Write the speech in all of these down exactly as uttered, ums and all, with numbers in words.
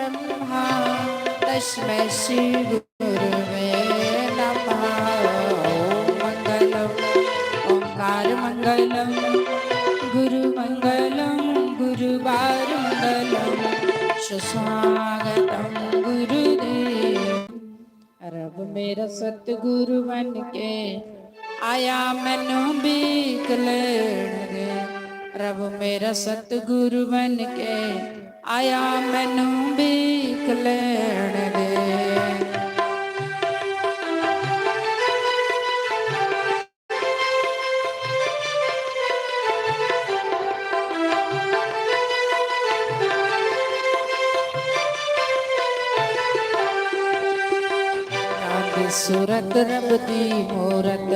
ब्रह्मा तस्मै श्री गुरवे नमः। ॐ मङ्गलम् ओङ्कार मङ्गलम् गुरु मङ्गलम् गुरुवार मङ्गलम् सुस्वागतं गुरुदेव। रब मेरा सतगुरु बन के आया, मैनू भीख लेण दे। रब मेरा सतगुरु बन के आया, मैनू भीख लेण दे। रब सूरत रब दी मूरत,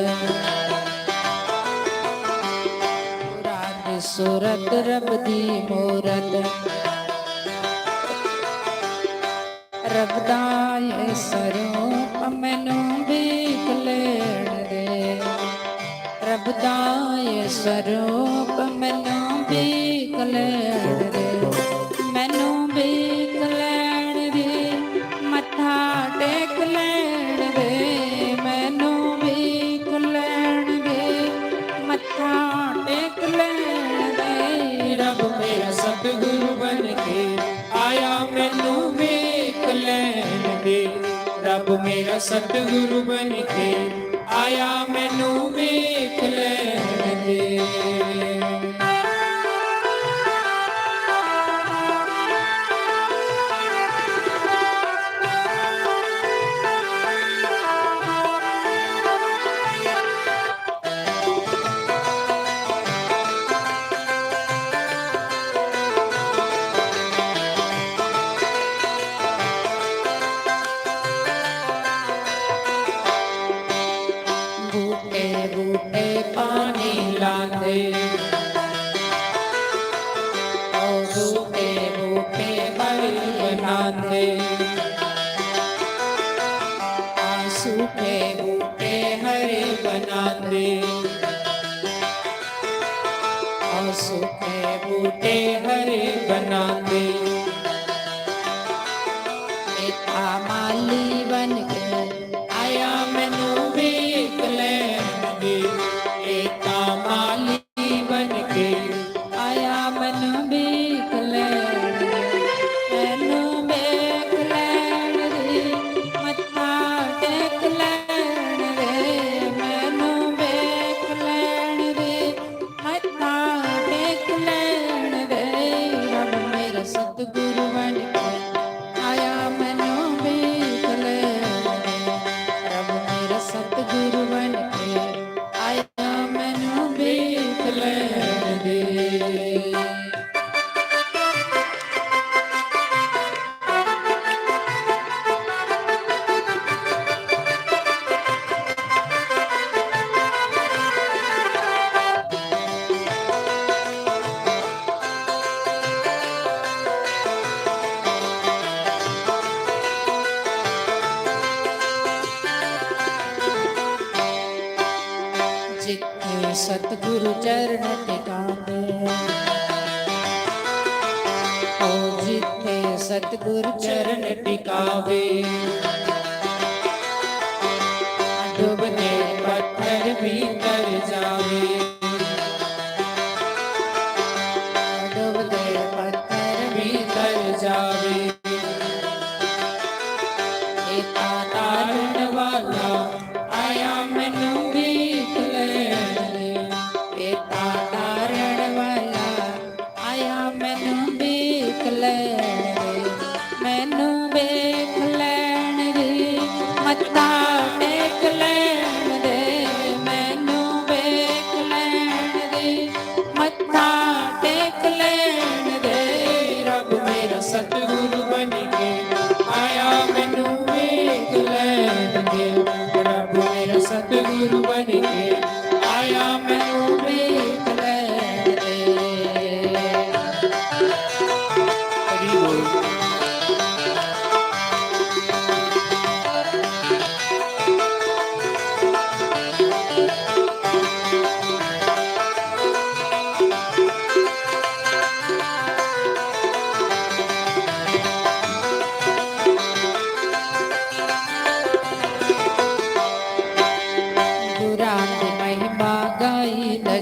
रब सूरत रब दी मूरत। रब दा ये स्वरूप मैनू भीख लेण दे। रब दा ये स्वरूप मैनू भीख लेण दे। मैनू भीख लेण दे, मत्था टेक लेण दे। मैनू भीख लेण दे, मत्था टेक लेण दे। रब मेरा सतगुरु बन के आया, मैनू भीख लेण दे। रब मेरा सतगुरु बन के आया, मैनू भीख लेण दे। बूटे बूटे पानी लांदे, ओ बूटे बूटे बल बनांदे। आ सूखे बूटे हरे बनांदे, आ सूखे बूटे हरे बनांदे। एता माली बन के आया, मैनू भीख लेण दे। एता माली बन के आया, मैनू भीख लेण दे। मैनू भीख लेण दे, मत्था टेक लेण दे। मैनू भीख लेण दे, मत्था टेक लेण दे। रब मेरा सतगुरु बन के आया, मैनू भीख लेण दे। रब मेरा सतगुरु बन के आया, मैनू भीख लेण दे। जित्थे सतगुरु चरण टिकावे, ओ जित्थे सतगुरु चरण टिकावे, डुबदे पत्थर भी तर जावे, डुबदे पत्थर भी तर जावे। एता तारण वाला आया, मैनू भीख लेण दे। एता तारण वाला आया, मैनू भीख लेण दे। मैनू भीख लेण दे, मत्था टेक लेण दे। मैनू भीख लेण दे, मत्था टेक लेण दे। रब मेरा सतगुरु बन के आया, मैनू भीख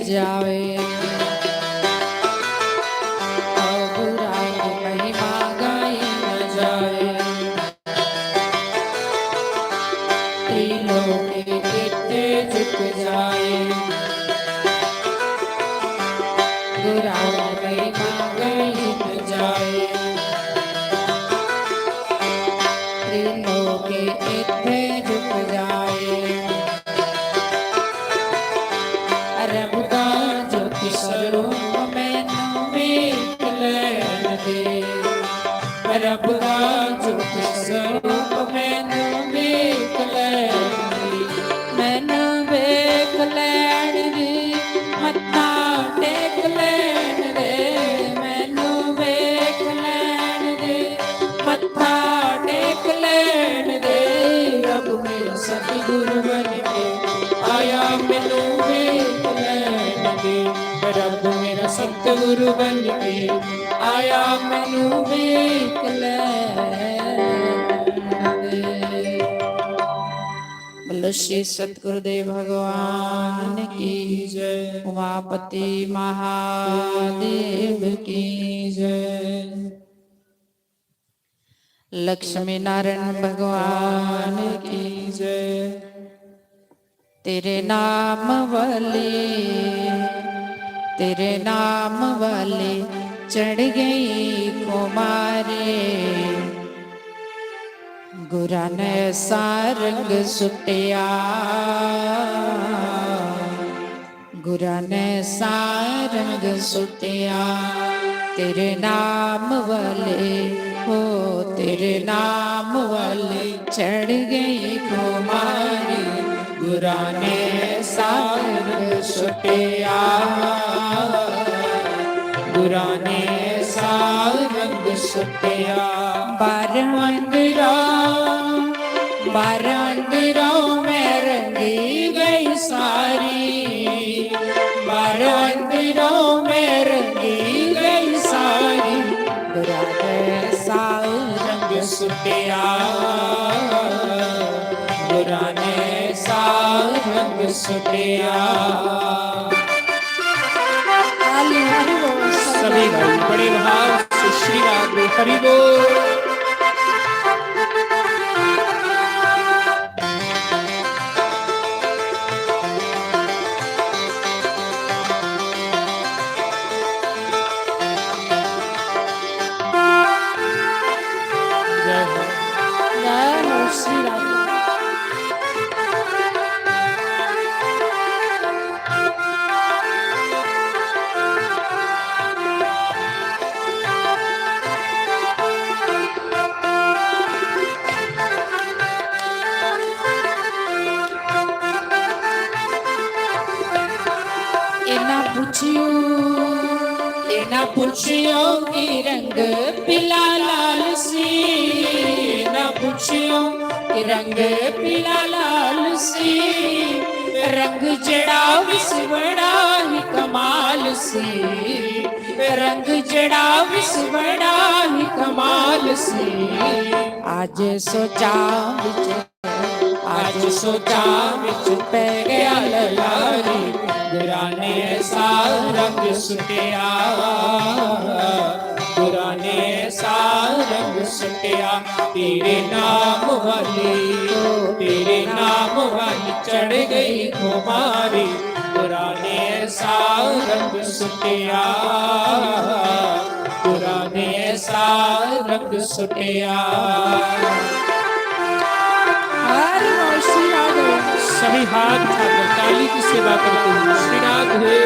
जावे। और गुरां दी महिमा गाई न जावे। त्रिलोक इत्थे झुक जाए। गुरां दी महिमा गाई न जाए। त्रिलोक इत्थे झुक जाए। रब दा ज्योति स्वरूप मैनू वेख लैण दे। रब दा ज्योति स्वरूप मैनू वेख लैण दे। मैनू वेख लैण दे, मत्था टेक लैण दे। मैनू वेख लैण दे, मत्था टेक लैण दे। रब मेरा सतगुरु बन के आया, मैनू वेख लैण दे। रब मेरा सतगुरु बन के आया, मैनू वेख लैण दे। बोलो श्री सतगुरुदेव भगवान की जय, उमापति महादेव की जय। लक्ष्मी नारायण भगवान की जय। तेरे नाम वाली, तेरे नाम वाली चढ़ गई खुमारी। गुरां ने सारंग सुटिया, गुरां ने सारंग सुटिया। तेरे नाम वाले, हो तेरे नाम वाले चढ़ गई खुमारी। गुरां ने सारंग सुटिया, गुरां ने सारंग सुटिया। बारह अंदरा, बारह अंदरा में रंगी गई सारी। बारह अंदरा में रंगी गई सारी। गुरां ने सारंग सुटिया, गुरां ने सारंग सुटिया। हरि बोल, सभी भाई बड़े भाव से श्री राग में हरि बोल। जय हो। जय हो श्री राधे। इना पुछियो, इना पुछियो कि रंग पीला लाल सी, इना पुछियो कि रंग पीला लाल सी। रंग जड़ा विस बड़ा ही कमाल सी, रंग जड़ा विस बड़ा ही कमाल सी। आज सोचा विच, आज सोचा विच पै गया ललारी। गुरां ने सारंग सुटिया, गुरां ने सारंग सुटिया। तेरे नाम वाली, तेरे नाम वाली चढ़ गई खुमारी। गुरां ने सारंग सुटिया, गुरां ने सारंग सुटिया। हरि बोल श्री राधे। सभी हाथ उठाकर ताली की सेवा करते हुए श्री राधे।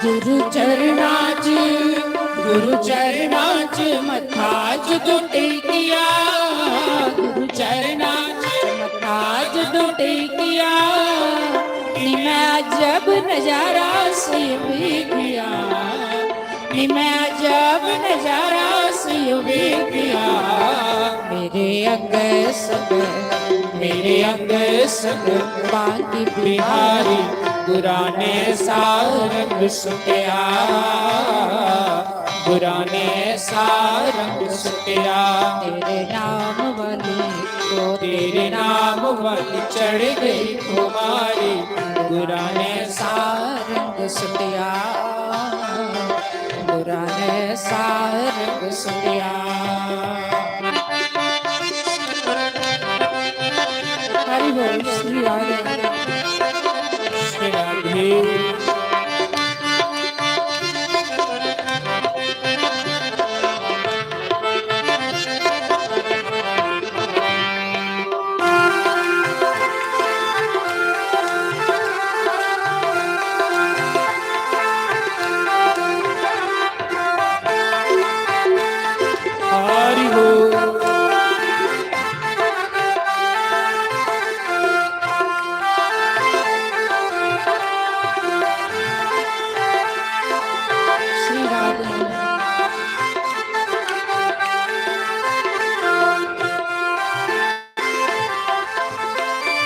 गुरु चरणा च, गुरु चरणा च मत्था जदों टेकिया, गुरु चरणा च मत्था जदों टेकिया। नी मैं अजब नजारा सी वेख्या, नी मैं अजब नजारा सी वेख्या। मेरे अंग संग, मेरे अंग संग बांकी बिहारी, गुरां ने सारंग सुटिया, गुरां ने सारंग सुटिया। तेरे नाम वाली, ओ तेरे नाम वाली चढ़ गई खुमारी, गुरां ने सारंग सुटिया, गुरां ने सारंग सुटिया। हरि बोल, श्री राधे। श्री राधे। हरि बोल। श्री राधे।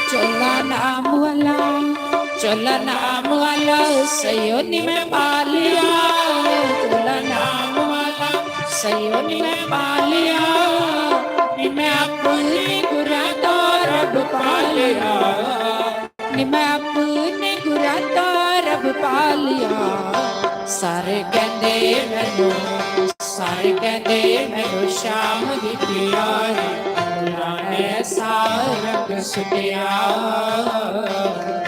चोला नाम वाला, चोला नाम वाला सैयो नी मैं पा लिया। चोला नाम वाला सैयो नी मैं पा लिया। नी मैं अपने गुरां दा रब पा लिया। नी मैं अपने गुरां दा रब पा लिया। सारे कहंदे मैनू, सारे कहंदे मैनू श्याम दी प्यारी। गुरां ने सारंग सुटिया,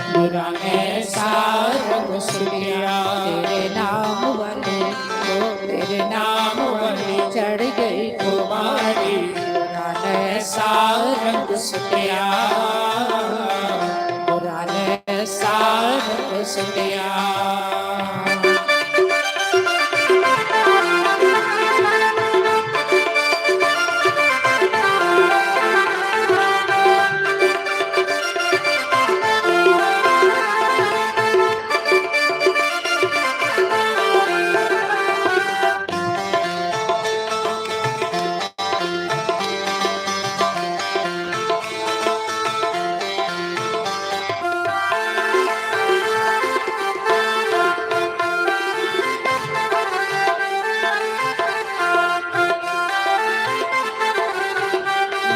गुरां ने सारंग सुटिया। तेरे नाम वाली, ओ तेरे नाम वाली चढ़ गई खुमारी। गुरां ने सारंग सुटिया, गुरां ने सारंग सुटिया।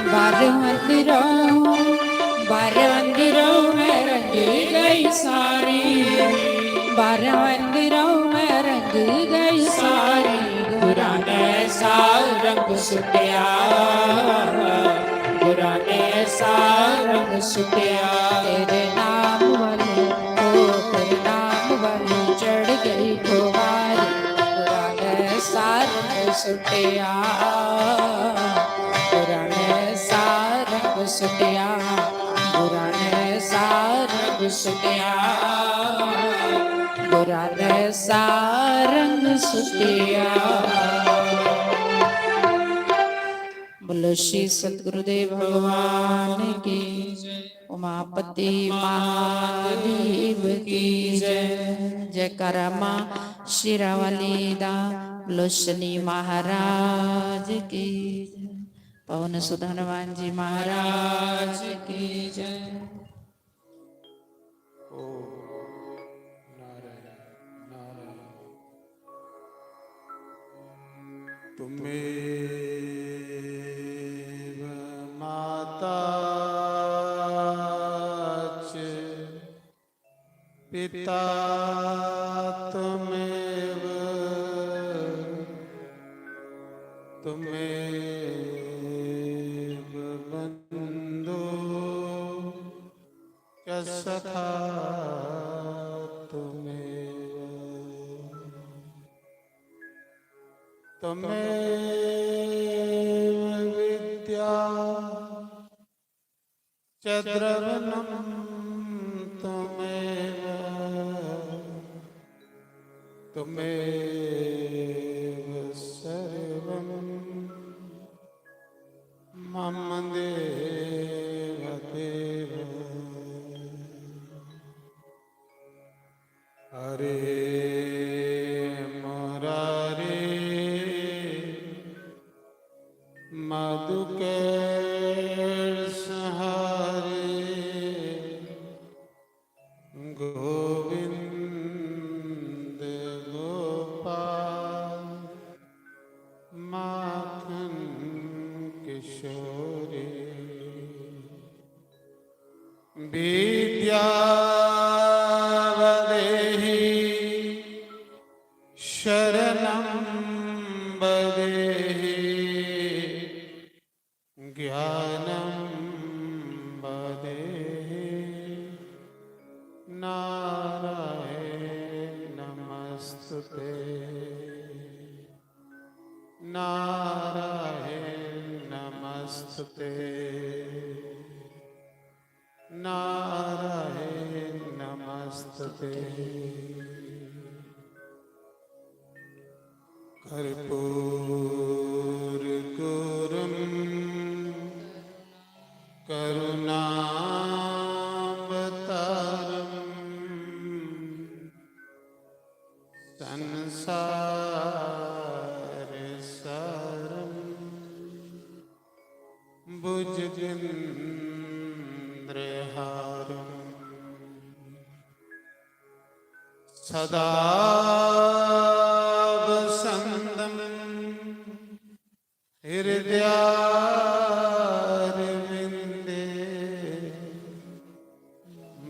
बाहरों अंदरों, बाहरों अंदरों मैं रंगी गई सारी, बाहरों अंदरों मैं रंगी गई सारी। गुरां ने सारंग सुटिया, गुरां ने सारंग सुटिया। तेरे नाम वाली, ओ तेरे नाम वाली चढ़ गई खुमारी। गुरां ने सारंग सुटिया, गुरां ने सारंग सुटिया, गुरां ने सारंग सुटिया, गुरां ने सारंग सुटिया। बोलो श्री सतगुरुदेव भगवान की, उमापति महादेव की जय। जयकारा माँ शेरावाली दा। बोलो शनि महाराज की जय। पवन सुत हनुमान जी महाराज की जय। ओम नारायण नारायण। त्वमेव माता च पिता त्वमेव, त्वमेव बंधु च सखा त्वमेव, त्वमेव विद्या च द्रविणं त्वमेव, त्वमेव सर्वं मम देव देव। के संहारे, गोविंद गोपाल माखन किशोरी। विद्या वदेहि शरणं वदेहि, ज्ञानं वदेहि नारायण नमस्तुते। नारायण नमस्तुते। नारायण नमस्तुते। कर्पूर गौरम करुणावतारम संसार सारम भुजगेंद्रहारम सदा वसंतम हृदयारविंदे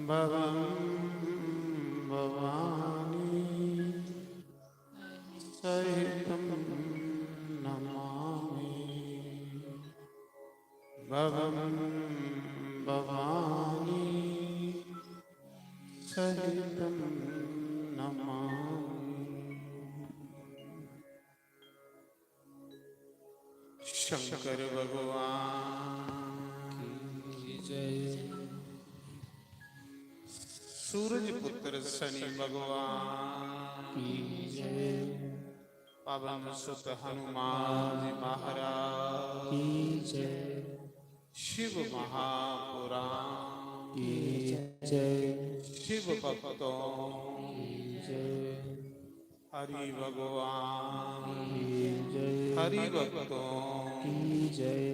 भवं भवानी सहितं नमामि। भवं भवानी सहितं नमामि। शंकर भगवान की जय। सूरज पुत्र शनि भगवान की जय। पवन सुत हनुमान जी महाराज की जय। शिव महापुराण की जय। शिव भक्तों की जय। हरि भगवान की जय। हरि भक्तों की जय।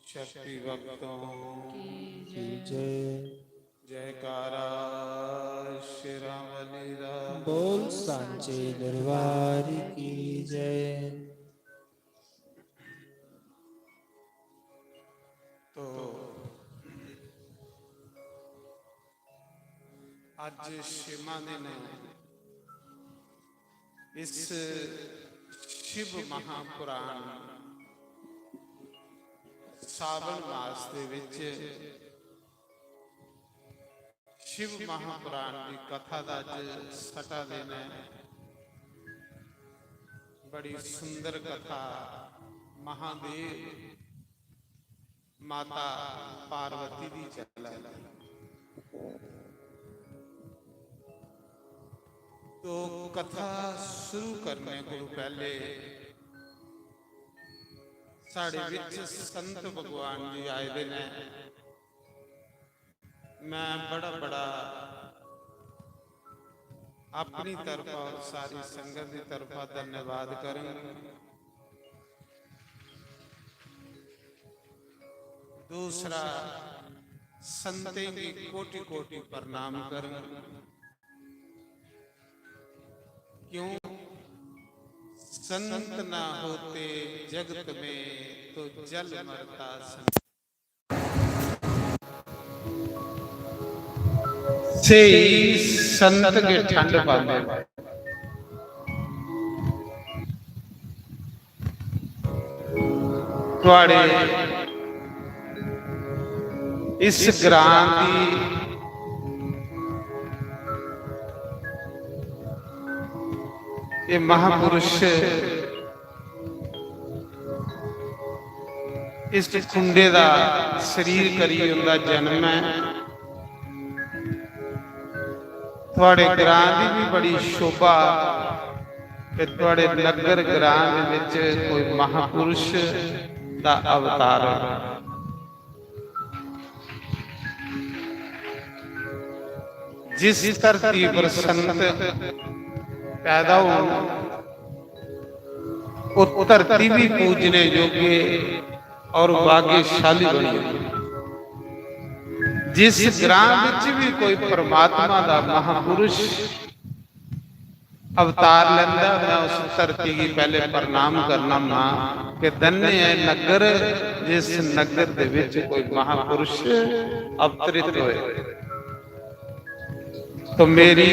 शक्ति भक्तों की जय। जयकारा शेरां वाले दा। बोल सांचे दरबार की जय। तो अज्ज छेमां दिन इस शिव महापुराण सावन मास दे विच शिव महापुराण दी कथा दा अज्ज छठा दिन है। बड़ी सुंदर कथा महादेव माता पार्वती दी चला दी। तो कथा शुरू करने को पहले साढ़े विच संत भगवान जी आए दे ने। मैं बड़ा बड़ा अपनी तरफा और सारी संगत की तरफा धन्यवाद करंग। दूसरा, संतें की कोटि कोटि प्रणाम करंग। क्यों? संत ना होते जगत में तो जल मरता संत। स्हेई संत गै ठंड पांदे। थुआड़े इस ग्रां दी एह् महापुरुष इस खुंडे दा शरीर करी उंदा जन्म ऐ। थुआड़े ग्रां दी भी बड़ी शोभा कि थुआड़े नग्गर ग्रां दे विच कोई महापुरुष दा अवतार होना। जिस धरती पर संत पैदा होन, ओह् धरती भी पूजने योग्य, और भाग्यशाली बनो। जिस ग्रां विच भी कोई परमात्मा दा महापुरुष अवतार लैंदा, मैं उस धरती गी पहले प्रणाम करना मां कि धन्य है नगर, जिस नगर दे विच कोई महापुरुष अवतरित होए। तो मेरी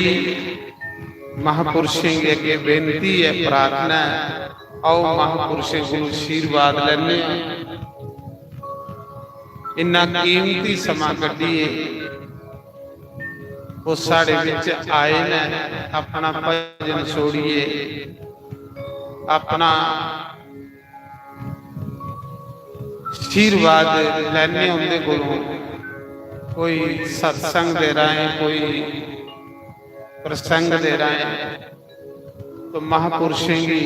महापुरुषें गी अग्गें बेनती है, प्रार्थना है, आओ महापुरुषें कोल आशीर्वाद लैने आं। इन्ना कीमती समां कड्ढियै ओह् साढ़े बिच आए न, अपना भजन छोड़ियै, अपना आशीर्वाद लैने उंदे कोलों, कोई सत्संग दे राहें, कोई प्रसंग दे राहें, तो महापुरुषें गी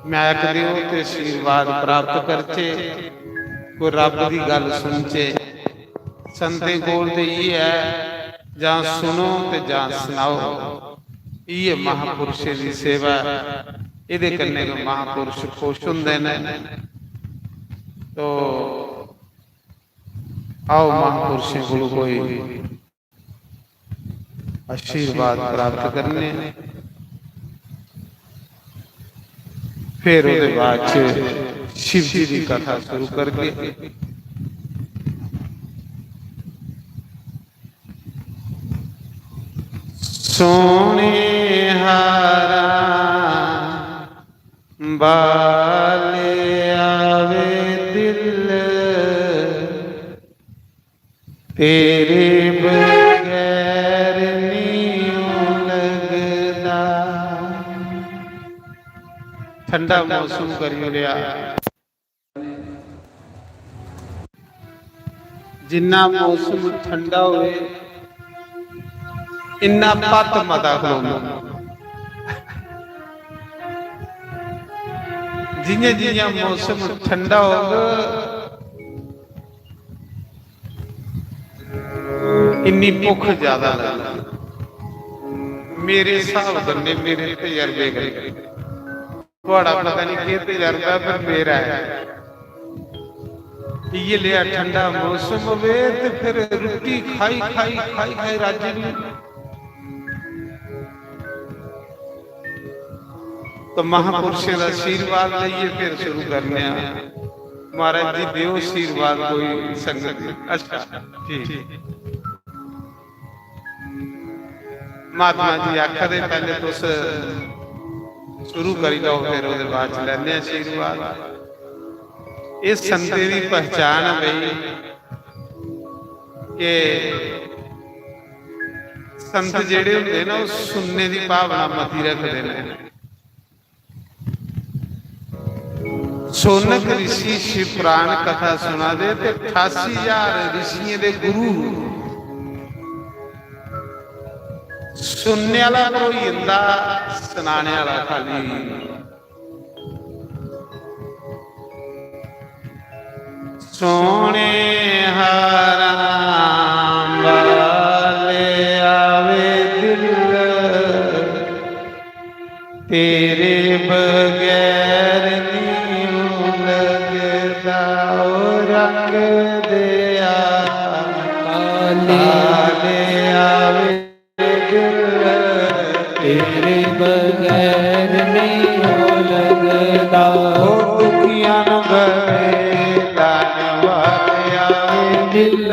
मैक देओ ते आशीर्वाद प्राप्त करचे, कोई रब दी गल सुनचे। संतें कोल ते इयै ऐ, जां सुनो ते जां सनाओ। इयै महापुरुषें दी सेवा ऐ। एह्दे कन्नै गै महापुरुष खुश होंदे न। तो आओ, महापुरुषें कोल कोई आशीर्वाद प्राप्त करने, फिर ओह्दे बाद च शिव जी दी कथा शुरू करगे। सोने हारा बाले आवे दिल, तेरे बगैर नी लगदा। ठंडा मौसम करी ओड़ेआ। जिन्ना मौसम ठंडा होए, इन्ना भत्त मता खलोंदा। जियां जियां मौसम ठंडा होग, इन्नी भुक्ख ज्यादा लगदी। मेरे स्हाब कन्नै, मेरे तजर्बे कन्नै, थुआढ़ा पता नहीं केह् तजर्बा ऐ, पर मेरा ऐ। इयै लेहा ठंडा मौसम होवे ते फिर रुट्टी खाई, खाई, खाई, खाई राजी नहीं। तो महापुरुषें दा आशीर्वाद लेइयै फिर शुरू करने आं। महाराज जी, देओ आशीर्वाद कोई संगत। अच्छा, ठीक। महात्मा जी आखा दे, "पैह्ले तुस शुरू करी लैओ, फिर ओह्दे बाद च लैने आं आशीर्वाद।" एह् संतें दी पहचान ऐ भई, कि संत जेह्ड़े होंदे ना, ओह् सुनने दी भावना मती रखदे न। सोनक ऋषि शिव पुराण कथा सुना दे ते अठासी हजार ऋषियें दे गुरु। सुनने आह्ला भरोई जंदा, सनाने आह्ला खाली। सोने हारा बाले आवे दिल, तेरे बगैर नी लगदा। ओ रंग दिया काले आवे दिल, तेरे बगैर नहीं हो लगदा। ओ दुखियां नूं गले धन्नवाद आवे दिल,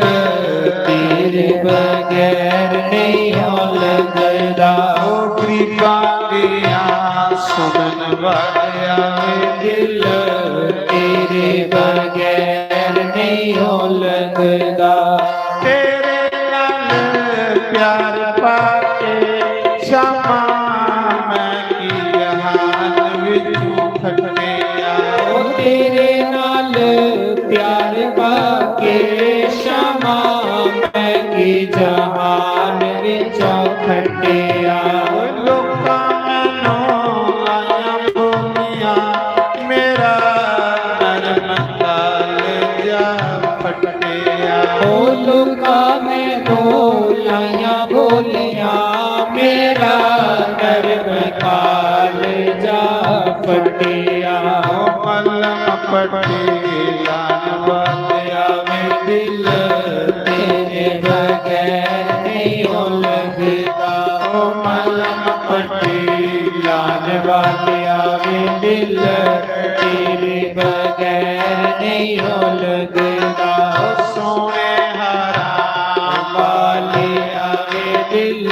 तेरे बगैर नहीं हो लगदा। ओ गरीबां दियां सुनन वाले आवे दिल, तेरे बगैर नहीं हो लगदा। तेरे नाल प्यार पाके शामां मैं की जहान विचों खटिया। ओ तेरे नाल प्यार पाके शामां मैं की जहान विचों खटिया। ओ लोकां मैनू लाइयां बोलियां, मेरा नरम कालजा फटिया। ओ लोकां मैनू लाइयां बोलियां, मेरा नरम कालजा फटिया। ओ मलम पट्टी लाने वाले आवे दिल, तेरे बगैर नहीं हो लगदा। ओ मलम पट्टी लाने वाले आवे दिल, तेरे बगैर नहीं हो लगदा। ओ सोने हराम वाले आवे दिल,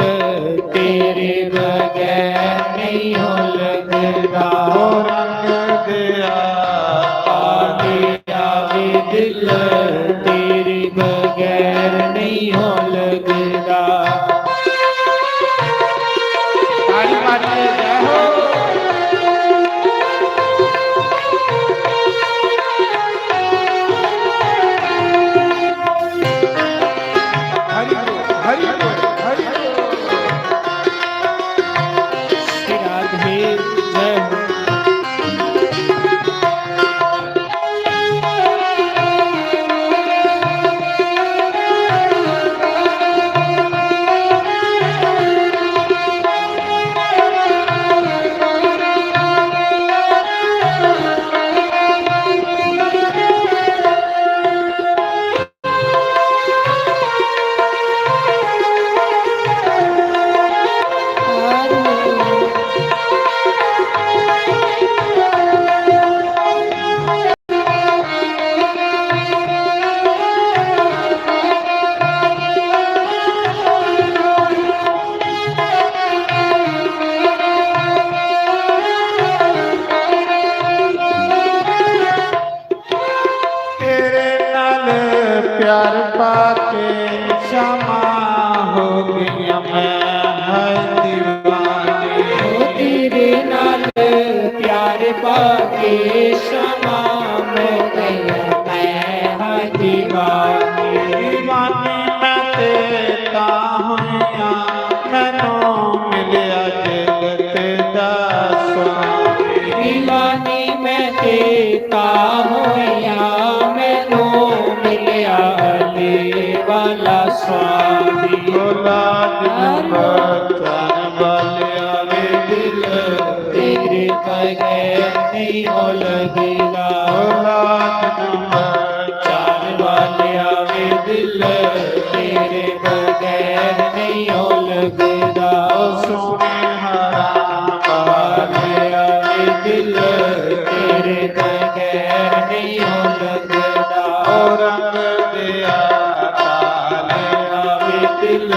तेरे बगैर नहीं हो लगदा। ओ रंग दिया पानी आवे दिल, तेरे बगैर नहीं हो लगदा। ताली मारिए जय हो। हरि बोल, हरि बोल, हरि बोल। श्री राधे, जय हो। तेरे नाल प्यार पाके शामा हो गई मैं है दीवानी। ओ तेरे नाल प्यार पाके शामा हो गई मैं है दीवानी। दीवानी मैं ते तां होइया, मैनू मिलिया जगत दा स्वामी। दीवानी मैं ते तां होइया, मैनू मिलिया अली वाला स्वामी। ओ लाज न बचान वाले आवे दिल, तेरे बगैर नहीं हो लगदा। ओ लाज न बचान वाले आवे दिल, तेरे बगैर नहीं हो लगदा। ओ सोने हराम वाले आवे दिल, तेरे बगैर नहीं हो लगदा। ओ रंग दिया ताले आवे दिल,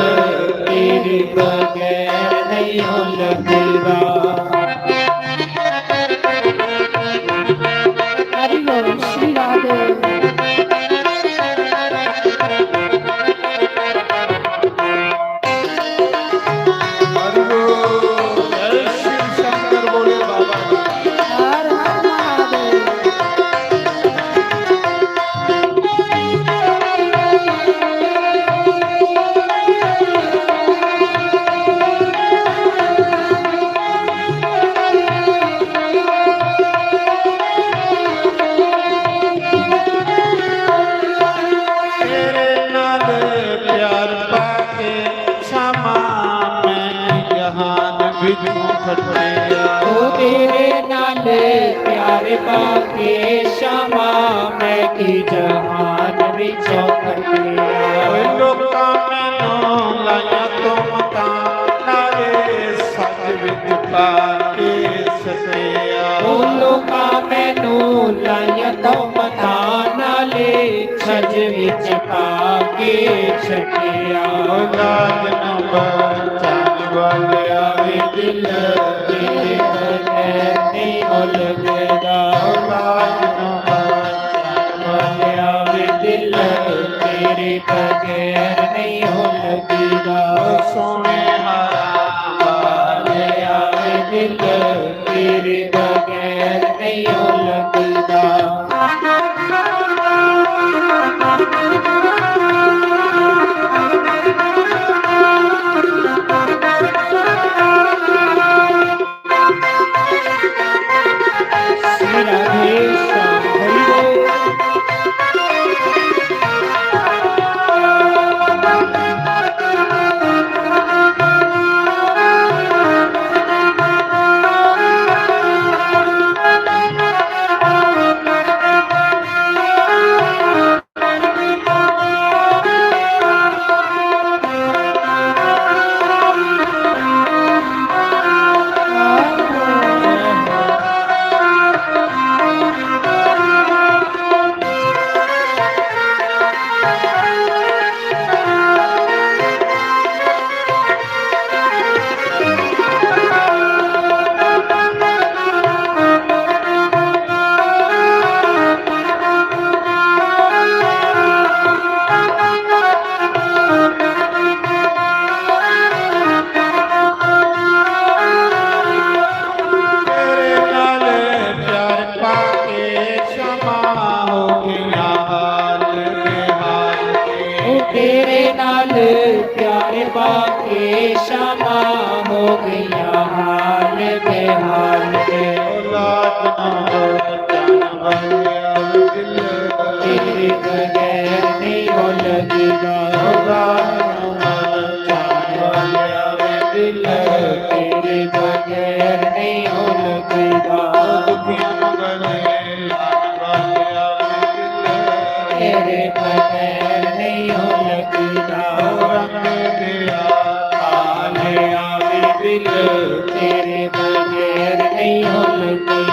तेरे बगैर नहीं हो लगदा। हरि बोल, श्री राधे। हरि बोल, जय शिव शंकर भोले बाबा की। हर हर महादेव। तेरे नाल प्यार पाके शामा मैं जहान विचों खटिया। ओ तेरे नाल प्यार पाके शामा मैं की जहान विचों खटिया। ओ लोकां मैनू लाया तुमतां नाले सच विच पाके सटिया। ओ लोकां मैनू लाया तुमतां नाले छज विच पाके छटिया। ओ लाज न बचान वाले आवे दिल, तेरे बगैर नहीं हो लगदा। ओ लाज न बचान वाले आवे दिल, तेरे बगैर नहीं हो लगदा। ओ सोने हराम वाले आवे दिल, तेरे बगैर नहीं हो लगदा। श्री राधे श्याम हरि बोल। तेरे बगैर नहीं हो लगता। आलिया भी बिल तेरे बगैर नहीं हो लगता।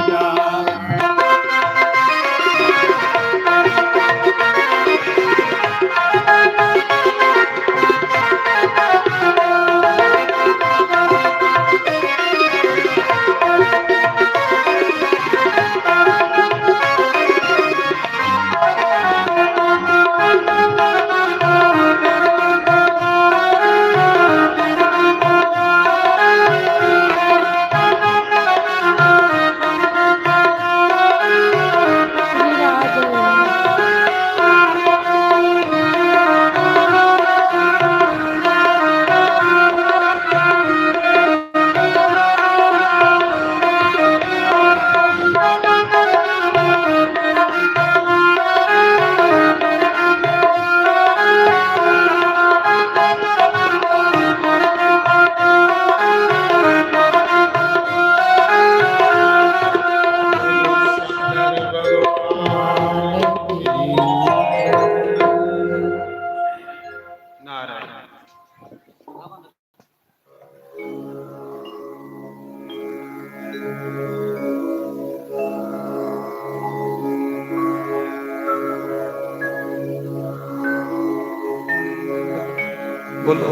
बोलो।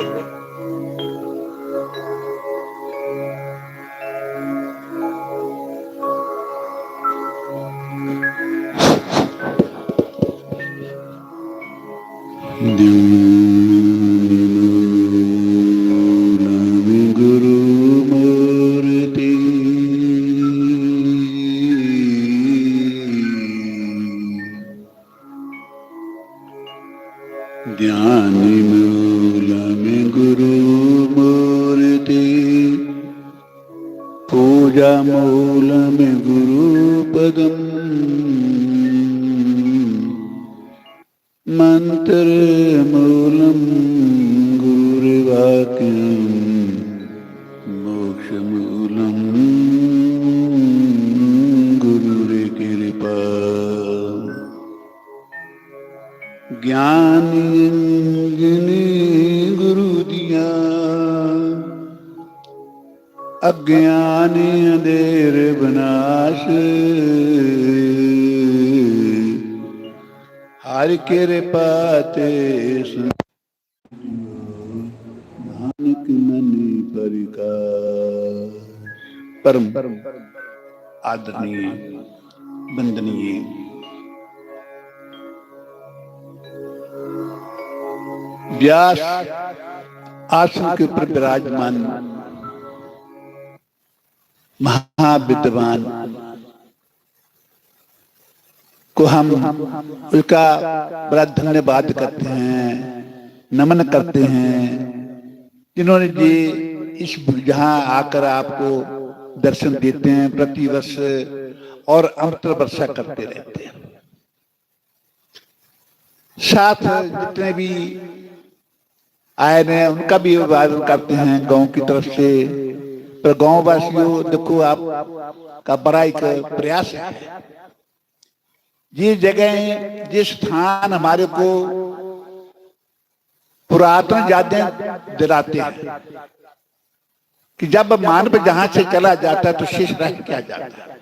ध्यान मूलम गुरु मूर्ति, पूजा मूलम गुरु पदम, मंत्र मूलम गुरुर्वाक्यम, मोक्ष मूलम गुरुर कृपा। ज्ञान अंजनी गुरु दिया, अज्ञान अंधेर विनाश। हर कृपा ते नानक मन परिका। परम आदरणीय, वंदनीय व्यास आसन के ऊपर विराजमान महाविद्वान को हम उसका बड़ा धन्यवाद करते हैं, नमन करते हैं, जिन्होंने ये इस यहाँ आकर आपको दर्शन देते हैं प्रतिवर्ष और अमृत वर्षा करते रहते हैं। साथ जितने भी आए हैं उनका भी अभिवादन करते हैं गांव की तरफ से। पर गांव वासियों, देखो, आपका बड़ा एक प्रयास है। ये जगह, ये स्थान हमारे को पुरातन यादें दिलाते हैं कि जब मानव जहां से चला जाता है तो शेष रह क्या जाता है।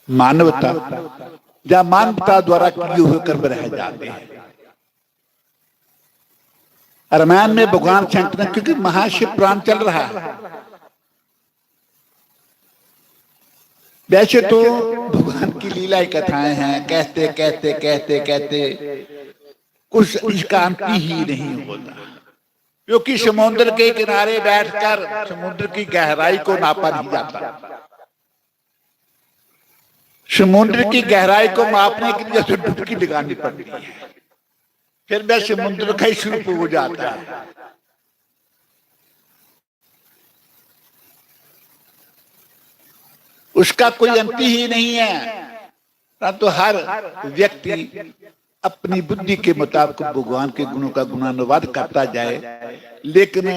मानवता या मानवता द्वारा किए हुए कर्म रह जाते हैं। रामायण में भगवान शंकर ने, क्योंकि महाशिव पुराण चल रहा है, वैसे तो भगवान की लीला कथाएं हैं, कहते कहते कहते कहते कुछ इसका अंत ही नहीं होता, क्योंकि समुद्र के किनारे बैठकर समुद्र की गहराई को नापा नहीं जाता। समुद्र की गहराई को मापने के लिए तो डुबकी लगानी पड़ती है, फिर वह समुद्र का ही स्वरूप हो जाता है। उसका कोई अंत ही नहीं है। परंतु हर व्यक्ति अपनी बुद्धि के मुताबिक भगवान के गुणों का गुणानुवाद करता जाए, लेकिन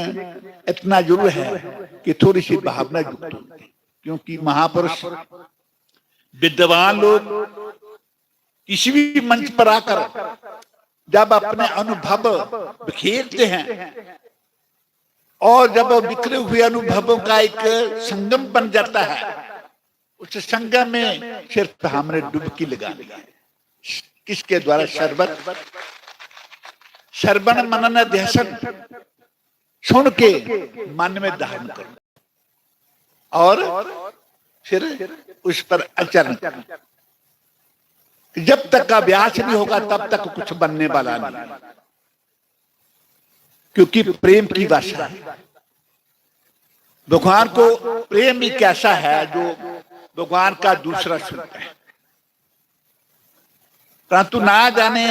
इतना जरूर है कि थोड़ी सी भावना युक्त हो, क्योंकि महापुरुष, विद्वान लोग किसी भी मंच पर आकर जब अपने अनुभव बिखेरते हैं और जब वो बिखरे हुए अनुभवों का एक संगम बन जाता है, उस संगम में सिर्फ हमने डुबकी लगानी है। किसके द्वारा? श्रवण, श्रवण मनन अध्यासन सुन के मन में धारण करो और फिर उस पर आचरण करो। जब तक अभ्यास नहीं होगा तब तक कुछ बनने वाला नहीं, क्योंकि प्रेम की भाषा है। भगवान को प्रेम एक ऐसा है जो भगवान का दूसरा स्वरूप है। परंतु ना जाने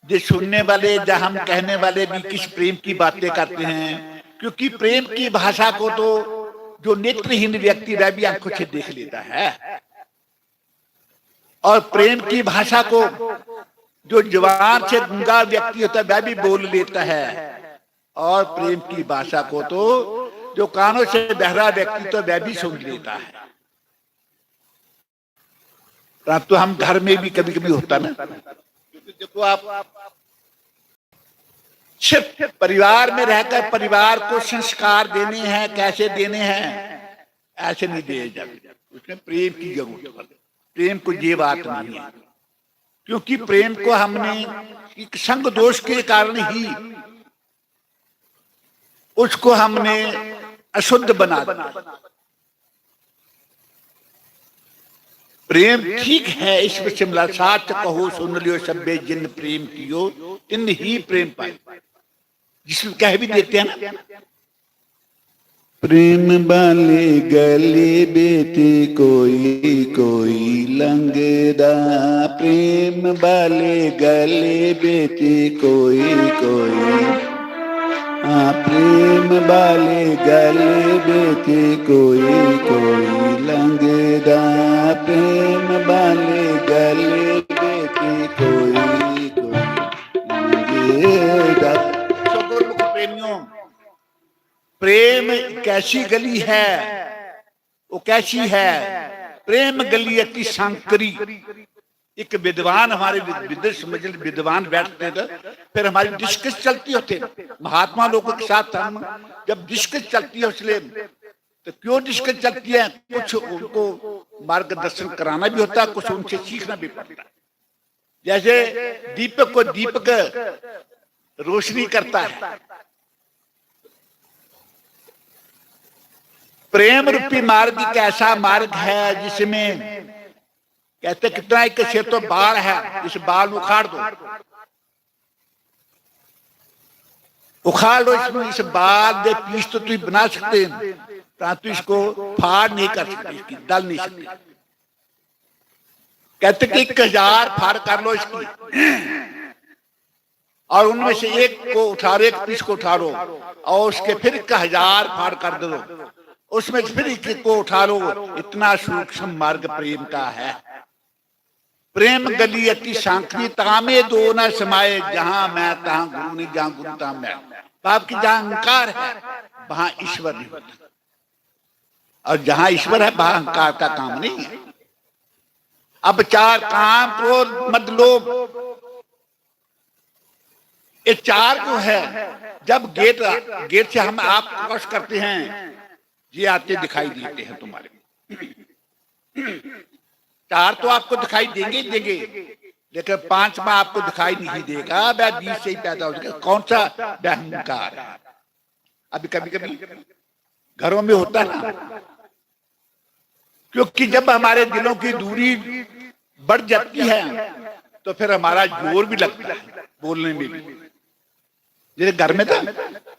जो सुनने वाले या हम कहने वाले भी किस प्रेम की बातें करते हैं, क्योंकि प्रेम की भाषा को तो जो नेत्रहीन व्यक्ति वह भी आंखों से देख लेता है और प्रेम की भाषा को जो जबान से गूंगा व्यक्ति होता है वह भी बोल लेता है और प्रेम की भाषा को तो जो कानों से बहरा व्यक्ति तो वह भी सुन लेता है। परंतु हम घर में भी कभी कभी होता ना, देखो आप सिर्फ परिवार में रहकर परिवार को संस्कार देने हैं, कैसे देने हैं, ऐसे नहीं दिए जाते। उसमें प्रेम की जरूरत है। प्रेम को ये बात नहीं है, क्योंकि प्रेम को हमने एक संग दोष के कारण ही उसको हमने अशुद्ध बना दिया। प्रेम ठीक है, इसमें शिमला साच कहो सुन लियो सब्बे जिन प्रेम कियो तिन ही प्रेम पायो। जिसमें कह भी देते हैं ना, प्रेम वाले गले बेते कोई कोई लंगदा, प्रेम वाले गले बेते कोई कोई, हाँ, प्रेम वाले गले बेते कोई कोई लंगदा, प्रेम वाले गले बेते कोई कोई लंगदा। सो गुरुमुख प्रेमियों, प्रेम कैसी गली है, वो कैसी है? प्रेम गली अति सांकरी। एक विद्वान हमारे विद-, विद्वान समझ लें, विद्वान बैठते थे, फिर हमारी डिस्कस चलती होते। महात्मा लोगों के साथ हम जब डिस्कस चलती है, इसलिए तो क्यों डिस्कस चलती है? कुछ उनको मार्गदर्शन कराना भी होता है, कुछ उनसे सीखना भी पड़ता है। जैसे दीपक को दीपक रोशनी करता है, प्रेम रूपी मार्ग एक ऐसा मार्ग है जिसमें कहते, कितना एक सिर तो बाल है, इस बाल को उखाड़ दो, उखाड़ लो इसमें, इस बाल दे पीस तो तुम बना सकते हैं, परंतु इसको फाड़ नहीं कर सकते, इसकी दल नहीं सकते। कहते कि एक हजार फाड़ कर लो इसकी, और उनमें से एक को उठा लो, एक पीस को उठा लो, और उसके फिर एक हजार फाड़ कर दो, उसमें से फिर एक को उठा लो। इतना सूक्ष्म मार्ग प्रेम का है। प्रेम गली अति सांकरी, तामे दो न समाए, जहां मैं तहां गुरु नहीं, जहां गुरु तहां मैं। बाप की जहां अहंकार है, वहां ईश्वर नहीं होता, और जहां ईश्वर है, वहां अहंकार का काम नहीं है। अब चार, काम, क्रोध, मद, लोभ, ये चार जो है, जब गेट, गेट से हम आप क्रॉस करते हैं, ये आते दिखाई देते हैं तुम्हारे। चार तो आपको दिखाई देंगे ही देंगे, लेकिन पांचवा आपको दिखाई नहीं देगा। वह बीच से ही पैदा हो जाएगा। कौन सा? वह अहंकार है। अभी कभी कभी घरों में होता है ना, क्योंकि जब हमारे दिलों की दूरी बढ़ जाती है तो फिर हमारा जोर भी लगता है बोलने में भी। जैसे घर में तो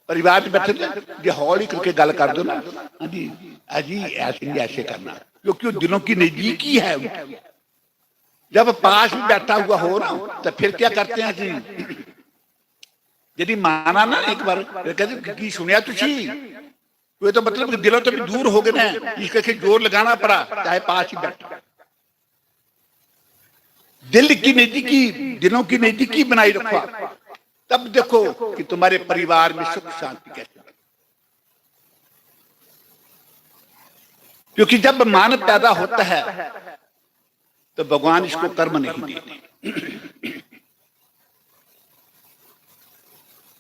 परिवार में बैठे थे, ये हौली करके गल कर दो ना, हाँ जी, हाँ जी, ऐसे नहीं, ऐसे करना, क्योंकि वो दिलों की नजदीकी है उनकी। जब पास भी बैठा हुआ हो ना, तो फिर क्या करते हैं जी, यदि माना ना एक बार, फिर कहते, "की सुनिया तुसी?" तो ये तो मतलब कि दिलों तो भी दूर हो गए ना, इस करके जोर लगाना पड़ा, चाहे पास ही बैठा। दिल की नजदीकी, दिलों की नजदीकी बनाई रखो आप, तब देखो कि तुम्हारे परिवार में सुख शांति कैसे बने। क्योंकि जब मन पैदा होता है तो भगवान इसको कर्म नहीं देते।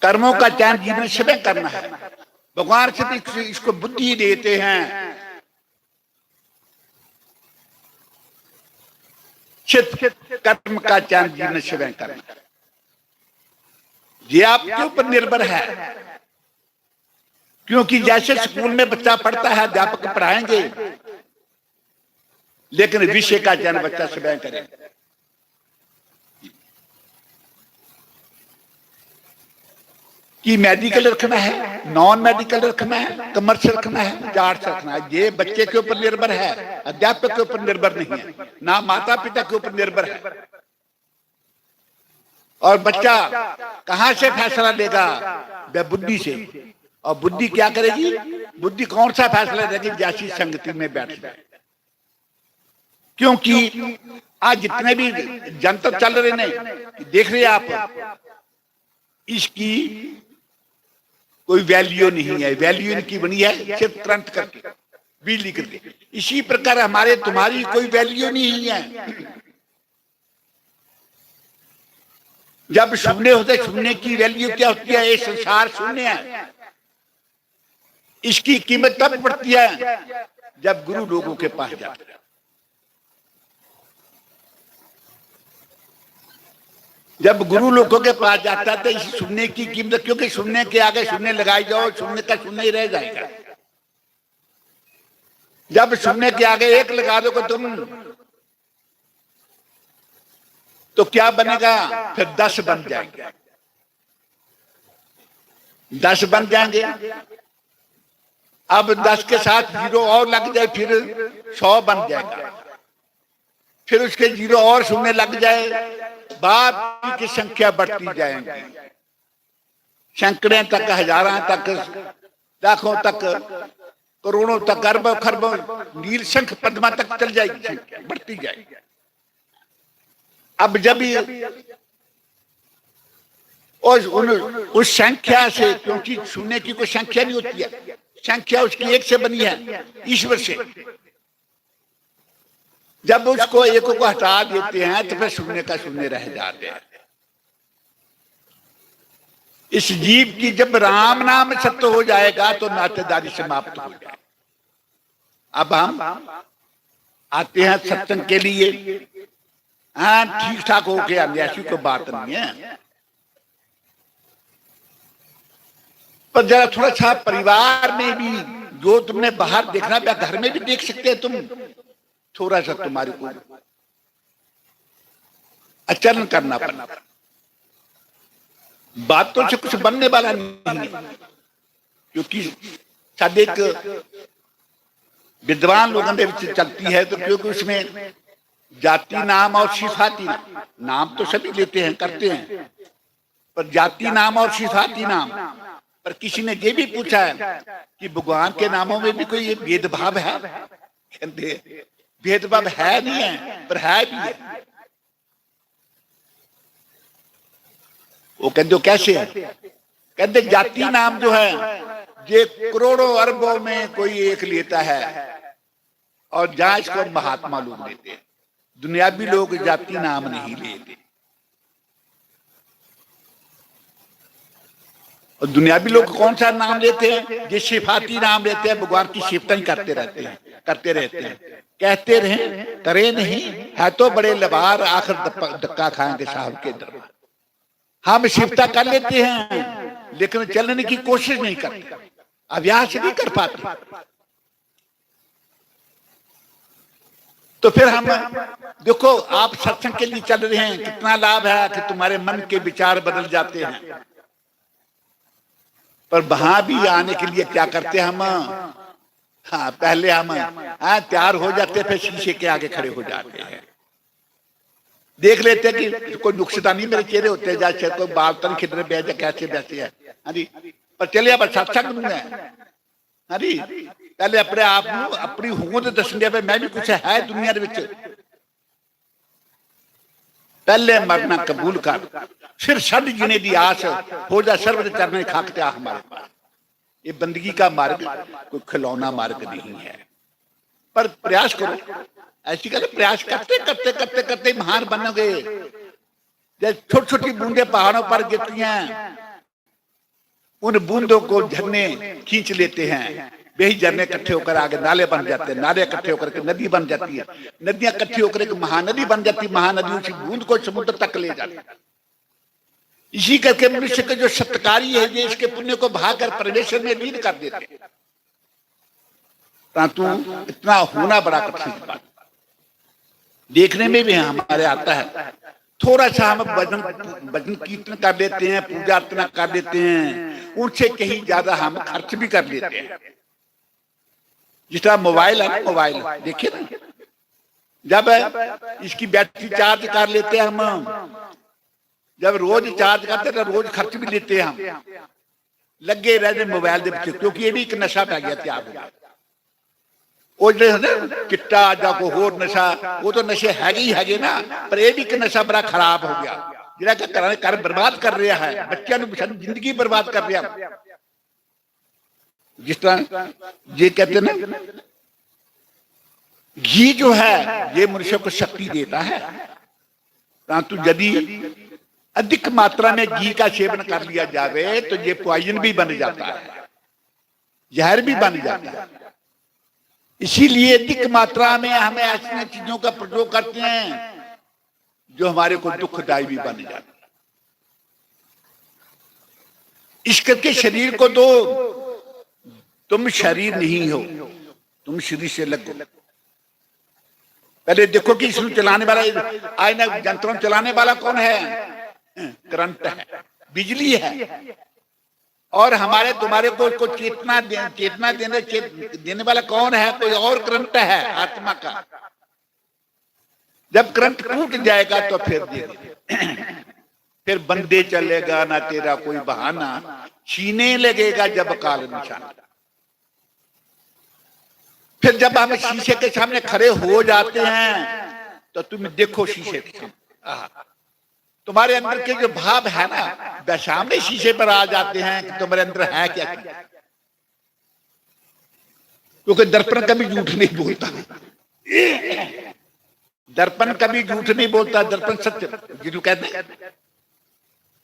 कर्मों का चयन जीवन स्वयं करना है। भगवान सिर्फ इस-, इसको बुद्धि देते हैं, सिर्फ कर्म का चयन जीवन स्वयं करना। ये आपके ऊपर निर्भर है, क्योंकि जैसे स्कूल में बच्चा पढ़ता है, अध्यापक पढ़ाएंगे, लेकिन विषय का चयन बच्चा स्वयं करे। कि मेडिकल रखना है, नॉन मेडिकल रखना है, कॉमर्स रखना है, आर्ट्स रखना है, ये बच्चे के ऊपर निर्भर है, अध्यापक के ऊपर निर्भर नहीं है, ना माता पिता के ऊपर निर्भर है। और बच्चा कहाँ से फैसला लेगा? वह बुद्धि से। और बुद्धि क्या करेगी? बुद्धि कौन सा फैसला देगी? जैसी संगति में बैठ जाए। क्योंकि आज जितने भी जंतर चल रहे ने, देख रहे हैं आप, इसकी कोई वैल्यू नहीं है। वैल्यू इनकी बनी है सिर्फ करंट करके, बिजली करके। इसी प्रकार हमारे तुम्हारी कोई वैल्यू नहीं है। जब शून्य होते, शून्य की वैल्यू क्या होती है? ये संसार शून्य है। इसकी कीमत तब पड़ती है जब गुरु लोगों के पास जाते हैं। जब गुरु लोगों के पास जाता है तो इस शून्य की कीमत, क्योंकि शून्य के आगे शून्य लगाई जाओ, शून्य का शून्य ही रह जाएगा। जब शून्य के आगे एक लगा दोगे तुम, तो क्या बनेगा? फिर दस बन जाएंगे, दस बन जाएंगे। अब दस के साथ जीरो और लग जाए, फिर सौ बन जाएगा। फिर उसके जीरो और शून्य लग जाए, बाप की संख्या बढ़ती जाएगी। सैकड़ों तक, हजारों तक, लाखों तक, करोड़ों तक, अरबों खरबों, नील शंख पद्मा तक चल जाएगी संख्या, बढ़ती जाएगी। अब जब ये उस, उन, उस संख्या से, क्योंकि शून्य की कोई संख्या नहीं होती है, संख्या उसकी एक से बनी है, ईश्वर से। जब उसको एक को हटा देते हैं तो फिर शून्य का शून्य रह जाते हैं। इस जीव की जब राम नाम सत्य हो जाएगा तो नातेदारी समाप्त हो जाए। अब हम आते हैं सत्संग के लिए, हाँ, ठीक ठाक होके आने, ऐसी कोई बात नहीं है। पर जरा थोड़ा सा परिवार में भी, जो तुमने बाहर देखना, घर में भी देख सकते हैं तुम, थोड़ा सा तुम्हारे को आचरण करना पड़ता। बातों से कुछ बनने वाला नहीं है, क्योंकि शायद एक विद्वान लोगों के बीच चलती है, तो क्योंकि उसमें जाति नाम और सिफाती नाम, नाम तो सभी लेते हैं, करते हैं, पर जाति नाम और सिफाती नाम पर किसी ने ये भी पूछा है कि भगवान के नामों में भी कोई ये भेदभाव है? कहते भेदभाव है नहीं है, पर है भी है। वो कहते, "वो कैसे है?" कहते, "जाति नाम जो है, ये करोड़ों अरबों में कोई एक लेता है और जहां इसको महात्मा लोग लेते हैं, दुनियावी लोग जाति नाम नहीं लेते।" और दुनियावी लोग कौन सा नाम लेते हैं? ये सिफाती नाम लेते हैं, भगवान की सिफताई करते रहते हैं, करते रहते हैं, कहते रहे, करे नहीं, है तो बड़े लबार, आखिर धप्पा-, धक्का खाएंगे साहब के दरबार। हम सिफता कर लेते हैं, लेकिन चलने की कोशिश नहीं करते, अभ्यास नहीं कर पाते। तो फिर हम, देखो, आप सत्संग के लिए चल रहे हैं, कितना लाभ है कि तुम्हारे मन के विचार बदल जाते हैं। पर वहां भी आने के लिए क्या करते हैं हम? हाँ, पहले हम, हाँ, तैयार हो जाते, फिर शीशे के आगे खड़े हो जाते हैं, देख लेते हैं कि कोई नुक्स तो नहीं मेरे चेहरे उत्ते, जैसे कोई बाल तो नहीं खिड़ रहे, या कैसे वैसे है। हाँ जी, पर चलिए, अब सत्संग नहीं है। हाँ जी, पहले अपने आप को, अपनी होंद दसने पे मैं भी कुछ है दुनिया ਦੇ ਵਿੱਚ। पहले मरना कबूल कर, फिर छड़ जीने दी आस, हो जा सर्व दे चरणे खाक ते आ हमारे पास। ये बंदगी का मार्ग कोई खिलौना मार्ग नहीं है, पर प्रयास करो। ऐसी गल, प्रयास करते, करते, करते, करते महान बनोगे। जब छोटी छोटी बूंदें पहाड़ों पर गिरती हैं, उन बूंदों को झरने खींच लेते हैं, वही झरने इकट्ठे होकर आगे नाले बन जाते हैं, नाले इकट्ठे होकर के नदी बन जाती है, नदियां इकट्ठी होकर एक महानदी बन जाती है, महानदी उसी बूंद को समुद्र तक ले जाती है। इसी करके मनुष्य का जो सत्कारी है, ये इसके पुण्य को भाकर परमेश्वर में लीन कर देते हैं। परंतु इतना होना बड़ा कठिन बात। देखने में भी हमारे आता है, थोड़ा सा हम भजन, भजन कीर्तन कर लेते हैं, पूजा अर्चना कर लेते हैं, उनसे कहीं ज्यादा हम खर्च भी कर लेते हैं। जिस तरह मोबाइल है ना, मोबाइल देखिए ना, जब इसकी बैटरी चार्ज कर लेते हैं हम, जब रोज चार्ज करते तो रोज खर्च भी लेते हैं हम, लगे रहते मोबाइल ਦੇ ਪਿੱਛੇ, ਕਿਉਂਕਿ ਇਹ ਵੀ ਇੱਕ ਨਸ਼ਾ ਪੈ ਗਿਆ, ਤਿਆਰ ਹੋ ਗਿਆ। ਉਹ ਜਿਹੜੇ ਹੁੰਦੇ ਚਿੱਟਾ ਜਾਂ ਕੋਈ ਹੋਰ ਨਸ਼ਾ, ਉਹ ਤਾਂ ਨਸ਼ੇ ਹੈਗੇ ਹੀ ਹੈਗੇ ਨਾ, ਪਰ ਇਹ ਵੀ ਇੱਕ ਨਸ਼ਾ ਬੜਾ ਖਰਾਬ ਹੋ ਗਿਆ, ਜਿਹੜਾ ਕਿ ਘਰਾਂ ਦੇ ਘਰ ਬਰਬਾਦ ਕਰ ਰਿਹਾ ਹੈ, ਬੱਚਿਆਂ ਨੂੰ, ਸਾਡੀ ਜ਼ਿੰਦਗੀ ਬਰਬਾਦ ਕਰ ਰਿਹਾ। जिस तरह ये कहते हैं ना, घी जो है, ये मनुष्य को शक्ति देता है, परंतु यदि अधिक मात्रा में घी का सेवन कर लिया जावे तो ये पॉइजन भी बन जाता है, जहर भी बन जाता है। इसीलिए अधिक मात्रा में हम ऐसी चीजों का प्रयोग करते हैं जो हमारे को दुखदायी भी बन जाता है। इस करके शरीर को दो, तुम शरीर नहीं हो, तुम शरीर से अलग हो। पहले देखो कि इसको चलाने वाला, आयना यंत्रों चलाने वाला कौन है? करंट है, बिजली है। और हमारे तुम्हारे को, को चेतना दे, चेतना देने, चेत-, देने वाला कौन है? कोई और करंट है आत्मा का। जब करंट टूट जाएगा तो फिर दे दे। फिर बंदे चलेगा ना तेरा कोई बहाना, सीने लगेगा जब काल निशाना। फिर जब हम शीशे के सामने खड़े हो जाते हैं तो तुम देखो शीशे के सामने, आह, तुम्हारे अंदर के जो भाव है ना, वे सामने शीशे पर आ जाते हैं कि तुम्हारे अंदर है क्या, क्या। क्योंकि दर्पण कभी झूठ नहीं बोलता, दर्पण कभी झूठ नहीं बोलता, दर्पण सत्य, जिसको कहते हैं।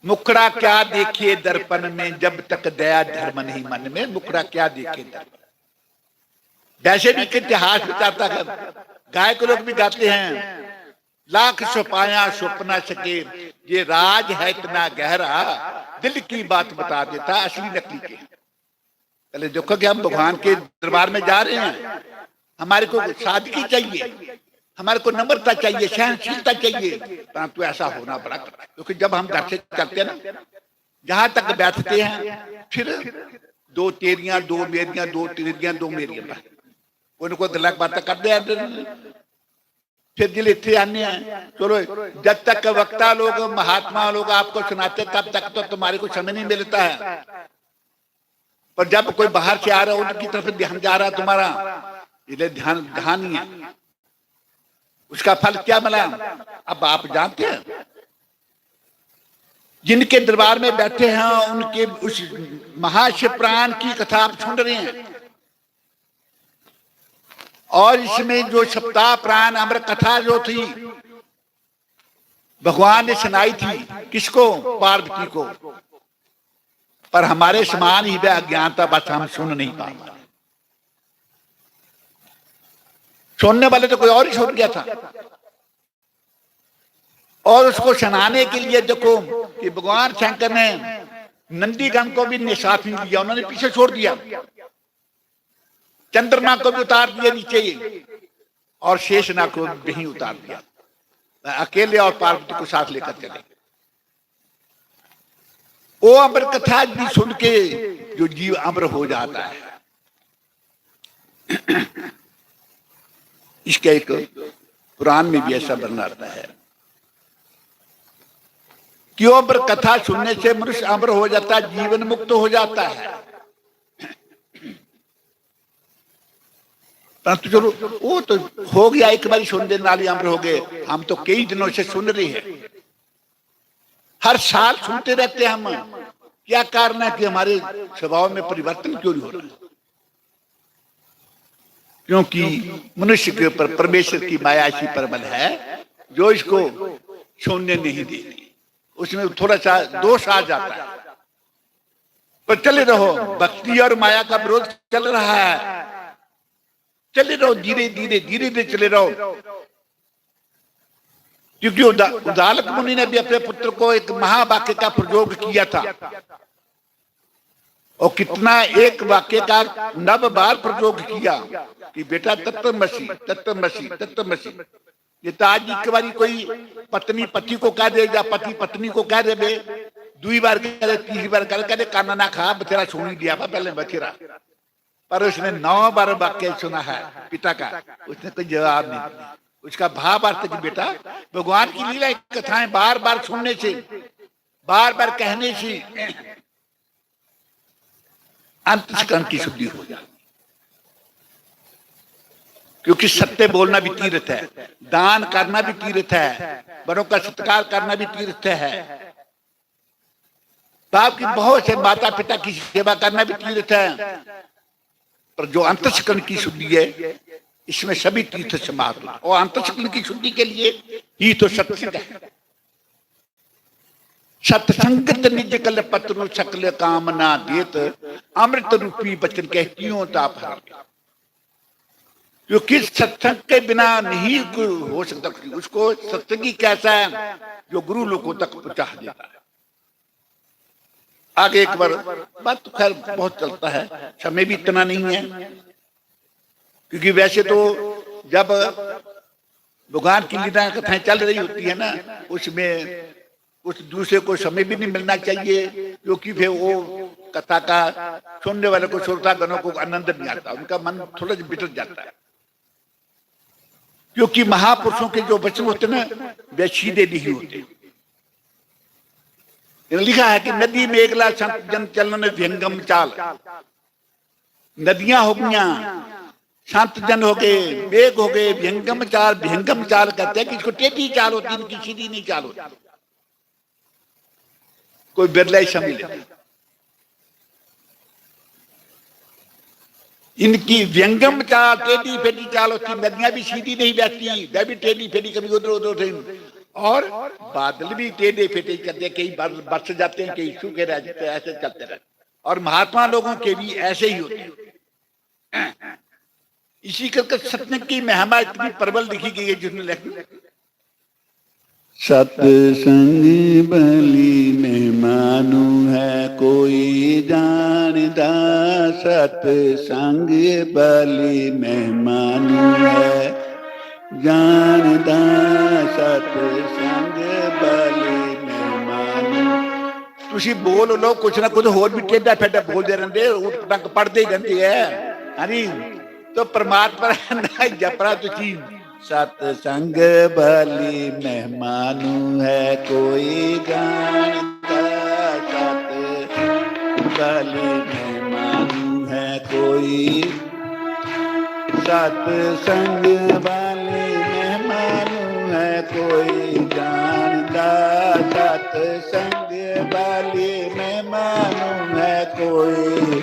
मुखड़ा क्या देखे दर्पण में, जब तक दया धर्म नहीं मन में, मुखड़ा क्या देखे दर्पण। वैसे भी एक इतिहास बताता है, गायक लोग भी गाते हैं, लाख छुपाया छुप ना सके, ये राज है इतना गहरा, दिल की बात बता देता असली नकली के। पहले देखो कि हम भगवान के दरबार में जा रहे हैं, हमारे को सादगी चाहिए, हमारे को नम्रता चाहिए, सहनशीलता चाहिए, परंतु ऐसा होना बड़ा कठिन, क्योंकि जब हम घर से चलते हैं ना, जहां तक बैठते हैं, फिर दो तेरियां, दो मेरियां, दो तेरियां, दो मेरियां, उनको गलत बातें कर दे। फिर जिले इतने आने हैं, चलो, जब तक वक्ता लोग, महात्मा लोग आपको सुनाते, तब तक तो तुम्हारे को समय नहीं मिलता है। पर जब कोई बाहर से आ रहा है, उनकी तरफ ध्यान जा रहा है तुम्हारा, इसलिए ध्यान, ध्यान नहीं है। उसका फल क्या मिला, अब आप जानते हैं। जिनके दरबार में बैठे हैं, उनके उस महाशिव पुराण की कथा आप सुन रहे हैं, और इसमें जो सप्ताह पुराण अमर कथा जो थी, भगवान ने सुनाई थी, किसको? पार्वती को। पर हमारे समान ही वह अज्ञानता, बस हम सुन नहीं पाए। सुनने वाले तो कोई और ही सुन गया था। और उसको सुनाने के लिए देखो कि भगवान शंकर ने नंदीगण को भी साथ नहीं लिया, उन्होंने पीछे छोड़ दिया। चंद्रमा को भी उतार दिया नीचे, और शेषनाग को भी उतार दिया, अकेले और पार्वती को साथ लेकर चले। वो अमर कथा भी सुन के जो जीव अमर हो जाता है। इसका एक पुराण में भी ऐसा वर्णन आता है कि वो अमर कथा सुनने से मनुष्य अमर हो जाता है, जीवन मुक्त हो जाता है। परंतु चलो, वो तो हो गया, एक बार सुनने नाल ही अमर हो गए। हम तो कई दिनों से सुन रहे हैं, हर साल सुनते रहते हैं हम। क्या कारण है कि हमारे स्वभाव में परिवर्तन क्यों नहीं हो रहा? क्योंकि मनुष्य के ऊपर परमेश्वर की माया ऐसी प्रबल है जो इसको सुनने नहीं दे रही। उसमें थोड़ा सा दोष आ जाता है। पर चले रहो, भक्ति और माया का विरोध चल रहा है, चले रहो, धीरे धीरे धीरे धीरे चले रहो। क्योंकि उदा-, उदालक मुनि ने भी अपने पुत्र को एक महावाक्य का प्रयोग किया था, और कितना एक वाक्य का नव बार प्रयोग किया कि बेटा तत्वमसि, तत्वमसि, तत्वमसि। ये तो आज एक बारी कोई पत्नी पति को कह दे या पति पत्नी को कह दे, दुई बार कह दे, तीसरी बार कह दे, कह दे, "काना ना खा, बथेरा सुन ही लिया बा पहले बथेरा।" पर उसने नौ बार वाक्य सुना है पिता का, उसने कोई जवाब नहीं दिया। उसका भाव अर्थ कि बेटा, भगवान की लीला कथाएं बार बार सुनने से, बार बार कहने से अंतस्करण की शुद्धि हो जाती है। क्योंकि सत्य बोलना भी तीर्थ है, दान करना भी तीर्थ है, बड़ों का सत्कार करना भी तीर्थ है। तो आपकी बहुत से माता पिता की सेवा करना भी तीर्थ है, पर जो अंतस्करण की शुद्धि है, इसमें सभी तीर्थ समाप्त होते हैं। और अंतस्करण की शुद्धि के लिए ही तो सत्संग है। "सत्संगत निज कलपतरु सकल कामना देत, अमृत रूपी बचन कह कियो ताप हर।" क्योंकि सत्संग के बिना नहीं को-, हो सकता कुछ। उसको सत्संगी कैसा है, जो गुरु लोगों तक पहुंचा देता है। आगे एक बार, बात तो खैर बहुत चलता है, समय भी इतना नहीं है, क्योंकि वैसे तो जब भगवान की लीला कथाएं चल रही होती है ना, उसमें कुछ दूसरे को समय भी नहीं मिलना चाहिए, क्योंकि फिर वो कथा का सुनने वाले को, श्रोता गणों को आनंद नहीं आता, उनका मन थोड़ा सा बिगड़ जाता है। क्योंकि महापुरुषों के जो वचन होते हैं ना, वे सीधे नहीं होते। इन्हें लिखा है कि "नदी मेघला संत जन चलन विहंगम चाल।" नदियां हो गईं, संत जन हो गए, मेघ हो गए, विहंगम चाल, विहंगम चाल कहते हैं कि इसको टेढ़ी चाल होती है, इनकी सीधी नहीं चाल होती। कोई बिरला ही समझ ले। इनकी व्यंगम चाल, टेढ़ी फेटी चाल होती, नदियां भी सीधी नहीं बहती, वह भी टेढ़ी फेटी, कभी उधर उधर उधर। और बादल भी टेढ़े फेटे करते, कई बादल बरस जाते हैं, कई सूखे रह जाते हैं, ऐसे चलते रहते। और महात्मा लोगों के भी ऐसे ही होते हैं। इसी करके सत्संग की महिमा इतनी प्रबल लिखी गई है, जिसने लिखी, "सत्संग बली महिमा नू है कोई जानदा, सत्संग बली महिमा नू है जानदा, सत्संग बली महिमा नू।" ਤੁਸੀਂ ਬੋਲ ਲਓ, ਕੁਛ ਨਾ ਕੁਛ ਹੋਰ ਵੀ ਟੇਢਾ ਫੇਡਾ ਬੋਲਦੇ ਰਹਿੰਦੇ, ਊਟ ਪਟੰਗ ਪੜਦੇ ਹੀ ਰਹਿੰਦੇ ਆ। ਹਾਂਜੀ, ਤੋ ਪਰਮਾਤਮਾ ਨਾ ਜਪਰਾ ਤੁਸੀਂ। "ਸਤਸੰਗ ਬਲੀ ਮਹਿਮਾ ਨੂੰ ਹੈ ਕੋਈ ਜਾਣਦਾ, ਸਤ ਬਲੀ ਮਹਿਮਾ ਨੂੰ ਹੈ ਕੋਈ, ਸਤਸੰਗ ਬਲੀ ਮਹਿਮਾ ਨੂੰ ਹੈ ਕੋਈ ਜਾਣਦਾ, ਸਤਸੰਗ ਬਲੀ ਮਹਿਮਾ ਨੂੰ ਹੈ ਕੋਈ।"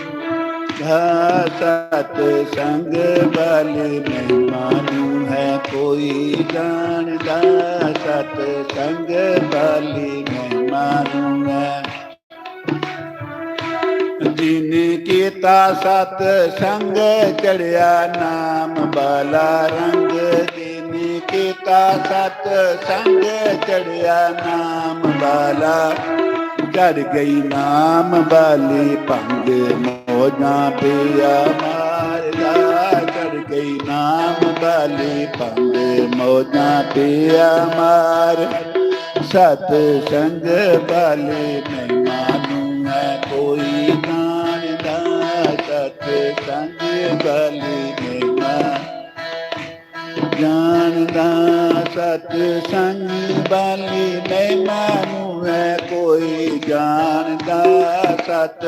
ਹਾਂ, ਸਤਸੰਗ ਬਲੀ ਮਹਿਮਾ ਨੂੰ ਹੈ ਕੋਈ ਜਾਣਦਾ, ਸਤਸੰਗ ਬਲੀ ਮਹਿਮਾ ਨੂੰ ਹੈ। "ਜਿਨ ਕੀਤਾ ਸਤਸੰਗ ਚੜਿਆ ਨਾਮ ਬਾਲਾ ਰੰਗ, ਜਿਨ ਕੀਤਾ ਸਤਸੰਗ ਚੜਿਆ ਨਾਮ ਬਾਲਾ, ਚੜ ਗਈ ਨਾਮ ਬਾਲੀ ਭੰਗ ਮੌਜਾਂ ਪਿਆ ਮਾਰਦਾ, ਚੜ ਗਈ ਨਾਮ ਬਾਲੀ ਭੰਗ ਮੌਜਾਂ ਪਿਆ ਮਾਰ।" ਸਤਸੰਗ ਬਲੀ ਮਹਿਮਾ ਨੂੰ ਹੈ ਕੋਈ ਜਾਣਦਾ, ਸਤਸੰਗ ਬਲੀ ਮਹਿਮਾ ਜਾਣਦਾ, ਸਤਸੰਗ ਬਲੀ ਮਹਿਮਾ ਨੂੰ ਹੈ ਕੋਈ ਜਾਣਦਾ, ਸਤ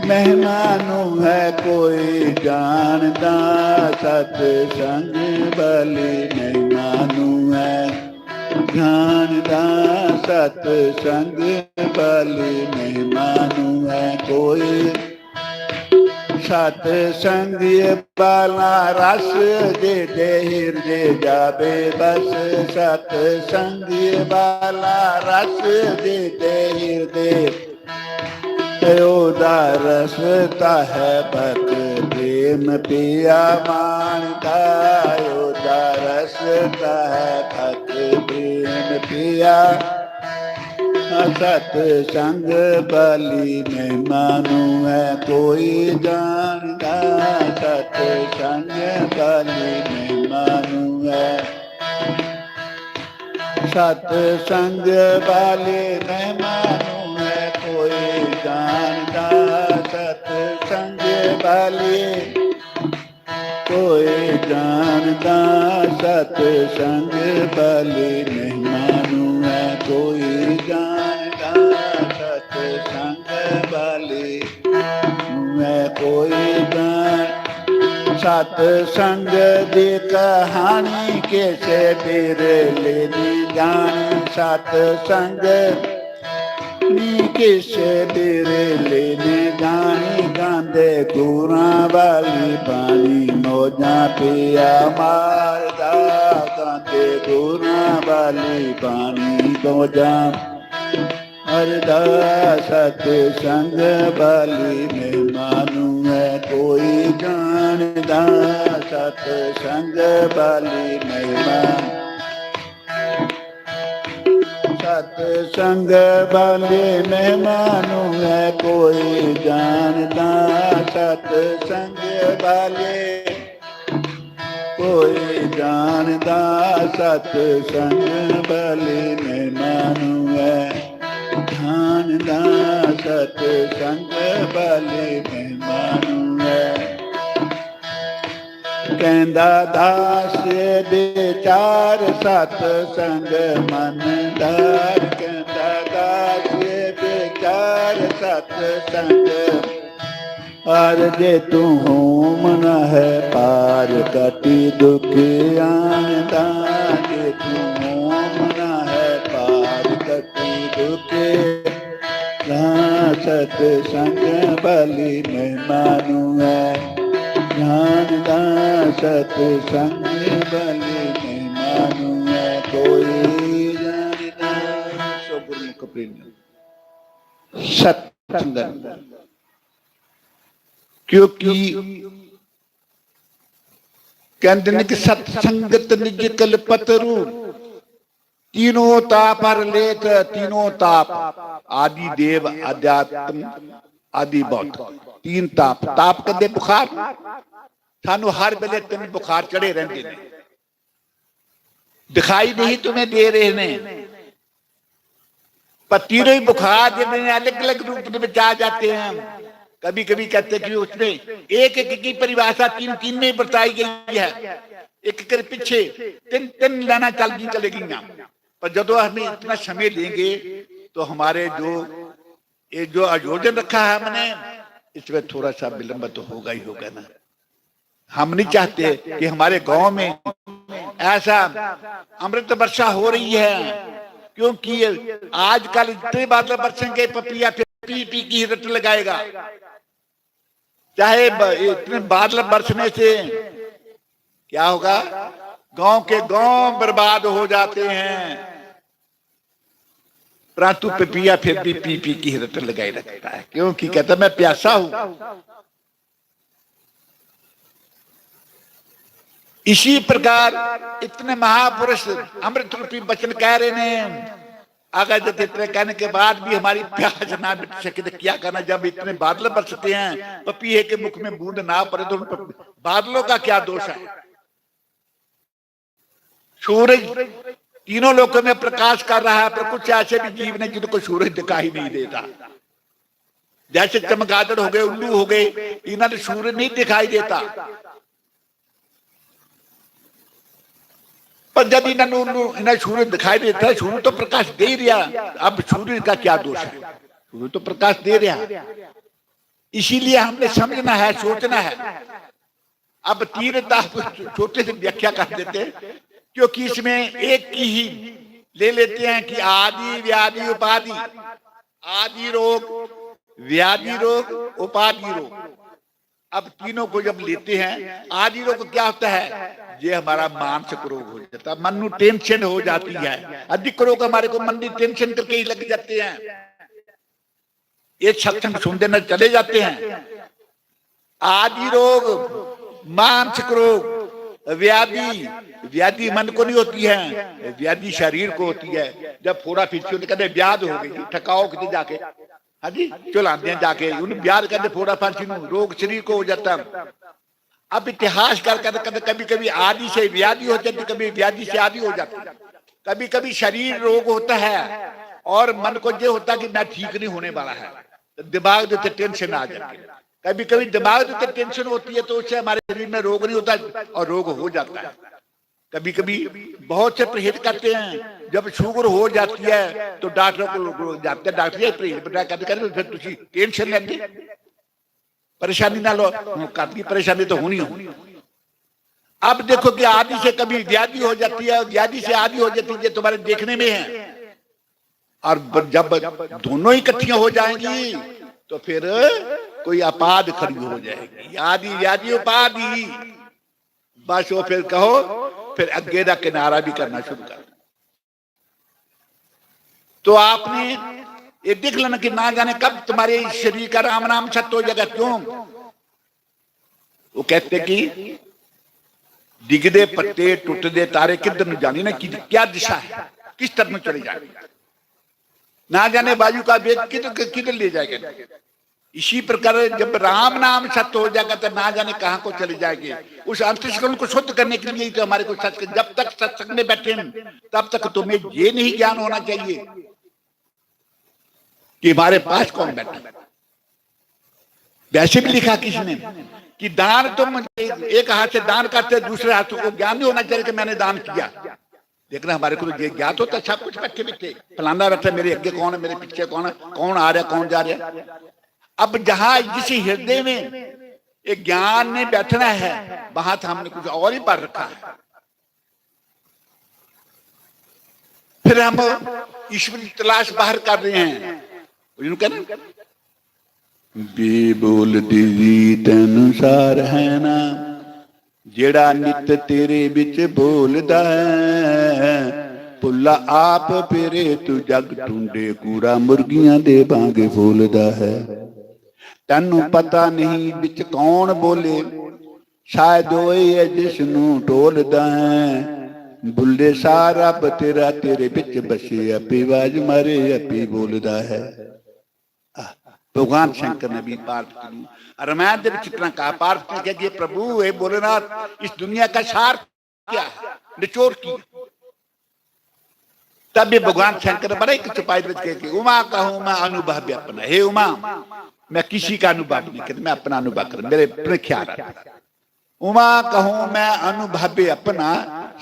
ਮਹਿਮਾ ਨੂੰ ਹੈ ਕੋਈ ਜਾਣਦਾ, ਸਤਸੰਗ ਬਲੀ ਮਹਿਮਾ ਨੂੰ ਹੈ ਜਾਣਦਾ, ਸਤਸੰਗ ਬਲੀ ਮਹਿਮਾ ਨੂੰ ਹੈ ਕੋਈ। सतसंग बाला रस दे दे हिरदे जावे बस। सतसंग बाला रस दे दे हिरदे। ओदा रस ता है भक्त प्रेम पिया मानदा। ओदा रस ता है भक्त प्रेम पिया। सतसंग बाली महिमा नू है कोई जानदा। सतसंग बाली महिमा नू है। सतसंग बाली महिमा नू है कोई जानदा। सतसंग बाली कोई जानदा। सतसंग बाली महिमा नू है कोई जानदा। सतसंग बाली नू है कोई जान। सतसंग दी कहानी किसे बिरले नी जान। सतसंग नी किसे बिरले ने जानी। गांदे गुरां वाली बाणी मौजां पिया मारदा। गांदे गुरां वाली बाणी मौजां मारदा। सतसंग बाली महिमा नू है कोई जानदा। सतसंग बाली महिमा। सतसंग बाली महिमा नू है कोई जानदा। सतसंग बाली कोई जानदा। सतसंग बाली महिमा नू है जानदा। सतसंग बाली महिमा नू है। कहंदा दास विचार सतसंग मन धार। कहंदा दास विचार सतसंग। अर जे तू होमना है पार कटी दुख आंदा। जे तू होमना है पार कटी दुख। हाँ, सतसंग बाली महिमा नू है जानदा। सतसंग बाली महिमा नू है कोई जानदा। सो गुरमुख प्रेमियों, सत्संगत, क्योंकि कहते ने कि सत्संगत निज कलपतरु। तीनों ताप हर लेत। तीनों ताप, आदि देव, अध्यात्म, आदि भौत। तीन ताप। ताप कदे? बुखार। सानू हर वेले तीन बुखार चढ़े रहंदे ने, दिखाई नहीं तुम्हें दे रहे ने, पर तीनों ही बुखार जिन्हें अलग-अलग रूप में आ जाते हैं। कभी-कभी कहते कि उसमें एक-एक की परिभाषा तीन-तीन में बताई गई है। एक कर पीछे तीन-तीन लाइनां चल गई, चले गई। पर जदों हम इतना समय लेंगे तो हमारे जो, ये जो आयोजन रखा है हमने, इसमें थोड़ा सा विलंब तो होगा ही होगा ना। हम नहीं चाहते कि हमारे गांव में ऐसा अमृत वर्षा हो रही है, क्योंकि ये आजकल इतने बादल बरसेंगे, पपिया फिर पी पी की रट लगाएगा। चाहे ब-, इतने बादल बरसने से क्या होगा? गांव के गांव बर्बाद हो जाते हैं, परंतु पपिया फिर भी पी पी की रट लगाए रखता है, क्योंकि कहता, "मैं प्यासा हूं।" इसी प्रकार इतने महापुरुष अमृत रूपी वचन कह रहे हैं। अगर जब इतने कहने के बाद भी हमारी प्यास ना मिट सके तो क्या करना? जब इतने बादल बरसते हैं, पपीहे के मुख में बूंद ना पड़े तो उन प-, बादलों का क्या दोष है? सूरज तीनों लोकों में प्रकाश कर रहा है, पर कुछ ऐसे भी जीव ने जिनको सूरज दिखाई नहीं देता। जैसे चमगादड़ हो गए, उल्लू हो गए, इन्हें सूरज नहीं दिखाई देता। पर जब इन्हें उल्लू, इन्हें सूरज दिखाई देता है, सूरज तो प्रकाश दे ही रहा। अब सूरज का क्या दोष है? सूरज तो प्रकाश दे रहा। इसीलिए हमने समझना है, सोचना है। अब तीन ताप छोटे से व्याख्या कर देते, क्योंकि इसमें एक की ही ले लेते हैं कि आदि, व्याधि, उपाधि। आदि रोग, व्याधि रोग, उपाधि रोग। अब तीनों को जब लेते हैं, आदि रोग क्या होता है? ये हमारा मानसिक रोग हो जाता है, मन में टेंशन हो जाती है। अधिक रोग हमारे को मन की टेंशन करके ही लग जाते हैं। ये सत्संग सुनते न चले जाते हैं। आदि रोग, मानसिक रोग, व्याधि, व्याधि मन को नहीं होती है, व्याधि शरीर को होती है। जब फोड़ा फिरती होती, कहते व्याध हो गई, थकाओ कितने जाके। हाँ जी, चलाते हैं जाके, उन्हें व्याध कहते फोड़ा फांसी नू, रोग शरीर को हो जाता है। अब इतिहास कर, कर, कर कभी कभी आदि से व्याधि हो जाती, कभी व्याधि से आदि हो जाती, कभी कभी शरीर रोग होता है और मन को ये होता कि मैं ठीक नहीं होने वाला है, तो दिमाग के ऊपर टेंशन आ जाती है। कभी कभी दिमाग के ऊपर टेंशन होती है तो उससे हमारे शरीर में रोग नहीं होता और रोग हो जाता है। कभी कभी बहुत से परहेज करते हैं, जब शुगर हो जाती है तो डॉक्टर को लोग जाते हैं, डॉक्टर ये परहेज बता करते करते फिर तुझे टेंशन लेंगे, परेशानी ना लो। काफी परेशानी तो होनी हो। अब देखो कि आदि से कभी व्याधि हो जाती है, व्याधि से आदि हो जाती है, ये तुम्हारे देखने में है। और ब- जब दोनों इकट्ठियां हो जाएंगी तो फिर कोई आपाद खड़ी हो जाएगी, आदि व्याधि उपाधि। बस वो फिर कहो, फिर अग्गे का किनारा भी करना शुरू कर। तो आपने ये देख लेना कि ना जाने कब तुम्हारे इस शरीर का राम नाम सत्य हो जाएगा। क्यों? वो कहते कि डिगदे पत्ते, टूटदे तारे, किधर ਨੂੰ जानी ना कि क्या दिशा है, किस तरफ में चले जाएंगे। ना जाने वायु का वेग किधर किधर ले जाएगा। इसी प्रकार जब राम नाम सत्य हो जाएगा तो ना जाने कहाँ को चले जाएंगे। उस अंतस्करण को शुद्ध करने के लिए ही तो हमारे को सत्संग, जब तक सत्संग में बैठे हैं तब तक तुम्हें ये नहीं ज्ञान होना चाहिए कि हमारे पास कौन बैठा है। वैसे भी लिखा किसने कि दान तुम एक हाथ से दान करते, दूसरे हाथ को ज्ञान नहीं होना चाहिए कि मैंने दान किया। लेकिन हमारे को तो ये ज्ञात होता, सब कुछ बैठे बैठे, फलाना बैठा, मेरे आगे कौन है, मेरे पीछे कौन है, कौन आ रहा, कौन जा रहा। अब जहां जिस हृदय में एक ज्ञान ने बैठना है, वहां तो हमने कुछ और ही भर रखा है। फिर हम ईश्वर की तलाश बाहर कर रहे हैं। ਉਹਨੂੰ ਕਹਿੰਦੇ ਬੀ ਬੋਲਦੀ ਰੀਤ ਅਨੁਸਾਰ ਹੈ ਨਾ, ਜਿਹੜਾ ਨਿਤ ਤੇਰੇ ਵਿੱਚ ਬੋਲਦਾ ਹੈ। ਭੁੱਲਾ ਆਪ ਫੇਰੇ ਤੂੰ ਜਗ ਢੂੰਡੇ, ਕੂੜਾ ਮੁਰਗੀਆਂ ਦੇ ਵਾਂਗ ਫੋਲਦਾ ਹੈ। ਤੈਨੂੰ ਪਤਾ ਨਹੀਂ ਵਿੱਚ ਕੌਣ ਬੋਲੇ, ਸ਼ਾਇਦ ਉਹ ਹੈ ਜਿਸ ਨੂੰ ਢੋਲਦਾ ਹੈ। ਬੁੱਲੇ ਸਾਹ ਰੱਬ ਤੇਰਾ ਤੇਰੇ ਵਿੱਚ ਵਸੇ, ਆਪੇ ਆਵਾਜ਼ ਮਾਰੇ, ਆਪੇ ਬੋਲਦਾ ਹੈ। ਆਹ, भगवान शंकर ने भी पार्वती को, रामायण ਦੇ ਵਿੱਚ इतना कहा, पार्वती ने कहा कि प्रभु, हे भोलेनाथ, इस दुनिया का सार क्या है, निचोड़ की। तब भी भगवान शंकर बड़े एक चौपाई में कहे कि उमा कहूं मैं अनुभव अपना, हे उमा, मैं किसी का अनुभव नहीं करता, मैं अपना अनुभव कर, मेरे अपने ख्याल आता। उमा कहूं मैं अनुभव अपना,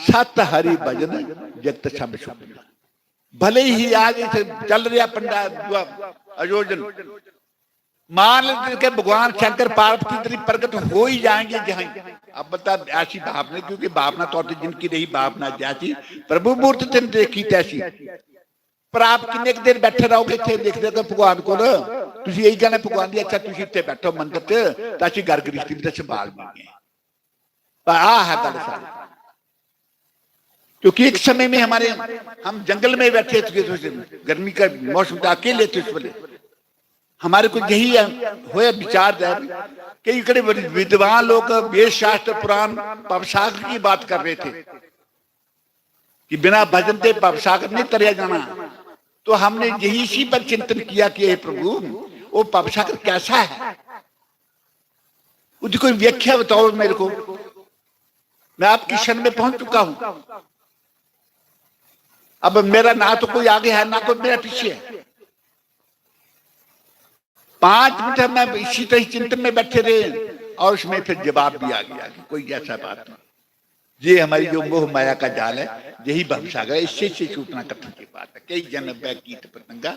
सत हरि भजन जगत सब सुख। भले ही आज इसे चल रहा पंडा आयोजन, मान लेते कि भगवान शंकर पार्वती तेरी प्रकट हो ही जाएंगे जहां। अब बता, ऐसी भावना, क्योंकि भावना तौर ਤੇ जिनकी रही भावना जैसी, प्रभु मूर्त तेन देखी तैसी। पर आप किन्ने कुछ देर बैठे रहोगे इतने देखते तो भगवान को, तुझे यही कहना भगवान जी, अच्छा तुझे इतने बैठो मंदिर ਤੇ, ਤਾਂ ਅਸੀਂ ਘਰ ਗ੍ਰਸਤੀ ਵੀ ਤਾਂ ਸੰਭਾਲ ਲਈਏ। पर आ है गल सारी। क्योंकि एक समय में हमारे, हम जंगल में बैठे थे, गर्मी का मौसम था, अकेले थे उस वेले। हमारे को यही होया विचार है कि इकड़े विद्वान लोग वेद शास्त्र पुराण भवसागर की बात कर रहे थे कि बिना भजन के भवसागर नहीं तरिया जाना। तो हमने यही इसी पर चिंतन किया कि हे प्रभु, वो भवसागर कैसा है, उसकी कोई व्याख्या बताओ मेरे को। मैं आपकी शरण में पहुंच चुका हूं। अब मेरा ना तो कोई आगे है, ना कोई मेरा पीछे है। पांच मिनट हम इसी तरह चिंतन में बैठे रहे और उसमें फिर जवाब भी आ गया कि कोई ऐसा बात नहीं। ये हमारी जो मोह माया का जाल है, यही भवसागर है। इससे इससे छूटना कठिन की बात है। कई जन्म वह कीट पतंगा,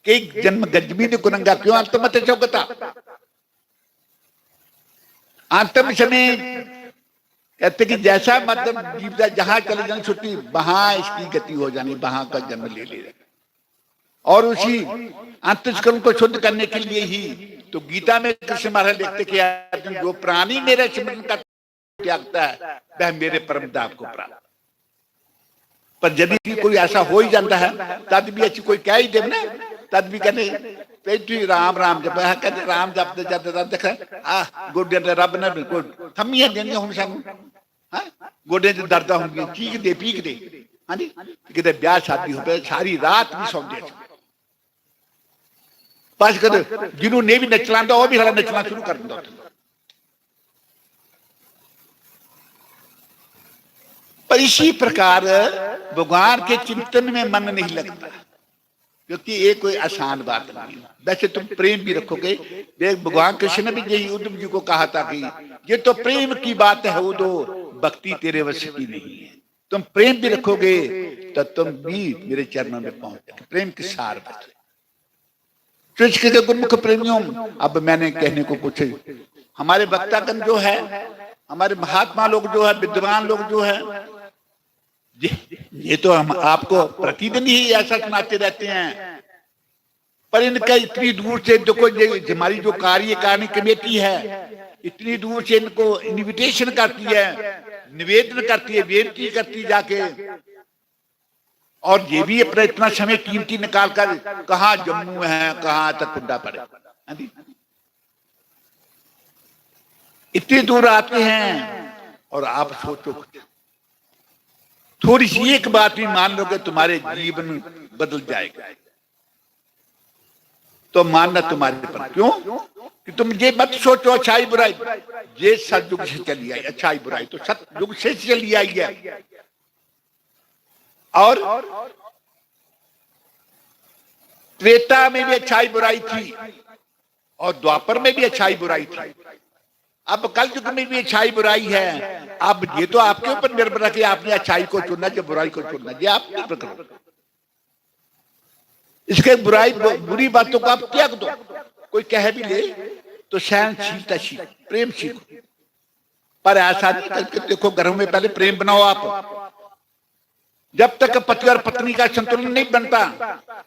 कई जन्म गजबी ने कुरंगा। क्यों अंत मत चौकता? अंतिम समय कहते कि जैसा मतलब जीवता जहां चले जाने छुट्टी, वहां इसकी गति हो जानी, वहां का जन्म ले ले। और उसी अंतस्करण को शुद्ध करने के लिए ही तो गीता में कृष्ण महाराज लिखते कि अर्जुन, जो प्राणी मेरा स्मरण करता त्यागता है, वह मेरे परम धाम को प्राप्त। पर यदि कोई ऐसा हो ही जाता है, तद भी अच्छी कोई कह ही देवे ना, तद भी कहते, "ते तू राम राम जप," है कहते, "राम जपते जपते तब देख, आ गोड्यां ते रब ने कोई थम्मियां देनियां हुण सानू, हैं? गोड्यां च दर्दां हुंदियां, चीकदे पीकदे।" हाँ जी, किते ब्याह शादी होवे, सारी रात भी सौंदे। बस कर, जिन्हों नहीं भी नचना आंदा, वो भी साला नचना शुरू कर दिंदा उत्थे। पर इसी प्रकार भगवान के चिंतन में मन नहीं लगता, क्योंकि ये कोई आसान बात नहीं है। वैसे तुम प्रेम भी रखोगे, देख, भगवान कृष्ण ने भी यही उद्धव जी को कहा था कि ये तो प्रेम की बात है, वो तो भक्ति तेरे वश की नहीं है। तुम प्रेम भी रखोगे तो तुम भी मेरे चरणों में पहुंच जाओगे। प्रेम के सार बदले। तो इसके लिए गुरुमुख प्रेमियों, अब मैंने कहने को कुछ, हमारे वक्तागण जो है, हमारे महात्मा लोग जो है, विद्वान लोग जो है, ये, ये तो हम आपको प्रतिदिन ही ऐसा सुनाते रहते हैं, पर इनका इतनी दूर से देखो, ये हमारी जो कार्यकारिणी कमेटी है, इतनी दूर से इनको इनविटेशन करती है, निवेदन करती है, बेनती करती है जाके, और ये भी अपना इतना समय कीमती निकाल कर, कहाँ जम्मू है, कहाँ तक कुंडा पड़े, हाँ जी? इतनी दूर आते हैं और आप सोचो कुछ, थोड़ी सी एक बात भी मान लो कि तुम्हारे जीवन बदल जाएगा। तो मानना तुम्हारे पर, क्यों कि तुम ये मत सोचो अच्छाई बुराई, ये सतयुग से चली आई, अच्छाई बुराई तो सतयुग से चली आई है। और त्रेता में भी अच्छाई बुराई थी और द्वापर में भी अच्छाई बुराई थी, अब कलयुग में भी अच्छाई बुराई है। अब ये तो आपके ऊपर निर्भर है कि आपने अच्छाई को चुनना या बुराई को चुनना, ये आप निर्भर करो। इसके बुराई, बुरी बातों को आप त्याग दो। कोई कह भी ले तो सहनशीलता सीखो, प्रेम सीखो, पर ऐसा नहीं करके देखो, घरों में पहले प्रेम बनाओ आप। जब तक पति और पत्नी का संतुलन नहीं बनता,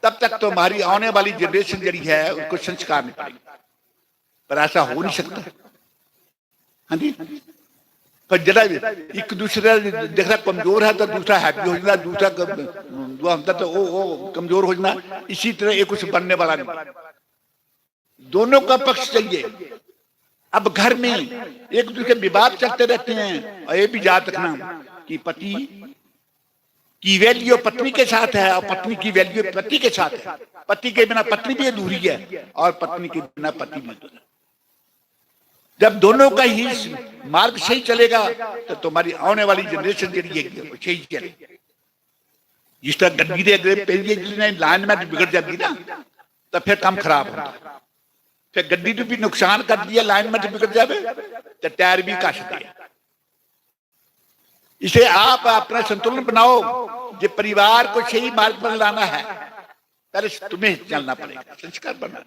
तब तक तुम्हारी आने वाली जनरेशन जड़ी है, उसको संस्कार नहीं पड़ेगा। पर ऐसा हो नहीं सकता। हाँ जी, पर जरा एक दूसरे देखना कमजोर है तो दूसरा हैवी हो जाता, दूसरा कम-, दुआ होता तो वो, वो कमजोर हो जाता। इसी तरह ये कुछ बनने वाला नहीं। दोनों का पक्ष चाहिए। अब घर में एक दूसरे के विवाद चलते रहते हैं, और ये भी याद रखना कि पति की वैल्यू पत्नी के साथ है और पत्नी की वैल्यू पति के साथ है। पति के बिना पत्नी भी अधूरी है और पत्नी के बिना पति भी अधूरा। जब दोनों का ही मार्ग सही चलेगा, तो तुम्हारी आने वाली जनरेशन जड़ी है, वो सही चलेगी। जिस तरह गड्डी दे अगले पहिए जिन्हें अलाइनमेंट बिगड़ जाती ना, तो फिर काम खराब होता। फिर गड्डी ਨੂੰ ਵੀ ਨੁਕਸਾਨ ਕਰਦੀ ਹੈ, ਅਲਾਈਨਮੈਂਟ ਵਿਗੜ ਜਾਵੇ, ਤੇ ਟਾਇਰ ਵੀ ਘਸਦੇ ਆ। इसे आप अपना संतुलन बनाओ। जो परिवार को सही मार्ग पर लाना है, पहले तुम्हें चलना पड़ेगा, संस्कार बनना।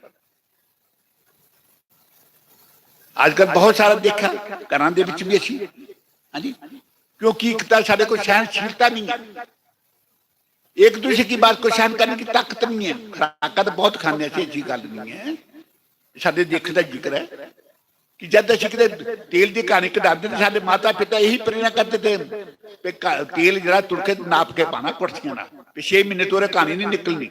आजकल बहुत सारा देखा, घरां ਦੇ ਵਿੱਚ ਵੀ ਅਸੀਂ, हाँ जी, क्योंकि एक तो ਸਾਡੇ ਕੋਲ ਸਹਿਣਸ਼ੀਲਤਾ ਨਹੀਂ ਹੈ, एक दूसरे की बात को सहन करने की ताकत नहीं है। ਖੁਰਾਕਾਂ ਤਾਂ ਬਹੁਤ ਖਾਂਦੇ ਅਸੀਂ, ऐसी ਗੱਲ नहीं है। ਸਾਡੇ ਦੇਖਣ ਦਾ ਜ਼ਿਕਰ ਹੈ ਕਿ ਜਦ ਅਸੀਂ ਕਿਤੇ ਤੇਲ ਦੀ ਕਹਾਣੀ ਕਢਾਉਂਦੇ ਤੇ ਸਾਡੇ ਮਾਤਾ ਪਿਤਾ ਇਹੀ ਪ੍ਰੇਰਣਾ ਕਰਦੇ ਤੇ ਵੀ ਘ-, ਤੇਲ ਜਿਹੜਾ, ਤੁੜਕੇ ਨਾਪ ਕੇ ਪਾਣਾ ਕੁਰਸੀਆਂ ਨਾਲ, ਵੀ ਛੇ ਮਹੀਨੇ ਤੋਂ ਉਰੇ ਕਹਾਣੀ ਨਹੀਂ ਨਿਕਲਣੀ।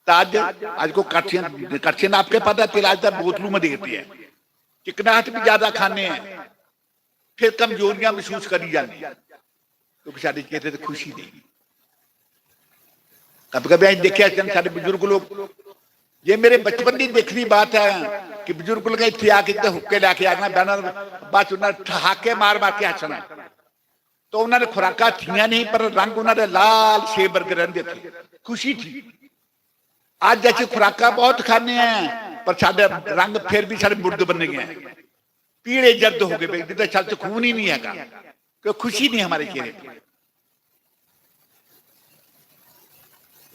ਤਾਂ ਅੱਜ, ਅੱਜ ਕੋ ਕੜਛੀਆਂ, ਕੜਛੀਆਂ ਨਾਪ ਕੇ ਪਾਦਾ ਤੇਲ, ਅੱਜ ਤਾਂ ਬੋਤਲੂ ਮੇ ਦੇਖਦੇ ਆ। ਚਿਕਨਾਹਟ ਵੀ ਜ਼ਿਆਦਾ ਖਾਂਦੇ ਆ, ਫਿਰ ਕਮਜ਼ੋਰੀਆਂ ਮਹਿਸੂਸ ਕਰੀ ਜਾਂਦੇ ਆ, ਕਿਉਂਕਿ ਸਾਡੇ ਚਿਹਰੇ ਤੇ ਖੁਸ਼ੀ ਨਹੀਂ। ਕਦੇ ਕਦੇ ਅਸੀਂ ਦੇਖਿਆ ਕਿ ਸਾਡੇ ਬਜ਼ੁਰਗ ਲੋਕ, ये मेरे बचपन की देखने की बात है कि बुजुर्ग लोग ਇੱਥੇ ਆ ਕੇ ਤੇ हुक्के ला के आना, बहना, बाद च उन्होंने ठहाके मार मार के हंसना। तो उन्होंने खुराकां थियां नहीं, पर रंग उन्होंने लाल सेब वर्गे रहंदे थे, खुशी थी। आज जैसी खुराकां बहुत खाने हैं, पर साडे रंग फिर भी सारे मुर्द बन गए हैं, पीले जर्द हो गए, जिंदे सर च खून ही नहीं है, कोई खुशी नहीं हमारे चेहरे पर।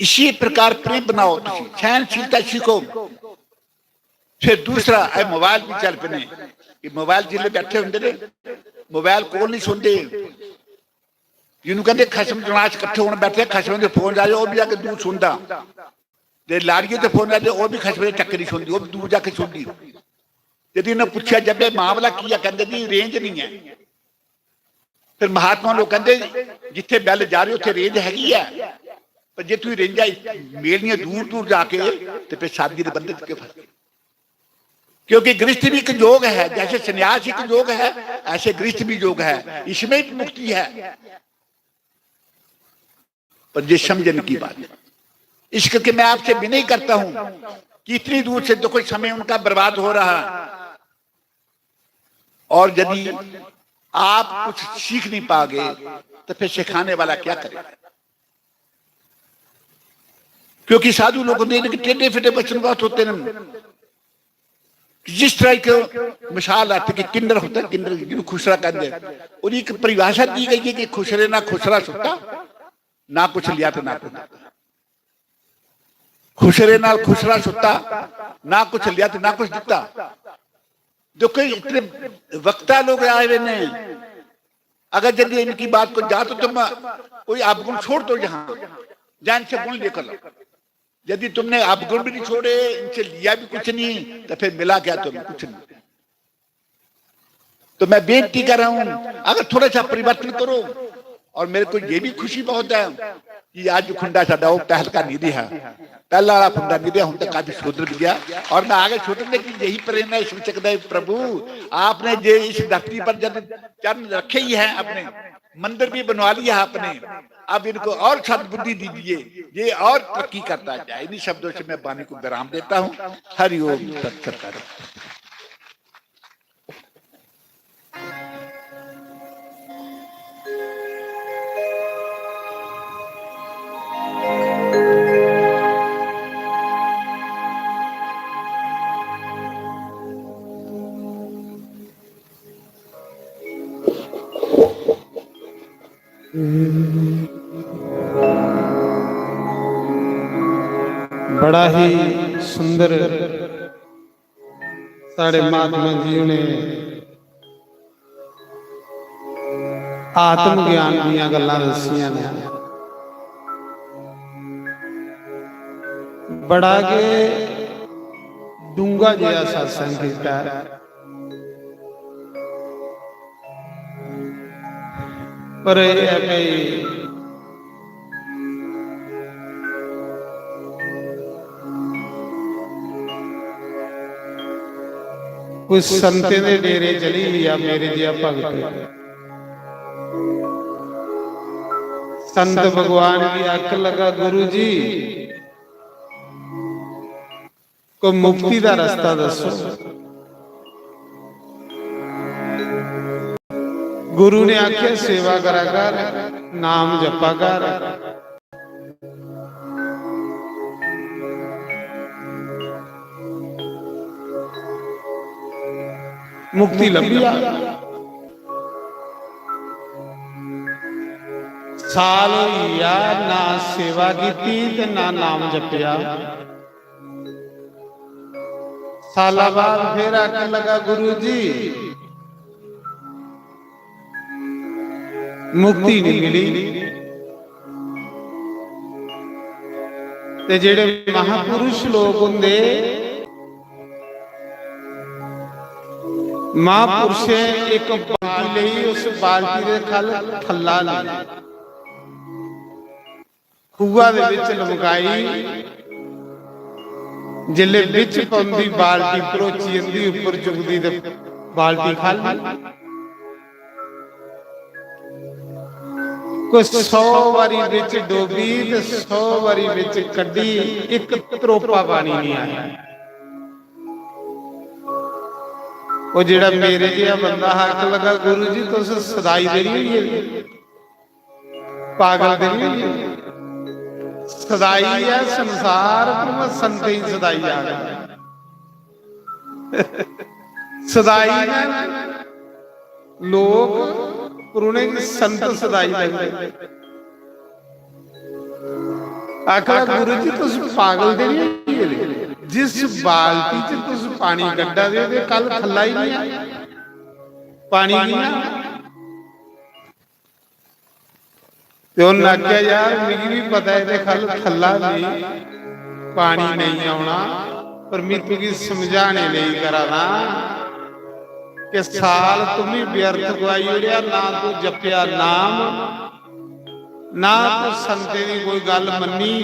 इसी प्रकार प्रेम बनाओ, तुसी सहनशीलता सीखो। फिर दूसरा, ਇਹ ਮੋਬਾਈਲ ਵੀ ਚੱਲ ਪਏ ਨੇ, ਕਿ ਮੋਬਾਈਲ ਜਿੱਲੇ ਬੈਠੇ ਹੁੰਦੇ ਨੇ, ਮੋਬਾਈਲ ਕੋਲ ਨਹੀਂ ਸੁਣਦੇ। ਜਿਹਨੂੰ ਕਹਿੰਦੇ ਖਸਮ ਜਨਾਸ਼ ਇਕੱਠੇ ਹੋਣ ਬੈਠੇ, ਖਸਮ ਦੇ ਫੋਨ ਆ ਜਾਓ, ਉਹ ਵੀ ਆ ਕੇ ਦੂਰ ਸੁਣਦਾ। ते लाड़ियै दे फोन आए ते ओह् बी खसमे दे चक्कर ही सुनदी, ओह् बी दूर जाके सुनदी। जदी उ'नें पुच्छेआ, "जब्बे, मामला की है?" कहंदे, "जी, रेंज नहीं है।" फिर महात्मा लोग कहंदे, "जिथे बैल जा रहे, उथे रेंज हैगी है, पर जे तुम रेंजा मेलियां दूर दूर जाके, तो फिर सादगी दे बंधन च क्यों फंस गए?" क्योंकि गृहस्थी भी एक योग है, जैसे संन्यास एक योग है, ऐसे गृहस्थ भी योग है, इसमें भी मुक्ति है। पर ये समझने की बात है। इस करके मैं आपसे विनय करता हूं कि इतनी दूर से देखो, समय उनका बर्बाद हो रहा है, और यदि आप कुछ सीख नहीं पाओगे, तो फिर सिखाने वाला क्या करेगा? क्योंकि साधु लोग होंदे ने कि टेढ़े फिटे वचन बहुत होते हैं। जिस तरह की मिसाल आती कि किन्नर होता है, किन्नर जिन्हें खुसरा कहते हैं, और एक परिभाषा दी गई है कि खुसरे ना खुसरा सुता, ना कुछ लिया तो ना कुछ दिता। खुसरे नाल खुसरा सुता, ना कुछ लिया तो ना कुछ दिता। देखो, इतने वक्ता लोग आए हुए ने, अगर यदि इनकी बात को जा तो तुम कोई अवगुण छोड़ दो यहाँ, या इनसे गुण लेकर लो। यदि तुमने अवगुण भी नहीं छोड़े, इनसे लिया भी कुछ नहीं, तो फिर मिला क्या तुम्हें? कुछ नहीं। तो मैं बेनती कर रहा हूं, अगर थोड़ा सा परिवर्तन करो। और मेरे को ये भी खुशी बहुत है कि आज खुंडा साडा वो पहल का नहीं रहा, पहला वाला खुंडा नहीं रहा, हम तो काफी सुधर भी गया। और मैं आगे छोटे की यही प्रेरणा इस विचक दे, प्रभु, आपने जे इस धरती पर जब चरण रखे ही है, अपने मंदिर भी बनवा लिया आपने, अब इनको और सद्बुद्धि दीजिए, ये और तरक्की करता जाए। इन्हीं शब्दों से मैं वाणी को विराम देता हूँ। हरि ओम तत्सत। बड़ा ही सुंदर साढ़े महात्मा जी ने आत्म ज्ञान दियां गल्लां दस्सियां ने। बड़ा गै डूंगा जेहा सत्संग कीता ऐ। पर एह् ऐ भई, कोई संतें दे डेरे चली गेआ मेरे जेहा भगत। संत भगवान गी आखन लगा, "गुरु जी, कोई मुक्ति दा रस्ता दस्सो।" गुरु ने आखेआ, "सेवा करा कर, नाम जपा कर, मुक्ति लब्भी जा।" साल होई गेआ, ना सेवा कीती ते ना नाम जपेआ। साला बाद फिर आखन लगा, "गुरु जी, मुक्ति नहीं मिली।" ते जेड़े महापुरुष लोग होंदे, महापुरुषें इक बाल्टी लेई, उस बाल्टी दे खल थल्ला लेई, खूहा दे विच लमकाई, जिल्ले विच पौंदी बाल्टी भरोची जंदी, उप्पर चुकदी ते बाल्टी खाली। कोई सौ बारी विच डोबी ते सौ बारी विच कड्डी, इक त्रोपा पानी नहीं आया। वो जेड़ा मेरे जेहा बंदा हा, आखन लगा, "गुरु जी, तुस सदाई दे नहीं होई गेदे?" पागल ते नहीं होई? सदाई ऐ संसार, पर मैं संतें गी सदाई आखदा। सदाई न लोक, पर उ'नेंगी संत सदाई लगदे। आखदा, "गुरु जी, तुस पागल ते नहीं होई गेदे? जिस बाल्टी च तुस पानी कड्ढा दे ओ, ते कल थल्ला ही नहीं आया। पानी कि'यां?" ते उन्नै आखेआ, "यार, मिगी बी पता ऐ, एह्दे ख'ल्ल थल्ला नेईं, पानी नहीं आना, पर मैं तुगी समझाने लेई करा दा कि साल तुम्हें व्यर्थ गवाई ओड़ेआ, ना तू जपेआ नाम, ना तू संतें दी कोई गल मन्नी,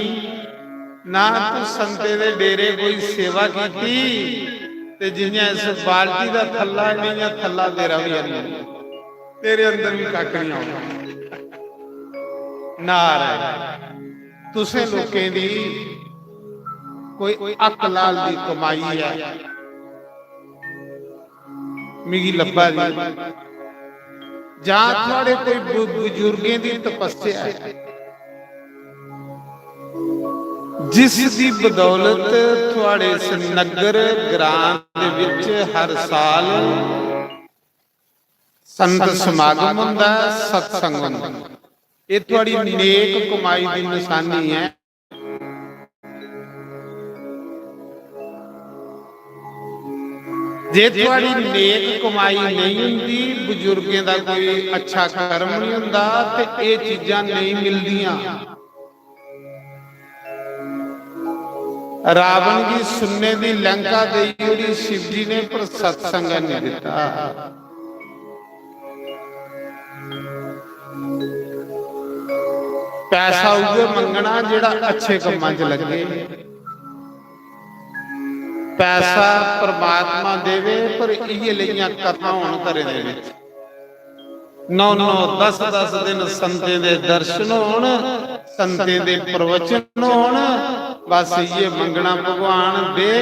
ना तू संतें दे डेरे कोई सेवा कीती, ते जियां इस बाल्टी दा थल्ला नहीं, इयां थल्ला तेरा भी है नहीं, तेरे अंदर भी कक्ख नहीं आना। नार ऐ, तुसें लोकें दी कोई हक लाल दी कमाई ऐ, मिगी लब्भा दी, जां थुआड़े कोई बु-, बुजुर्गें दी तपस्या ऐ, जिस दी बदौलत थुआड़े इस नग्गर ग्रां दे विच हर साल संत समागम हुंदा ऐ, सत्संग हुंदा ऐ। एह् थुआड़ी नेक कमाई दी निशानी ऐ। जे थुआड़ी नेक कमाई नहीं हुंदी, बुजुर्गें दा कोई अच्छा कर्म नहीं हुंदा, ते एह् चीजां नहीं मिलदियां। रावण गी सुन्ने दी लंका देई ओड़ी शिव जी ने, पर सत्संग नहीं दिता। पैसा उ'ऐ मंगना जेह्ड़ा अच्छे कम्मां च लग्गे। पैसा परमात्मा देवे, पर इ'यै लेइयां कथां होन घरें दे विच। नौ नौ दस दस दिन संतें दे दर्शन होन, संतें दे प्रवचन होन, बस इ'यै मंगना भगवान दे,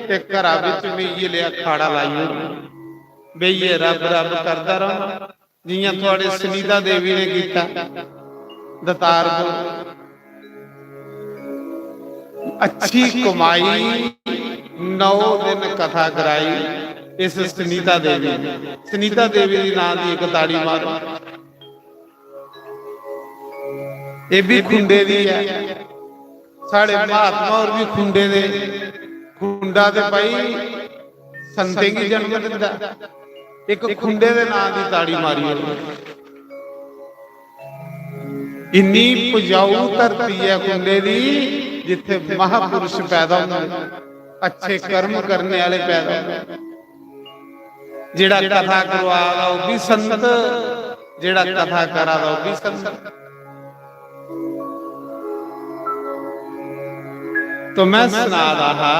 ते घरा विच में इ'यै लेआ खाड़ा लाई ओड़ना। बेहियै रब रब करदा रौह्ना, जियां थुआड़े सुनीता देवी ने कीता दतार को। अच्छी कमाई, नौ दिन कथा कराई इस सुनीता देवी ने। सुनीता देवी दी नां दी इक ताड़ी मारो। एह् भी खुंडे दी ऐ। साढ़े महात्मा होर भी खुंडे दे। खुंडा ते भाई संतें गी जन्म दिंदा। इक खुंडे दे नां दी ताड़ी मारी ओड़ो। इन्नी उपजाऊ धरती ऐ खुंडे दी, जित्थे महापुरुष पैदा होंदे, अच्छे कर्म करने आह्ले पैदा होंदे। जेड़ा कथा करवा दा, ओह् भी संत, जेड़ा कथा करा दा, ओह् भी संत। तो मैं सना दा हा,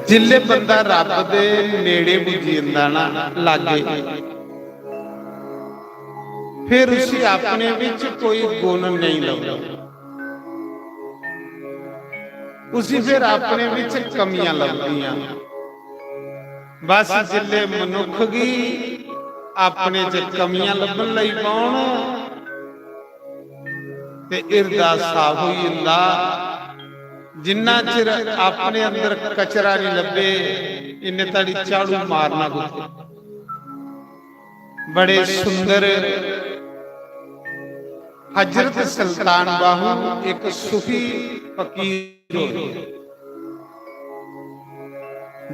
जिल्ले बंदा रब दे नेड़े पुज्जी जंदा ना, लागे, फिर उसी अपने विच कोई गुण नहीं लभदा, उसी फिर अपने विच कमियां लभदियां। बस जिल्ले मनुख गी अपने च कमियां लब्भन लगी पौन, ते हिरदा साफ होई जंदा। जिन्ना चिर अपने अंदर कचरा नहीं लब्भे, इन्ने धड़ी झाड़ू मारना कुत्थै? बड़े सुंदर हजरत सुल्तान बाहू एक सूफी फकीर होए,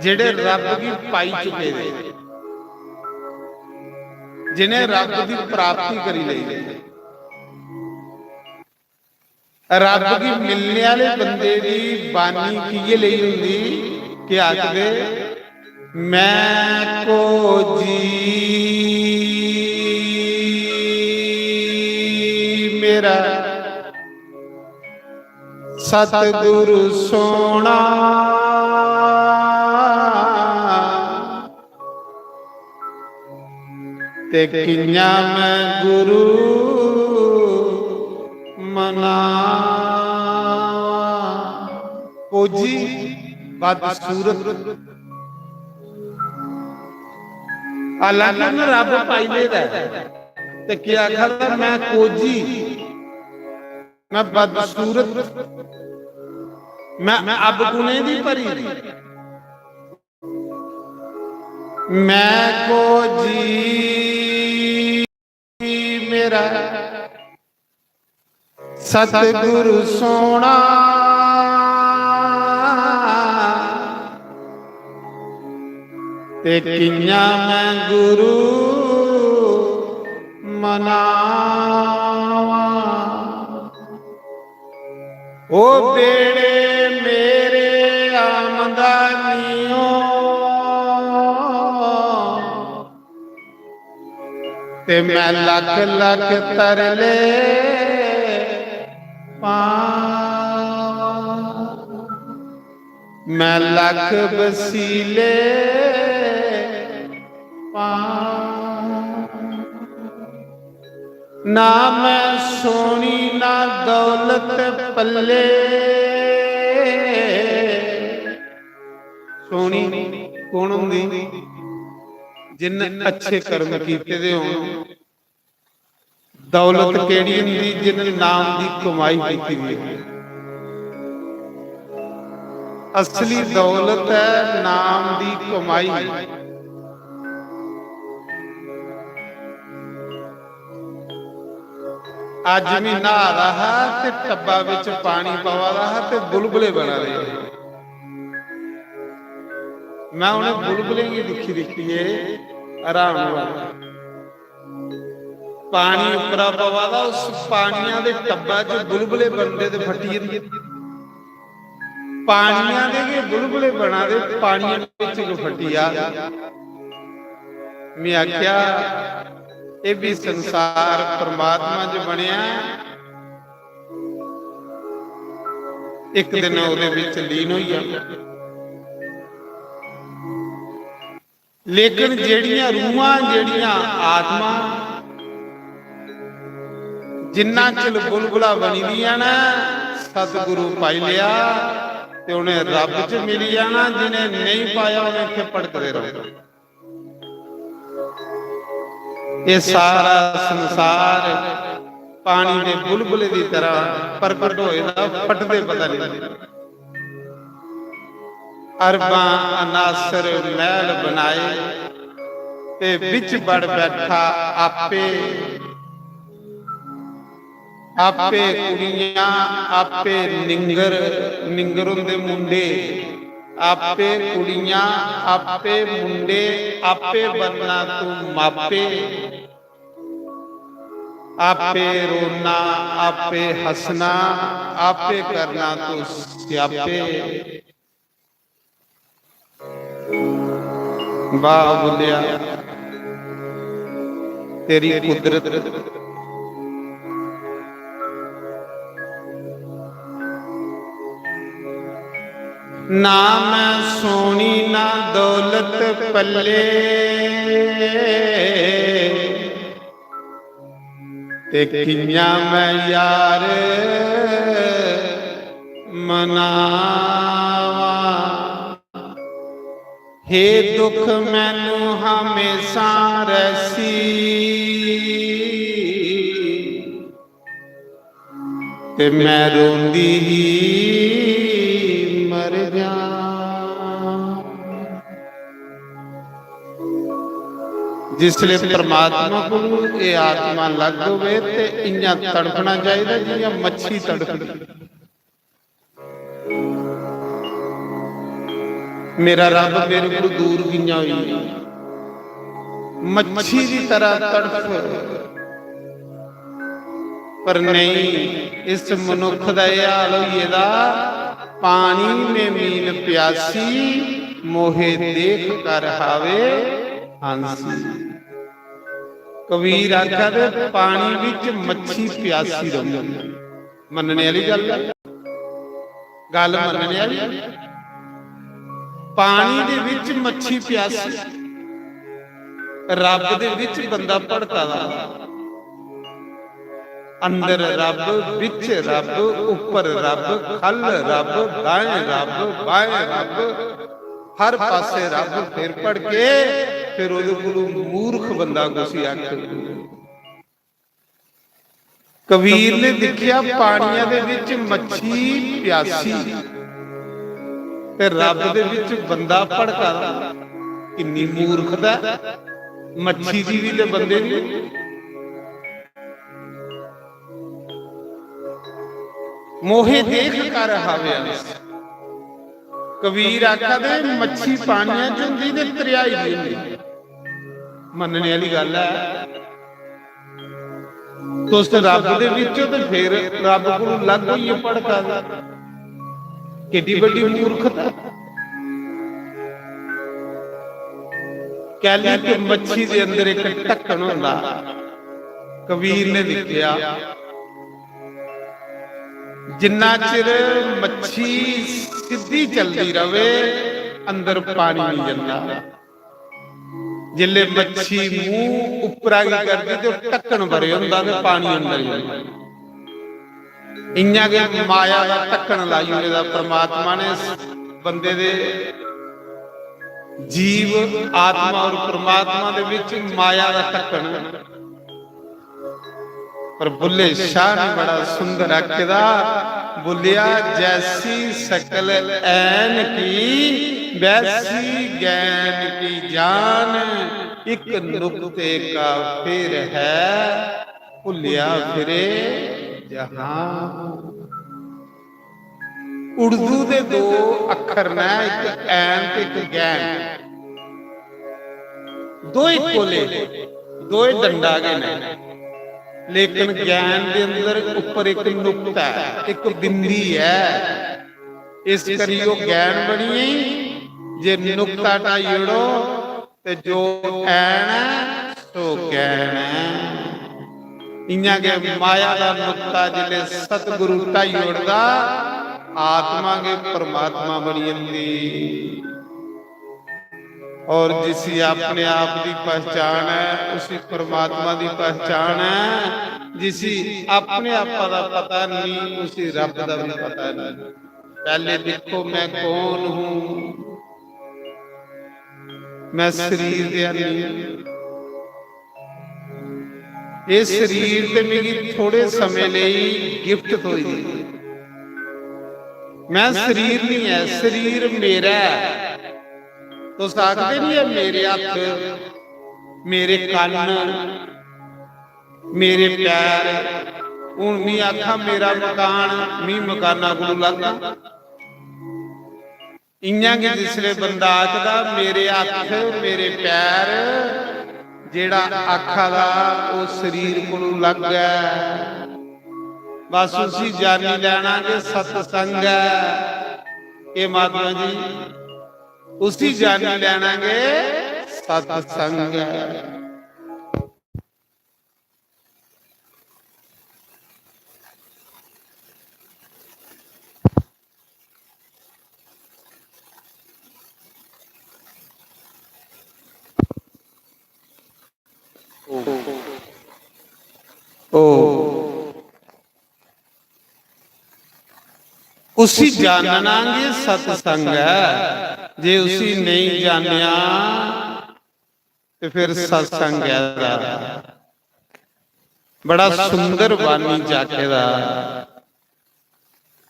जेड़े रब गी पाई चुके दे, जिन्हें रब दी प्राप्ति करी लेई। रब गी मिलने आह्ले बंदे दी बानी कि'यै लेई होंदी? केह् आखदे? "मैं को जी मेरा सतगुरु सोना, ते कि'यां मैं गुरु मनावां।" ओ जी, बदसूरत। हालांकि उन्हें रब पाई लेदा ऐ, ते केह् आखा दा, "मैं कोजी, मैं बदसूरत, मैं अवगुणें दी भरी दी।" मैं को जी मेरा सतगुरु सोना, ते कि'यां मैं गुरु मनावां। ओ बेड़े मेरे आमदा नियो, ते मैं लख लख तरले पां। मैं लख वसीले पां। ना मैं सोनी ना दौलत पल्ले। सोनी कौन होंदी? जिन अच्छे कर्म कीते दे होन। दौलत केड़ी होंदी? जिन नाम दी कमाई कीती दी होंदी। असली दौलत है नाम दी कमाई। अज्ज मैं नहा दा हा ते टब्बा बिच पानी पवा दा हा ते बुलबुले बना दे हे। मैं उन्हें बुलबुलें गी दिक्खी दिक्खियै हैरान होआ। पानी उप्परा पवा दा, उस पानिया दे टब्बा च बुलबुले बनदे ते फट्टी जंदे। पानिया दे गै बुलबुले बना दे, पानिया बिच गै फट्टी जा। मैं आख्या, "एह भी संसार परमात्मा च बनेआ, इक दिन ओहदे बिच लीन होई जाना।" लेकिन जेड़ियां रूहां, जेड़ियां आत्मा जिन्ना चिर बुलबुला बनी दियां न, सतगुरु पाई लिया ते उन्हें रब च मिली जाना, जिन्हें नहीं पाया उन्हें इत्थे भटकदे रहो। ये सारा संसार पानी दे बुलबुले दी तरह प्रकट होए दा, फटदे पता नहीं। अरबां अनासर महल बनाए ते बिच बड़ बैठा आपे। आपे कुड़ियां, आपे निंगर, निंगर होंदे मुंडे, आपे कुड़ियां, आपे मुंडे, आपे बनना तू मापे। आपे रोना, आपे हंसना, आपे करना तू स्यापे। वाह बुल्लिया, तेरी कुदरत। ना मैं सोनी ना दौलत पल्ले, ते कियां मैं यार मनावा। हे दुख मैनू हमेशा रहसी, ते मैं रोंदी ही मर जा। जिसले परमात्मा कोलू एह आत्मा लग होवे ते इयां तड़फना चाहिदा जियां मच्छी तड़फदी। मेरा रब मेरे को दूर कियां होई? मच्छी की तरह तड़फ। पर नहीं, इस मनुख दा एह हाल होई गेदा, पानी में मीन प्यासी, मोहे देख कर हावे हांसी। कबीर आखा दे, पानी विच मच्छी प्यासी रौंदी। मन्नने आह्ली गल्ल ऐ, गल्ल मन्नने आह्ली। पानी दे विच मच्छी प्यासी, रब दे विच बंदा भटका दा। अंदर रब, विच रब, उप्पर रब, खल रब, दाएं रब, बाएं रब, हर पासे रब। फिर भटके, फिर ओहदे कोलू मूर्ख बंदा कुसी आखे। कबीर ने दिखिया पानिया दे विच मच्छी प्यासी ते रब दे विच बंदा भटका दा। किन्नी मूर्खता ऐ, मच्छी दी भी ते बंदे दी। मोहे देख कर हावे हांसी। कबीर आखा दे, मच्छी पानिया च होंदी ते त्रियाई दी होंदी। मन्नने आह्ली गल्ल ऐ। तुस रब दे बिच ओ ते फिर रब कोलू अलग होइयै भड़का दे। केड्डी बड्डी मूर्खता। कैली के मच्छी दे अंदर एक ढक्कन होंदा। कबीर ने लिखिया, जिन्ना चिर मच्छी सिद्धी चलदी रवे, अंदर पानी नहीं जंदा। जिसले मच्छी मूंह उपरा गी करदी ते ढक्कन भरे होंदा ते पानी अंदर जंदा। इयां गै माया दा ढक्कन लाई ओड़े दा परमात्मा ने बंदे दे, जीव आत्मा और परमात्मा दे विच माया दा ढक्कन। पर बुल्ले शाह ने बड़ा सुंदर आखे दा, बोलिया, जैसी शकल ऐन की वैसी गैन की जान, एक नुक्ते का फेर है भुलिया फिरे जहां। उर्दू दे दो अक्खर न, एक ऐन ते एक गैन। दो इक्को ले, दो डंडा गै न, लेकिन गैन दे अंदर ऊपर एक नुक्ता है, एक बिंदी है। इस करी ओह् गैन बनी गेई। जे नुक्ता ढाई ओड़ो ते जो ऐन ऐ, सो गैन ऐ। इयां गै माया दा नुक्ता जिसले सतगुरु ढाई ओड़दा, आत्मा गै परमात्मा बनी जंदी। और जिसी अपने आप की पहचान है, उसी परमात्मा की पहचान है। जिसी अपने आपा का पता नहीं, उसी रब का भी पता नहीं। पहले देखो, मैं कौन हूं? मैं शरीर दे नहीं। ये शरीर ते मिगी थोड़े समय लेई गिफ्ट थोई दी। मैं शरीर नहीं है, शरीर मेरा है। तुस आखदे नहीं है, मेरे हत्थ, मेरे कन्न, मेरे पैर। हुन मी आखा, मेरा मकान, मी मकाना कोलू लागा। इयां गै जिसले बंदा आखदा, मेरे हत्थ, मेरे पैर, जेड़ा आखा दा, ओह शरीर कोलू अलग ऐ। बस उसी जानी लैना कि सत्संग ऐ। ए महात्मा जी, उसी जानी लैना कि सत्संग ऐ। ओ, उसी जानना गै सत्संग ऐ। जे उसी नहीं जानेआ ते फिर सत्संग ऐ दा। बड़ा सुंदर बानी जाके दा।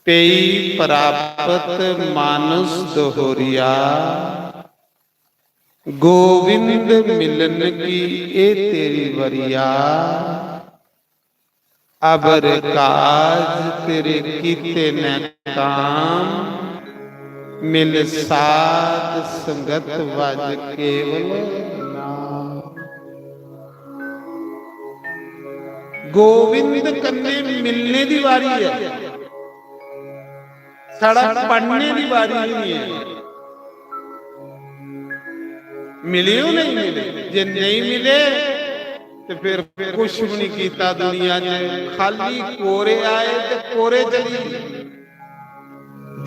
पेई प्राप्त मानुष दोहरिया, गोविंद मिलन की ए तेरी वरिया। अबर काज तेरे कीते न काम, मिल साध संगत वज केवल नाम। गोविंद कन्ने मिलने दी बारी है, साढ़ा पढ़ने दी बारी नहीं है। मिले हो नहीं मिले? जे नहीं मिले तो फिर कुछ भी नहीं किया दुनिया च, खाली कोरे आए ते कोरे चली।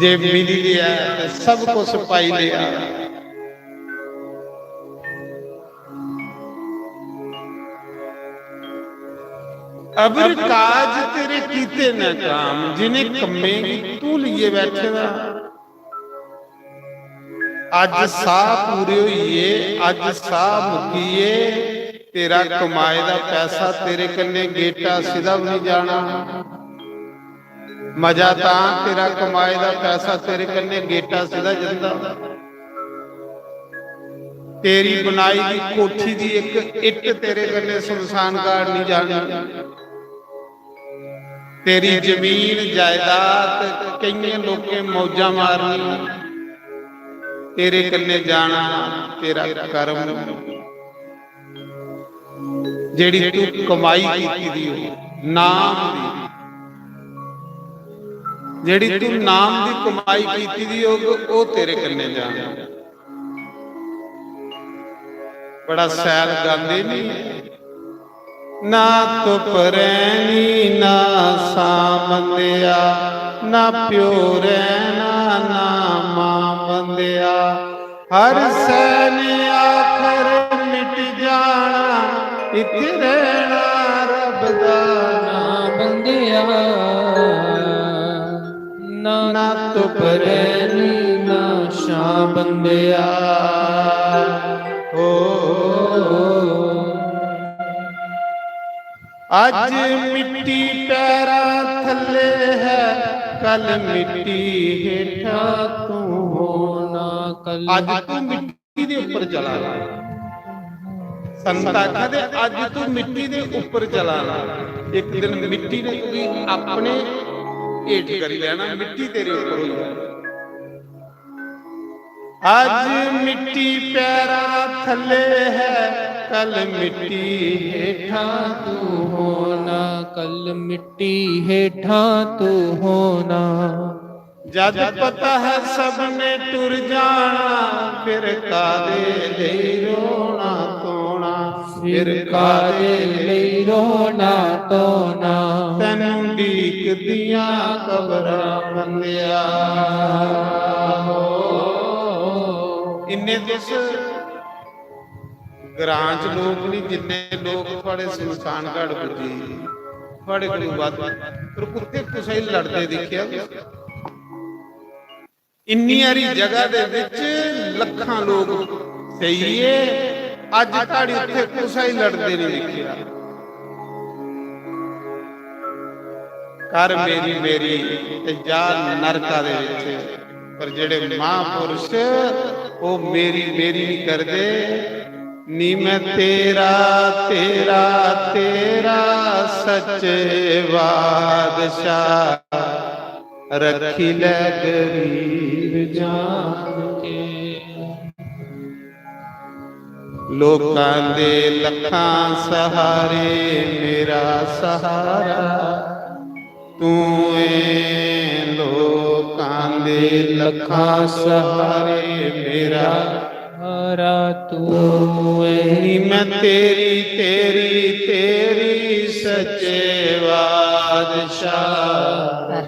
जे मिली लिया तो सब कुछ पाई लिया। अबर काज तेरे कीते न काम, जिन्हें कम्में गी तू लिए बैठे दा। अज साह पूरे होइए, अज साह मुक्किए, तेरा कमाए दा पैसा तेरे कन्ने गेटा सिद्धा भी नहीं जाना। मजा तां तेरा कमाए दा पैसा तेरे कन्ने गेटा सिद्धा जंदा। तेरी बनाई दी कोठी दी एक इट्ट तेरे कन्ने शमशान घाट नहीं जानी। तेरी जमीन जायदाद, कईं लोकें मौजां मारनियां, तेरे कन्ने जाना तेरा कर्म। जेड़ी तू कमाई कीती दी हो, नाम दी, जेह्ड़ी तू नाम दी कमाई कीती दी होग, ओह् तेरे कन्नै जाना। बड़ा सैल गांदे नी, ना तुप रैह्नी ना सां बंदेआ, ना प्यो रैह्ना ना मां बंदेआ। हर सै ने आखर मिट जाना, इत्थै रैह्ना रब दा नां बंदेआ। ना तुप रैह्नी ना छां बंदेआ। ओ, अज मिट्टी पैरां थल्ले है, कल मिट्टी हेठां तू होना। कल अज तू मिट्टी दे उप्पर चला ना। संत आखा दे, अज तू मिट्टी दे उप्पर चला ना। एक दिन मिट्टी ने तुगी अपने हेठ करी लैना, मिट्टी तेरे उप्पर होई जानी। अज मिट्टी पैरां थल्ले है, कल मिट्टी हेठां तू होना। कल मिट्टी हेठां तू होना। जद पता है सबने टुर जाना, फिर कादे लेई रोना धोना। फिर कादे लेई रोना धोना। तैनू ढीकदियां कबरां बंदेआ। इन्ने तुस ग्रां च लोक नहीं, जिन्ने लोक थुआड़े शमशान घाट पुज्जे, थुआड़े कोलू बद्ध, पर कुत्थे कुसै गी लड़दे दिक्खेआ तुसें? इन्नी हारी जगह दे विच लक्खां लोक सेइये, अज धड़ी उत्थे कुसै गी लड़दे नहीं दिक्खेआ। कर मेरी मेरी ते जा नरका दे विच। पर जेड़े महापुरुष, ओ मेरी मेरी नहीं करदे। नी मैं तेरा, तेरा, तेरा सच्चे बादशाह, रखी लै गरीब जान के। लोकां दे लखां सहारे, मेरा सहारा तू ऐ। लोकां दे लखां सहारे, मेरा सहारा तू ऐ। नी मैं तेरी, तेरी, तेरी सच्चे बादशाह,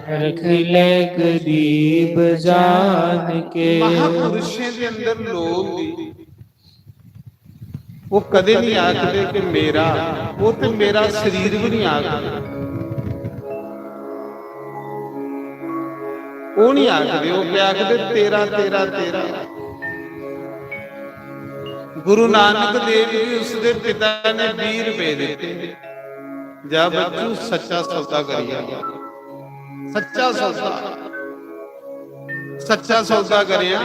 रख ले गरीब जान के। महापुरुषें दे अंदर लोभ नहीं, वो कदे नहीं आखदे कि मेरा, वो ते मेरा शरीर भी नहीं आखदे। वो नहीं आखदे, वो क्या आखदे? तेरा, तेरा, तेरा। गुरु नानक देव जी, उसके पिता ने बीह रुपए दिते, जा बच्चू, सच्चा सौदा करिया। सच्चा सौदा, सच्चा सौदा करिया।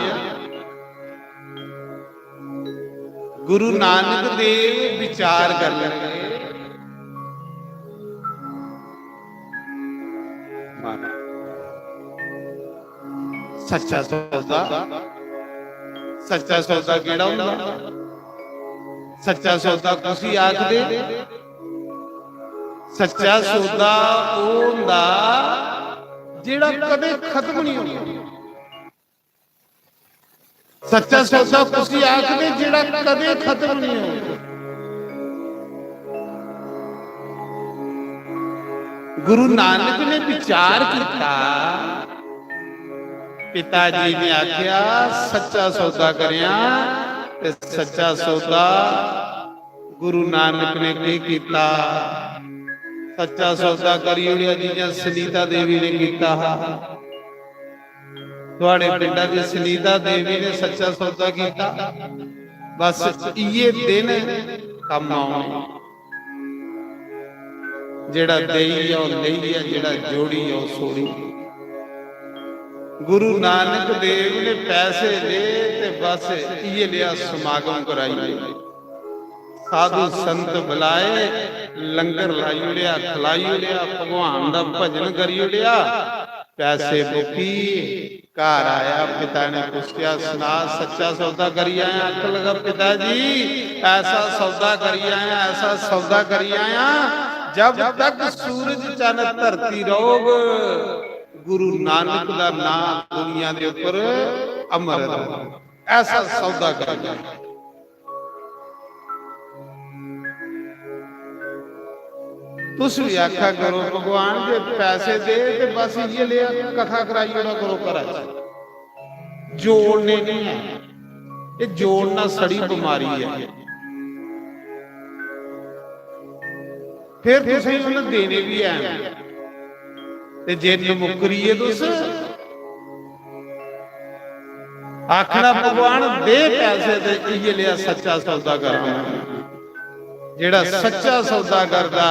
गुरु नानक देव विचार कर लगे। सच्चा सौदा, सच्चा सौदा केड़ा हुंदा? सच्चा सौदा कुसी आखदे? सच्चा सौदा ओह हुंदा जेड़ा कदे खत्म नहीं होंदा। सच्चा सौदा कुसी आखदे जेड़ा कदे खत्म नहीं होंदा। गुरु नानक ने विचार किया, पिता जी ने आख्या, सच्चा सौदा करें। ते सच्चा सौदा गुरु नानक ने के किया? सच्चा सौदा करी ओड़ेआ, जियां सुनीता देवी ने किया हा। थुआड़े पिंडा दी सुनीता देवी ने सच्चा सौदा किया। बस इये दिन कम औने, जेड़ा देई आओ लेई आ, जेड़ा जोड़ी आओ सोड़ी। गुरु नानक देव ने पैसे ले ते बस इये लिया समागम कराई। साधु संत बुलाए, लंगर लाई ओड़ेआ, खलाई ओड़ेआ, भगवान दा भजन करी ओड़ेआ, पैसे मुक्की। घर आया, पिता ने पुच्छेआ, "सना, सच्चा सौदा करी आया?" आखन लगा, "पिता जी, ऐसा सौदा करी आया, ऐसा सौदा करी आया, जब तक सूरज चन्न धरती रौह्ग, गुरु नानक दा नां दुनिया दे उप्पर अमर रौह्ग। ऐसा सौदा करना। तुस भी आखा करो, "भगवान जे पैसे दे ते बस इ'यै लेआ कथा कराई ओड़ा करो घरा च।" जोड़ने नहीं है, ये जोड़ना सड़ी बीमारी है। फिर तुसें उन्हें देने भी हैन। ते जे नमुकरिये तुस आखना, "भगवान दे पैसे ते इ'यै लेआ सच्चा सौदागर हां।" जेड़ा सच्चा सौदागर दा,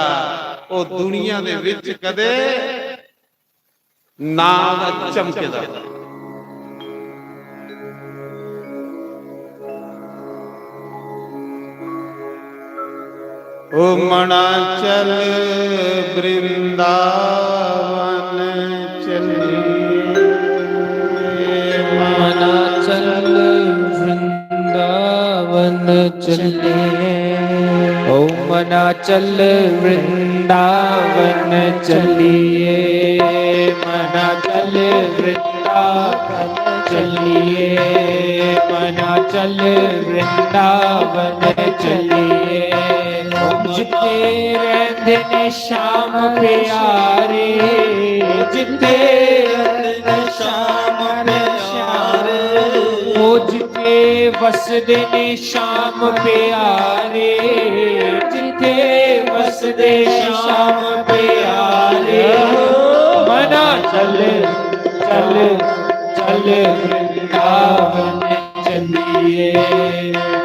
ओह दुनिया दे विच कदे नां दा चमके दा। ओ मना चल वृंदावन चलिए। मना चल वृंदावन चलिए। ओ मना चल वृंदावन चलिए। मना चल वृंदावन चलिए। मना चल वृंदावन चलिए। ओ जिथे रहंदे ने श्याम प्यारे, जिथे रहंदे ने श्याम प्यारे, ओ जिथे वसदे ने श्याम प्यारे, जिथे वसदे श्याम प्यारे। मना चल, चल, चल वृंदावन चलिए,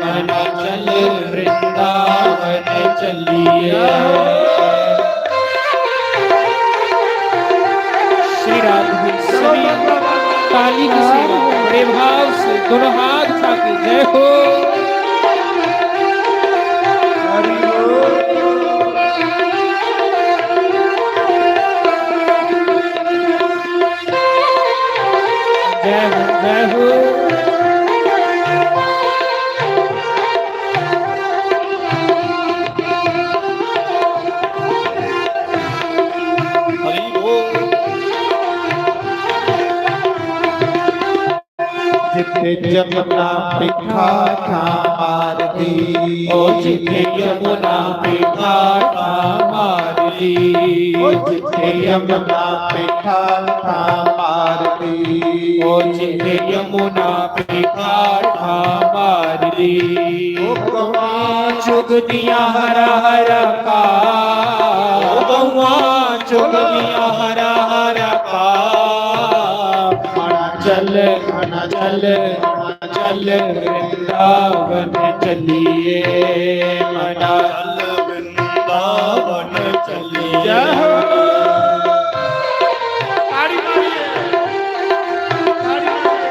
मना चल वृंदावन चलिए। श्री राधे सभी ताली की सेवा, बड़े भाव से दोनों हाथ उठा के जय हो। हरि बोल। जय हो, जय हो। हरि बोल। जिथे जमुना पिठा ठा मारदी। ओ जिथे जमुना पिठा ठा मारदी। ओ जिथे जमुना पिठा ठा मारदी। ओ जिथे जमुना पिठा ठा मारदी। ओ गवां चुगदियां हरा हरा घा। ओ गवां चुगदियां हरा हरा घा। मना चल, मना चल, मना चल वृंदावन चलिए। मना चल वृंदावन चलिए। जय हो। ताड़ी मारिए। ताड़ी मारिए।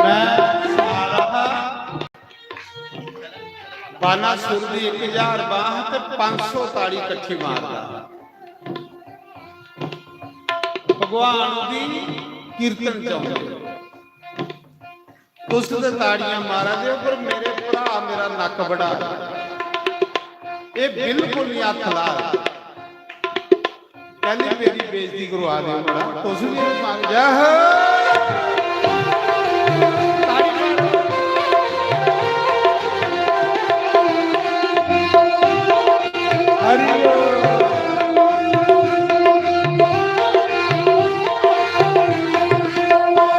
मैं सुना रहा, बाना सुर दी एक हजार बांह ते पंज सौ ताड़ी कट्ठी मारदा। भगवान दी कीर्तन चाहुंदे। तुस ते ताड़ियां मारा दे हो, पर मेरे भरा मेरा नक बड़ा, ये बिल्कुल नहीं हत्थ ला। पहली मेरी बेइज्जती करवा दे हो, बड़ा। तुस भी मार, जय हो। ताड़ी मारो। हरि बोल।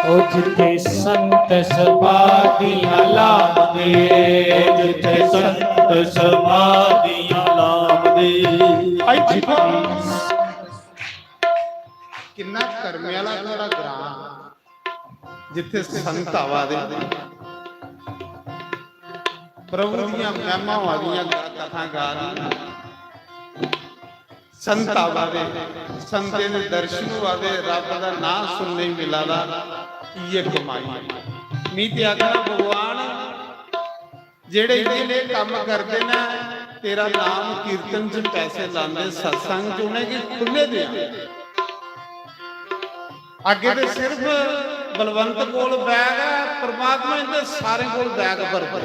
ओ जिथे संत सभा दियां लामदे, जिथे संत सभा दियां लामदे। भाई जी, किन्ना कर्मे आह्ला थुआढ़ा ग्रां, जिथे संत आवा दे, प्रभु दियां महिमा होआ दियां, कथा गा दी। संत आवा दे, संतें दे दर्शन होआ दे, रब दा नांऽ सुनने गी मिला दा, इ'यै कमाई ऐ। मी ते आखना भगवान, जेड़े ये नेह कम्म करदे न, तेरा नाम कीर्तन च पैसे लांदे, सत्संग च उ'नेंगी खु'ल्ले देआ। अग्गे ते सिर्फ बलवंत कोल बैग ऐ, परमात्मा इंदे सारें कोल बैग भर भर।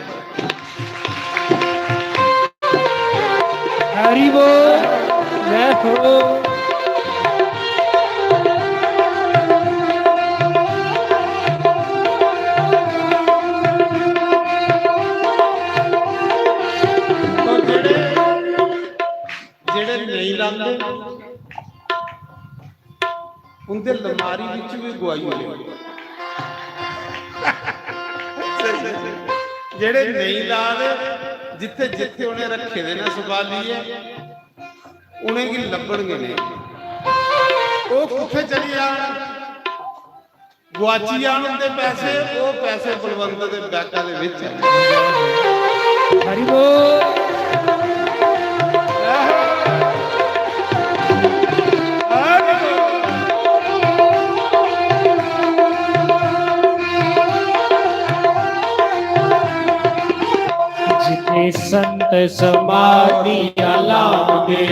हरि बोल, जय हो। तो जेड़े, जेड़े नेईं लांदे, उंदे लमारी विच भी गुआई होई। जेड़े नेईं ला दे, जित्थे जित्थे उ'नें रखे दे न संभालियै, उ'नेंगी लब्भन गै नेईं। ओह् कुत्थे चली जान, गुआची जान उंदे पैसे, ओह् पैसे बलवंत दे बैगा दे विच ऐ। हरि बोल। जिथे संत समाधियां लामदे,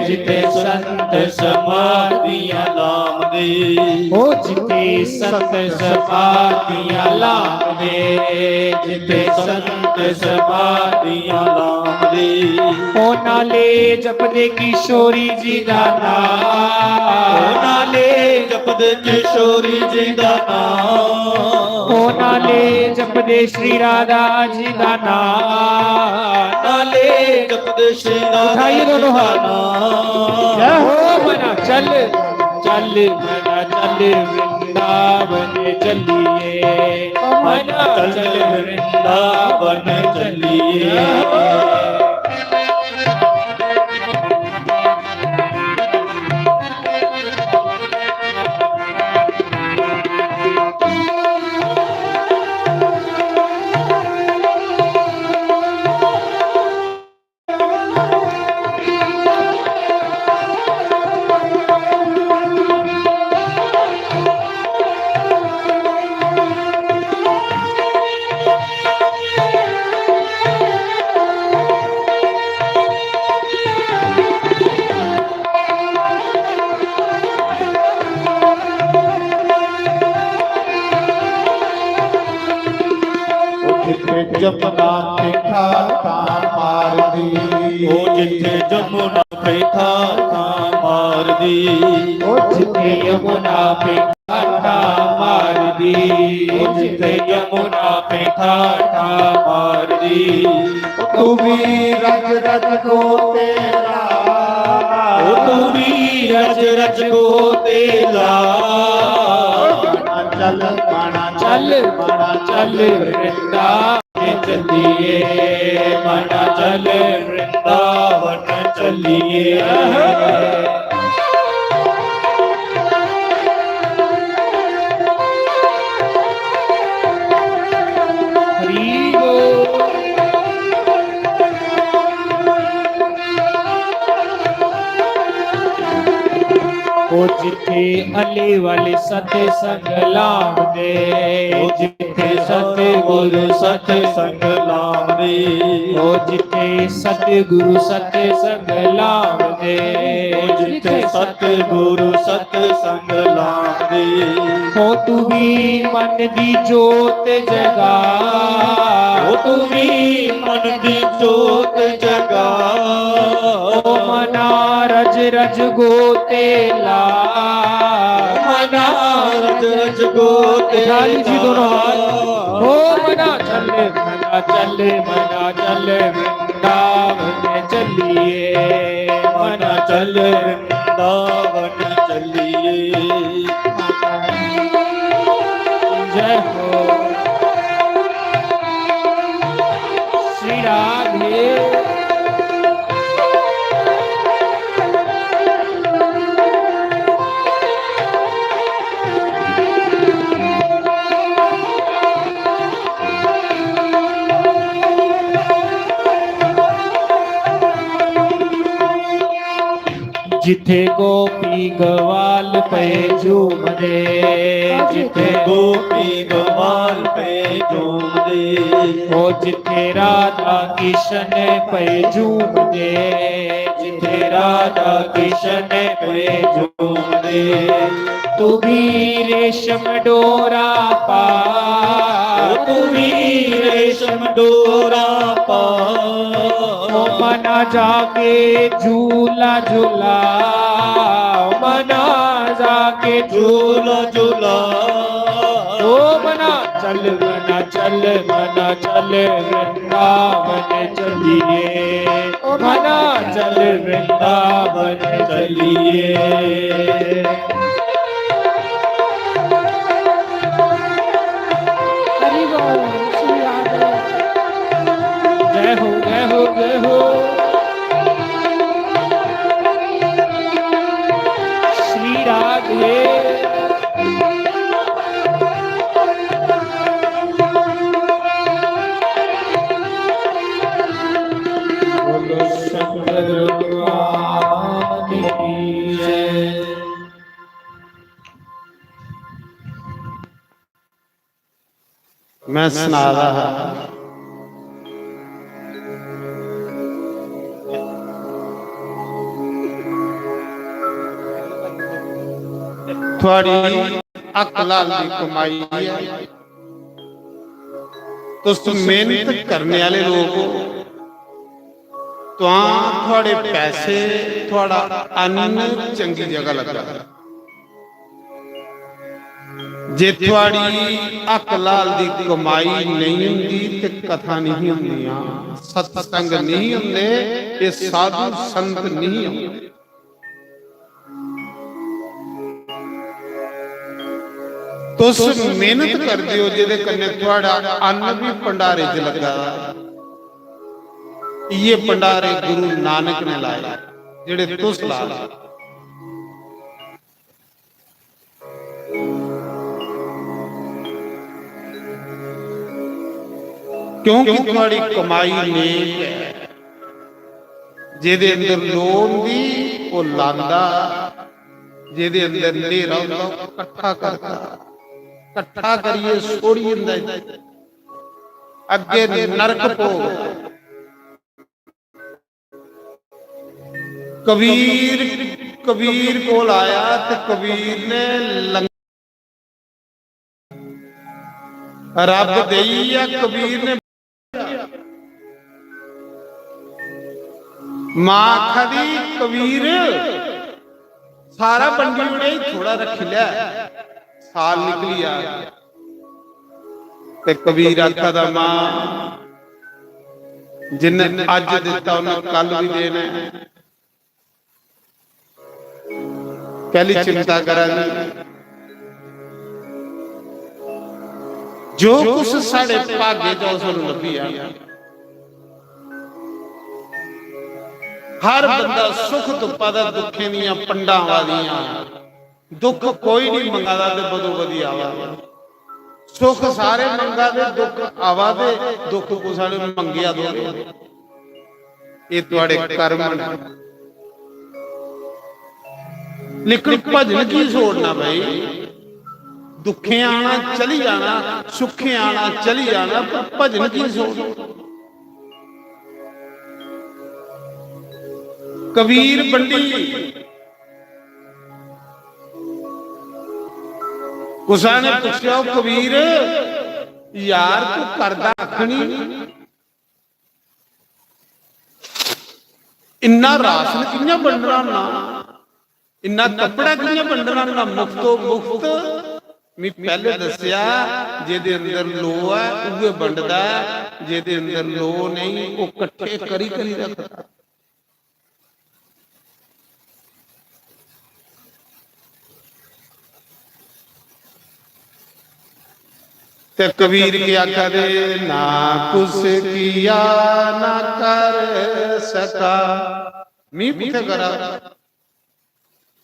जिथे संत समाधियां लामदे, ओ जिथे संत समाधियां लामदे, जिथे संत समाधियां लामदे। ओ नाले जपदे किशोरी जी दा नाम। ओ नाले जपदे किशोरी जी दा नाम। ओ नाले जपदे श्री राधा जी दा नाम। नाले जपदे श्री राधा उठाइए दोनों हाथ। जय हो। ओ मना चल, चल मना चल वृंदावन चलिए, मना चल वृंदावन चलिए। जिथे जमुना पेठा तां मारदी। ओ जिथे जमुना पेठा तां मारदी। ओ जिथे यमुना पेठा तां मारदी। ओ जिथे यमुना पेठा तां मारदी। ओ तू भी रज रज को तेला। ओ तू भी रज रज को तेला। चल मना चल, मना चल वृंदावन चलिए, मना चल वृंदावन चलिए। हरि बोल। ओ जिथे अली वाले सत्संग लामदे, ओ जिथे सतगुरु सत्संग लामदे, ओ जिथे सतगुरु सत्संग लामदे, ओ जिथे सतगुरु सत्संग लामदे। ओ तू भी मन दी जोत जगा, ओ तू भी मन दी जोत जगा। ओ मना रज रज गोते ला। मना रज रज गोते ला। जी दोनों हाथ। ओ मना चल, मना चल, मना चल वृंदावन चलिए। मना चल वृंदावन चलिए। जय हो श्री राधे। जिथे गोपी गवाल पे झूमदे, जिथे गोपी गवाल पे झूमदे, ओ जिथे राधा किशन पे झूमदे, जिथे राधा किशन पे झूमदे। तू भी रेशम डोरा पा, तू भी रेशम डोरा पा, ओ मना जाके झूला झूला, ओ मना जाके झूला झूला। ओ मना चल, मना चल, मना चल वृंदावन चलिए, ओ मना चल वृंदावन चलिए। हरि बोल, श्री राधे। जय हो, जय हो, जय हो। श्री राधे। बोलो शंकर भगवान की जय। मैं सना रहा हा, थुआड़ी हक हलाल दी कमाई ऐ, तुस मेहनत करने आह्ले लोक हो, तां थुआड़े पैसे, थुआड़ा अन्न चंगी जगह लग्गा। जे थुआड़ी हक हलाल दी कमाई नहीं हुंदी ते कथा नहीं हुंदियां, सत्संग नहीं हुंदे, एह् साधु संत नहीं हुंदे। तुस मेहनत करदे हो, जेह्दे कन्नै थुआड़ा अन्न भी भंडारे च लग्गा दा। इये भंडारे गुरु नानक ने लाए, जेह्ड़े तुस ला दे। क्योंकि थुआड़ी कमाई नेक ऐ, जेह्दे अंदर लो होंदी, ओह् लांदा, जेह्दे अंदर न्हेरा होंदा, ओह् कट्ठा करदा, कट्ठा करियै छोड़ी जंदा। अग्गें नरक पौग। कबीर, कबीर कोल आया ते कबीर ने लंगर, रब देई या कबीर ने। मां आखा दी, "कबीर, सारा बंडी ओड़े, थोड़ा रखी लै, साल निकली आ।" ते कबीर आखा दा, "मां, जिन्ने अज्ज दित्ता, उन्ने कल भी देना है।" कैली चिंता करा दी? जो कुछ साढ़े भाग्य च, उस नूं लब्भी जाना। हर बंदा सुख तुप्पा दा, दुखें दियां पंडां आवा दियां। दुख कोई नहीं मंगा दा ते बदो बदी आवा दे। सुख सारे मंगा दे, दुख आवा दे, दुख कुसै ने मंगेआ थोड़े। एह् थुआड़े कर्म न। लेकिन भजन की छोड़ना भाई? दुखें आना चली जाना, सुखें आना चली जाना, पर भजन की छोड़ना? कबीर बंडी कुसै ने पुच्छेआ, "ओ कबीर, यार, तू करदा कक्ख निं, इन्ना राशन कि'यां बंडना होन्ना, इन्ना कपड़ा कि'यां बंडना होन्ना, मुफ्तो मुफ्त?" मी पैह्ले दस्सेआ, जेह्दे अंदर लो ऐ, उ'ऐ बंडदा ऐ, जेह्दे अंदर लो नेईं, ओह् कट्ठे करी करी रखदा। ते कबीर के आखा दे, "ना कुछ किया ना कर सका।" मी कुत्थै करा,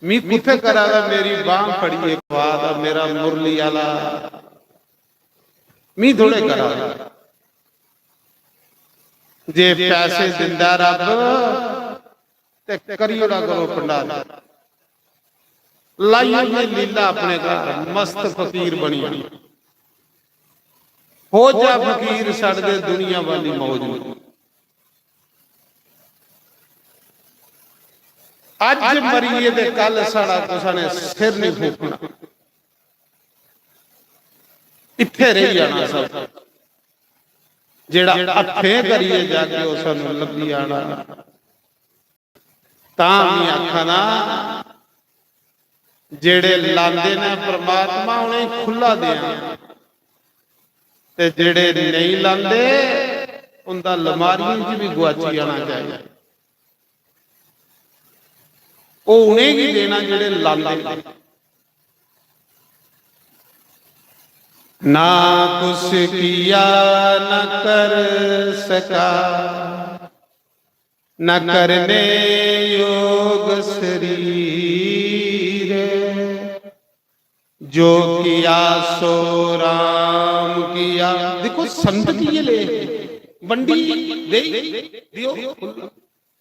मी कुत्थै करा दा, मेरी बांह फड़िए खवा दा, मेरा मुरली आला। मी थोड़े करा दा। जे पैसे दिंदा रब, ते करी ओड़ा करो भंडारा। लाई ओड़नी लीला अपने घर, मस्त फकीर बनी। हो जा फकीर, छड़ दे दुनिया वाली मौज में। अज मरिए ते कल साढ़ा कुसै ने सिर नहीं फूकना। इत्थे रही जाना सब। जेड़ा हत्थें करिए जाके, ओह सानू लब्भी आना। तां मैं आखा ना, जेड़े लांदे ने परमात्मा उ'नेंगी खु'ल्ला देआं, ते जेड़े नेईं लांदे उं'दा लमारियें च बी गुआची जाना चाहिदा। ओह उ'नेंगी देना जेड़े लांदे ने। ना कुछ किया न कर सका, न करने योग शरीर, जो किया सो राम किया। देखो, संत की ये ले, वंडी दे दियो।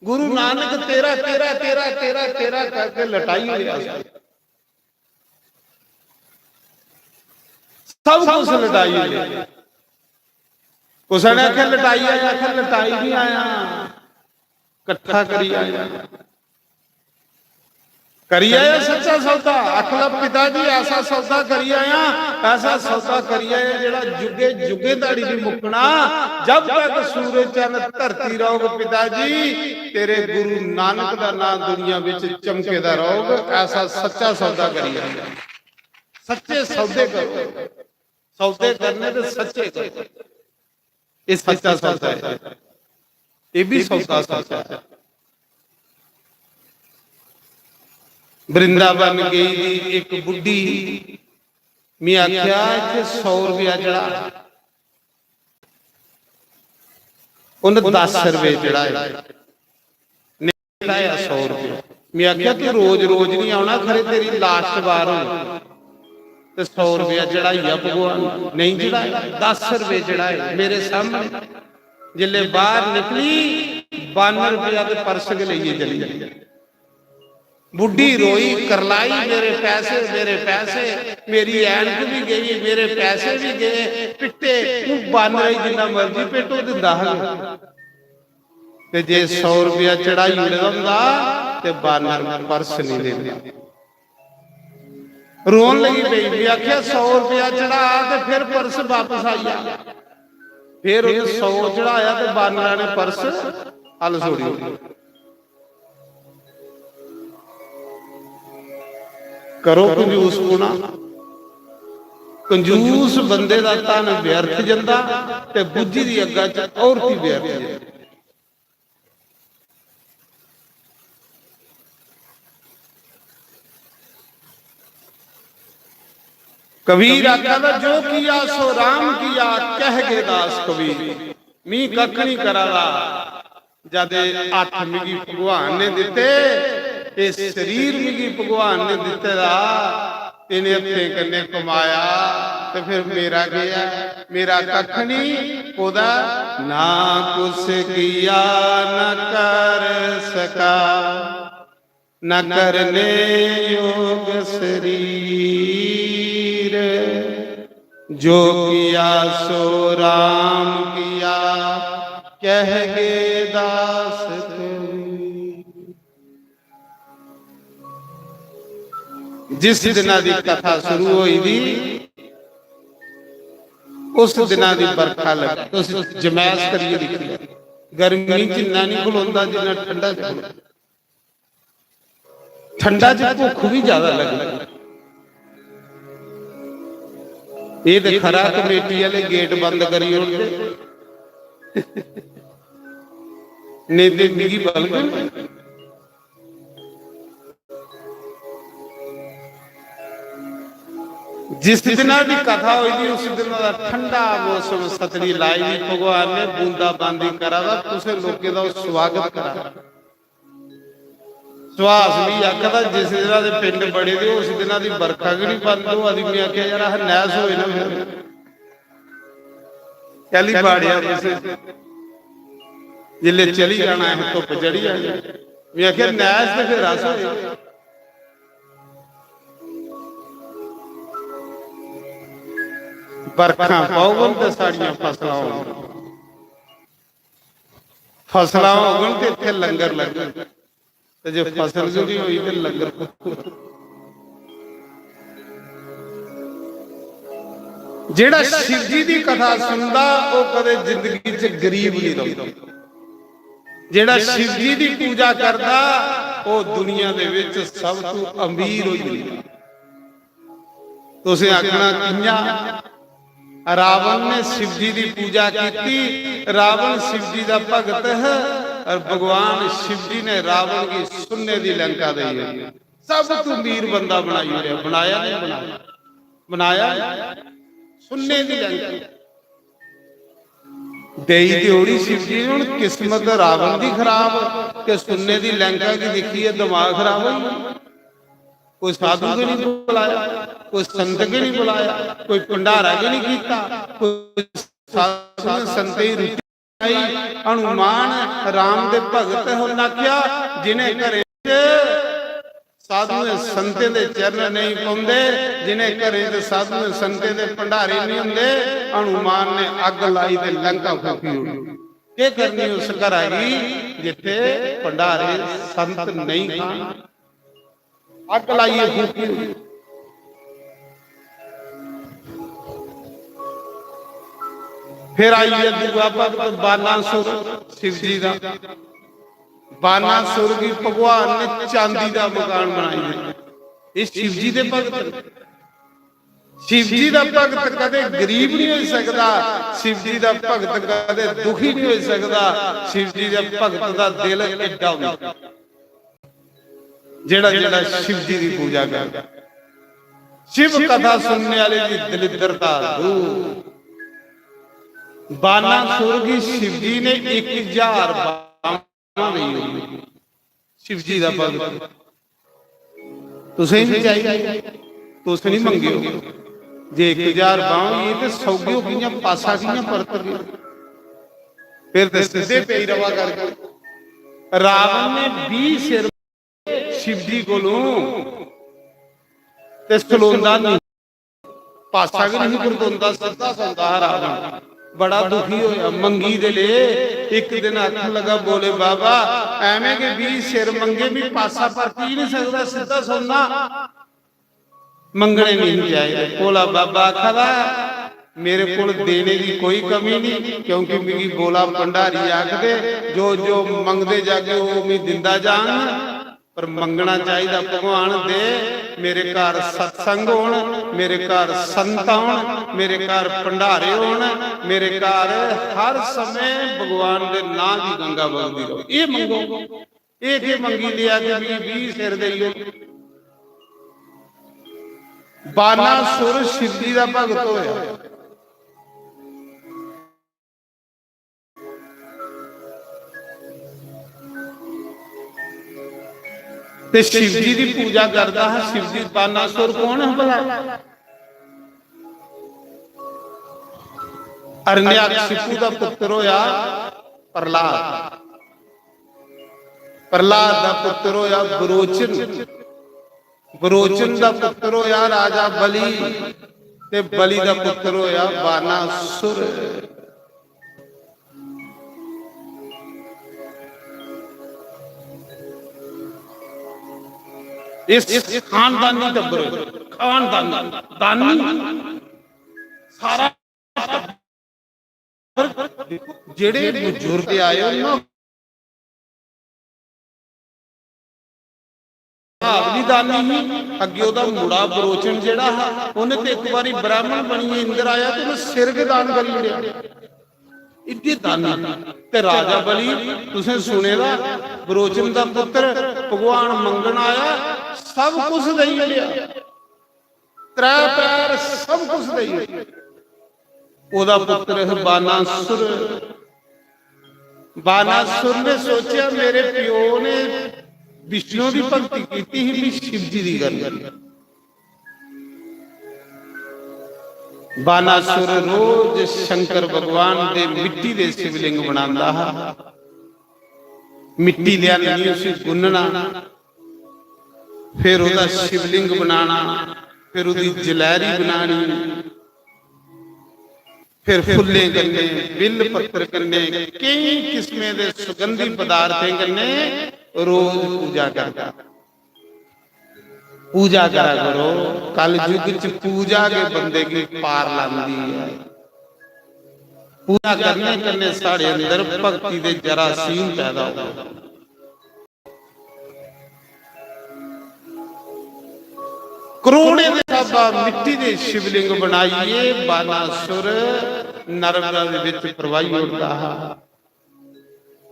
गुरु नानक तेरा, तेरा, तेरा, तेरा, तेरा करके लटाई हुई है। सब कुछ लटाई ले। कुसै ने आखेआ लटाई आया, आखेआ लटाई नहीं आया, कट्ठा करी आया। करी आया सच्चा सौदा। आखला पिता जी, ऐसा सौदा करी आया, ऐसा सौदा करी आया जेड़ा जुगे जुगे धड़ी नहीं मुकना। जब तक सूरज चंद धरती रहोग पिता जी, तेरे गुरु नानक दा नाम दुनिया विच चमकेदा रहोग। ऐसा सच्चा सौदा करी आया। सच्चे सौदे करो, सौदे करने ते सच्चे करो। ये सच्चा सौदा है, ये भी सौदा सच्चा है। वृंदावन गई दी एक बुढ़ी, मैं आख्या, "इत्थे सौ रुपया चढ़ा।" उन्हें दस रुपये चढ़ाए। चढ़ाया सौ रुपये। मैं आख्या, "तू रोज रोज नहीं आना, खरे तेरी लास्ट बार हो, ते सौ रुपया चढ़ाइया भगवान।" नहीं चढ़ाया, दस रुपये चढ़ाए मेरे सामने। जिसले बाहर निकली, बानवे रुपया ते पर्स गै लेइयै चली गई। बुढ़ी रोई, करलाई, "मेरे पैसे, मेरे पैसे, मेरी ऐनक भी गई, मेरे पैसे भी गए, पिट्टे।" तू बानवे जिन्ना मर्जी पिट्टो, दिंदा हा। ते जे सौ रुपया चढ़ाई ओड़े दा होंदा, ते बानर पर्स नहीं देंदा। रोन लगी पई। मैं आख्या, "सौ रुपया चढ़ा ते फिर पर्स वापस आई जा।" फिर उन्हें सौ चढ़ाया ते बानरा ने पर्स हल छोड़ी। करो कंजूस पुना। कंजूस बंदे दा धन व्यर्थ जंदा ते बुझी दी अग्गा च औरती व्यर्थ जंदी। कबीर आखा दा, "जो किया सो राम किया, कह गए दास कबीर।" मी कख नहीं करा दा। जद हत्थ मिगी भगवान ने दिते, ये शरीर मिगी भगवान ने दिते दा, इन्हें हत्थें कन्नै कमाया, ते फिर मेरा केह् ऐ? मेरा कक्ख नहीं। ओह्दा ना कुछ किया, न कर सका, न करने योग शरीर, जो किया सो राम किया, कह गए दास कबीर। जिस दिना दी कथा शुरू होई दी, उस दिना दी बरखा लगी। तुस जमैस करियै दिक्खी लैओ, गर्मी च इन्ना नहीं खलोंदा जिन्ना ठंडा च खलोंदा। ठंडा च भुख भी ज्यादा लगदी। ये ते खरा कमेटी वाले गेट बंद करी ओड़दे, नहीं ते मिगी बलगन। जिस दिना दी कथा होई दी, उस दिन दा ठंडा मौसम, सतड़ी लाई दी, भगवान ने बूंदा बांदी करा दा, तुसें लोकें दा ओह् स्वागत करा दा। सुहास भी आखदा, जिस दिना दे पिंड बड़े दे, उस दिना दी बरखा गै नहीं बंद होआ दी। मैं आखेआ, "यार, अस नैस होए ना फिर।" कैली बाड़ेआ तुसें? जिसलै चली जाना है, धुप्प चढ़ी जानी। में आखेआ, "नैश ते फिर अस होए। बरखां पौगन ते साढ़ियां फसलां होङन, फसलां होङन ते इत्थै लंगर लग्गन, ते जे फसल गै निं होई ते लंगर कुत्थूं?" जेह्ड़ा शिव जी दी कथा सुनदा, ओह् कदे जिंदगी च गरीब निं रौंह्दा। जेह्ड़ा शिव जी दी पूजा करदा, ओह् दुनिया दे विच सब तों अमीर होई जंदा। तुसें आखना, "कि'यां?" रावण ने शिव जी दी पूजा कीती। रावण शिव जी दा भगत है और भगवान शिव जी ने रावण गी सुन्ने दी लंका देई ओड़ी। सब तों अमीर बंदा बनाई ओड़ेआ, बनाया नहीं बनाया? बनाया। सुन्ने दी लंका देई ते ओड़ी शिव जी ने। हुण किस्मत रावण दी खराब के सुन्ने दी लंका गी दिक्खियै दिमाग खराब होई गेआ। कोई साधु गै नहीं बुलाया, कोई संत गै नहीं बुलाया, कोई भंडारा गै नहीं कीता, कोई साधु संत दी रुचि आई। हनुमान राम दे भगत होंदा क्या, जिन्हें घरें च साधुएं संतें दे चरण नहीं पौंदे, जिन्हें घरें च साधुएं संतें दे भंडारे नहीं होंदे, हनुमान ने अग्ग लाई ते लंका फूकी ओड़ी। केह् करनी उस घरा गी जित्थे भंडारे संत नहीं खान? अग्ग लाइए फूकी। फिर आई गया दूआ भगत बानासुर, शिव जी दा। बानासुर गी भगवान ने चांदी दा मकान बनाई दित्ता। ये शिव जी दे भगत न। शिव जी दा भगत कदे गरीब नहीं हो सकता, शिव जी दा भगत कदे दुखी नहीं हो सकता। शिव जी दा भगत दा दिल एडा होंदा, जेड़ा जेड़ा शिव जी दी पूजा करदा। शिव कथा सुनने वाले दी दलिद्रता दूर। बानासुर गी शिव जी ने एक हजार बाण नहीं होई। शिव जी दा भगत। तुसें नहीं चाहिए, तुस नहीं मंगियो। जे एक हजार बाण होई ते सौगियो कियां, पासा कियां परत गए? फिर ते सिद्धे पेई रवा कर। रावण ने बीह सिर शिव जी कोलों ते सलोंदा नहीं, पासा भी नहीं परतोंदा, सिद्धा सौंदा हा रावण। बड़ा दुखी होया, मंगी दे ले। एक दिन आखन लगा, "भोले बाबा, एवें के बीह सिर मंगे, भी पासा परती नहीं सकदा, सिद्धा सौंदा।" मंगने नहीं चाहिए। भोला बाबा आखा दा, "मेरे कोल देने की कोई कमी नहीं, क्योंकि मिगी भोला भंडारी आखदे, जो जो मंगदे जागे, वो मैं दिंदा जांग।" पर मंगना चाहिदा, "भगवान दे, मेरे घर सत्संग होन, मेरे घर संत आउन, मेरे घर भंडारे होन, मेरे घर हर समय भगवान दे नां दी गंगा बगदी रहो।" ये मंगो। ये के मंगी लिया कि मिगी बीह सिर देई ओड़। बानासुर शिव जी दा भगत होया। ते शिव जी दी पूजा करदा हा। शिव जी, बानासुर कौन है भला? हिरण्याकशिपु दा पुत्र होया प्रहलाद। प्रहलाद दा पुत्र होया विरोचन। विरोचन दा पुत्र होया राजा बलि, ते बलि दा पुत्र होया बानासुर। इस खानदानी टब्बर, खानदानी, दानी, सारा टब्बर, जेड़े बुजुर्ग आए हो ना, भाव निदानी ही। अग्गे ओदा मुड़ा बरोचन जेड़ा हा, उन्हें ते एक बारी ब्राह्मण बनिए इंद्र आया ते उन्हें सिर गै दान करी ओड़ेआ। इड्डे दानी। ते राजा बलि, तुसें सुने दा, बरोचन दा पुत्र, भगवान मंगन आया, सब कुछ देई ओड़ेआ। त्रै पैर सब कुछ देई ओड़ेआ। ओदा पुत्र है बानासुर। बानासुर ने सोचेआ, "मेरे प्यो ने विष्णु दी भक्ति कीती ही, भी शिव जी दी करनी।" बानासुर रोज शंकर भगवान दे मिट्टी दे शिवलिंग बनांदा हा। मिट्टी लेआनी, उसी गुन्नना, फिर ओह्दा शिवलिंग बनाना, फिर ओह्दी जलैरी बनानी, फिर फुल्लें कन्नै, बिल्ल पत्तर कन्नै, केई किस्में दे सुगंधी पदार्थें कन्नै रोज पूजा करदा। पूजा करा करो, कल युग च पूजा गै बंदे गी पार लांदी ऐ। पूजा करने कन्नै साढ़े अंदर भक्ति दे जरासीम पैदा होंदे। करोड़ें दे स्हाबा मिट्टी दे शिवलिंग बनाइयै बानासुर नर्मदा दे विच प्रवाही ओड़दा हा।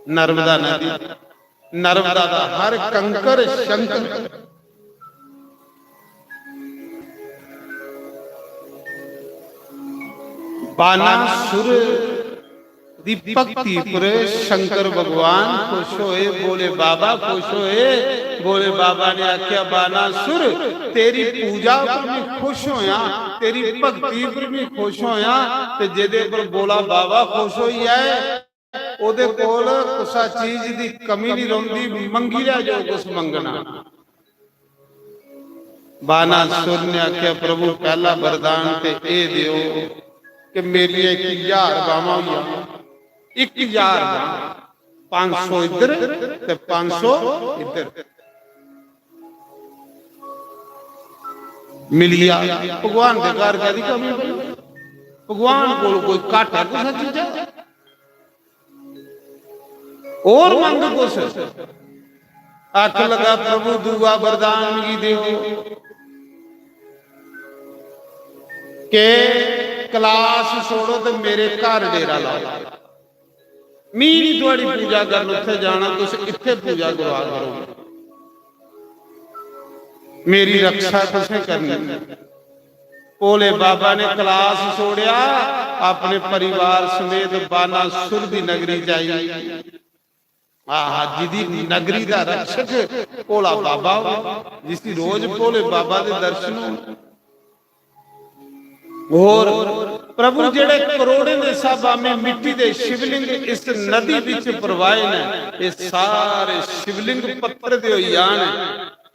नर्मदा नदी, नर्मदा दा हर कंकर शंकर। बानासुर दी भक्ति पर शंकर भगवान खुश होए, भोले बाबा खुश होए। भोले बाबा ने आख्या, "बानासुर, तेरी पूजा पर भी खुश होया, तेरी भक्ति पर भी खुश होया, ते जेदे पर भोला बाबा खुश होई जाए, ओदे कोल कुसा चीज दी कमी नहीं रौंदी, मंगी लै जो कुछ मंगना।" बानासुर ने आख्या, "प्रभु, पहला वरदान ते एह दियो कि मेरियां इक हजार बांवां होई जान, इक हजार बांह, पंज सौ इधर ते पंज सौ इधर।" मिलिया। भगवान दे घर कैदी कमी पई? भगवान कोल कोई घाटा कुसा चीजा? और मंग कुछ? आख लगा, "प्रभु, दूआ वरदान मिगी देओ के क्लास छोड़ो ते मेरे घर डेरा लाओ। मी नहीं थुआड़ी पूजा करन उत्थे जाना, तुस इत्थे पूजा करवा करो। मेरी रक्षा तुसें करनी।" भोले बाबा ने क्लास छोड़िया, अपने परिवार समेत बानासुर दी नगरी जाई। आहा, जिदी नगरी दा रक्षक भोला बाबा हो, जिसी रोज भोले बाबा दे दर्शन हो। और प्रभु जेड़े करोड़ें दे स्हाबा में मिट्टी दे शिवलिंग इस नदी विच प्रवाहे ने, ये सारे शिवलिंग पत्थर दे होई जान।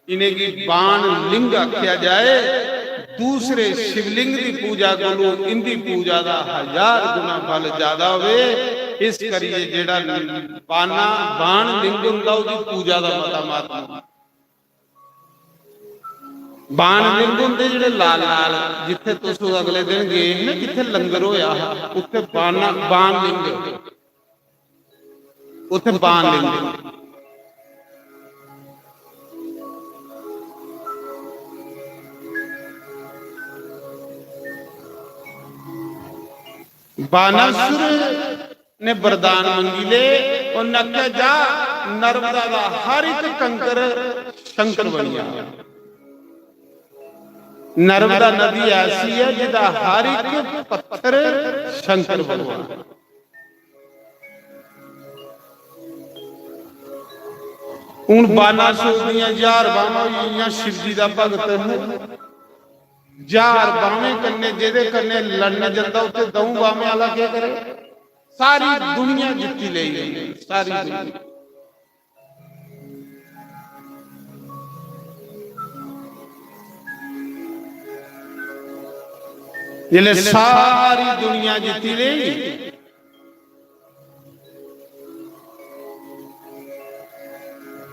इनेंगी बाण लिंग आख्या जाए। दूसरे शिवलिंग दी पूजा कोलों इंदी पूजा दा हजार गुना फल ज्यादा होवे। इस करिए जेड़ा बाना, बाण लिंग हुंदा, ओदी पूजा दा मता महत्व। बाण लिंग हुंदे जेड़े लाल लाल, जित्थे तुस अगले दिन गए हे ना, जित्थे लंगर होया हा, उत्थे बाण, बाण लिंग। उत्थे बाण लिंग। बानासुर ने वरदान मंगी ले, उन्हें आख्या, "जा, नर्मदा दा हर एक कंकर शंकर बनी जा।" नर्मदा नदी ऐसी है जिदा हर एक पत्थर शंकर भगवान। हुन बानासुर दियां ज्हार बांवां होई गेइयां, शिवजी दा भगत है। ज्हार बांवें कन्नै जेदे कन्नै लड़न जंदा, उत्थे दऊं बांवें आह्ला केह् करे? सारी दुनिया जित्ती लेई, सारी दुनिया। जिसलै सारी दुनिया जित्ती लेई,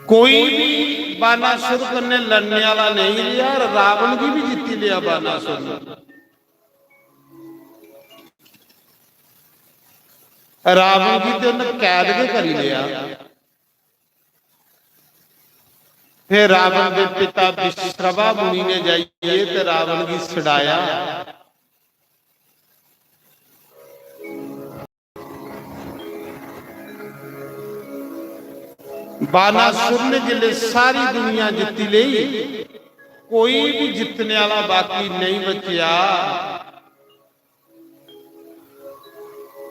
कोई भी बानासुर कन्नै लड़ने आह्ला नेईं रेहा, रावण गी भी जित्ती लेआ बानासुर ने। रावण गी ते उन्नै कैद गै करी लेआ। फिर रावण दे पिता विश्रवा मुनि ने जाइए ते रावण गी छड़ाया। बानासुर ने जिसले सारी दुनिया जित्ती लेई, कोई भी जितने वाला बाकी नहीं बचया।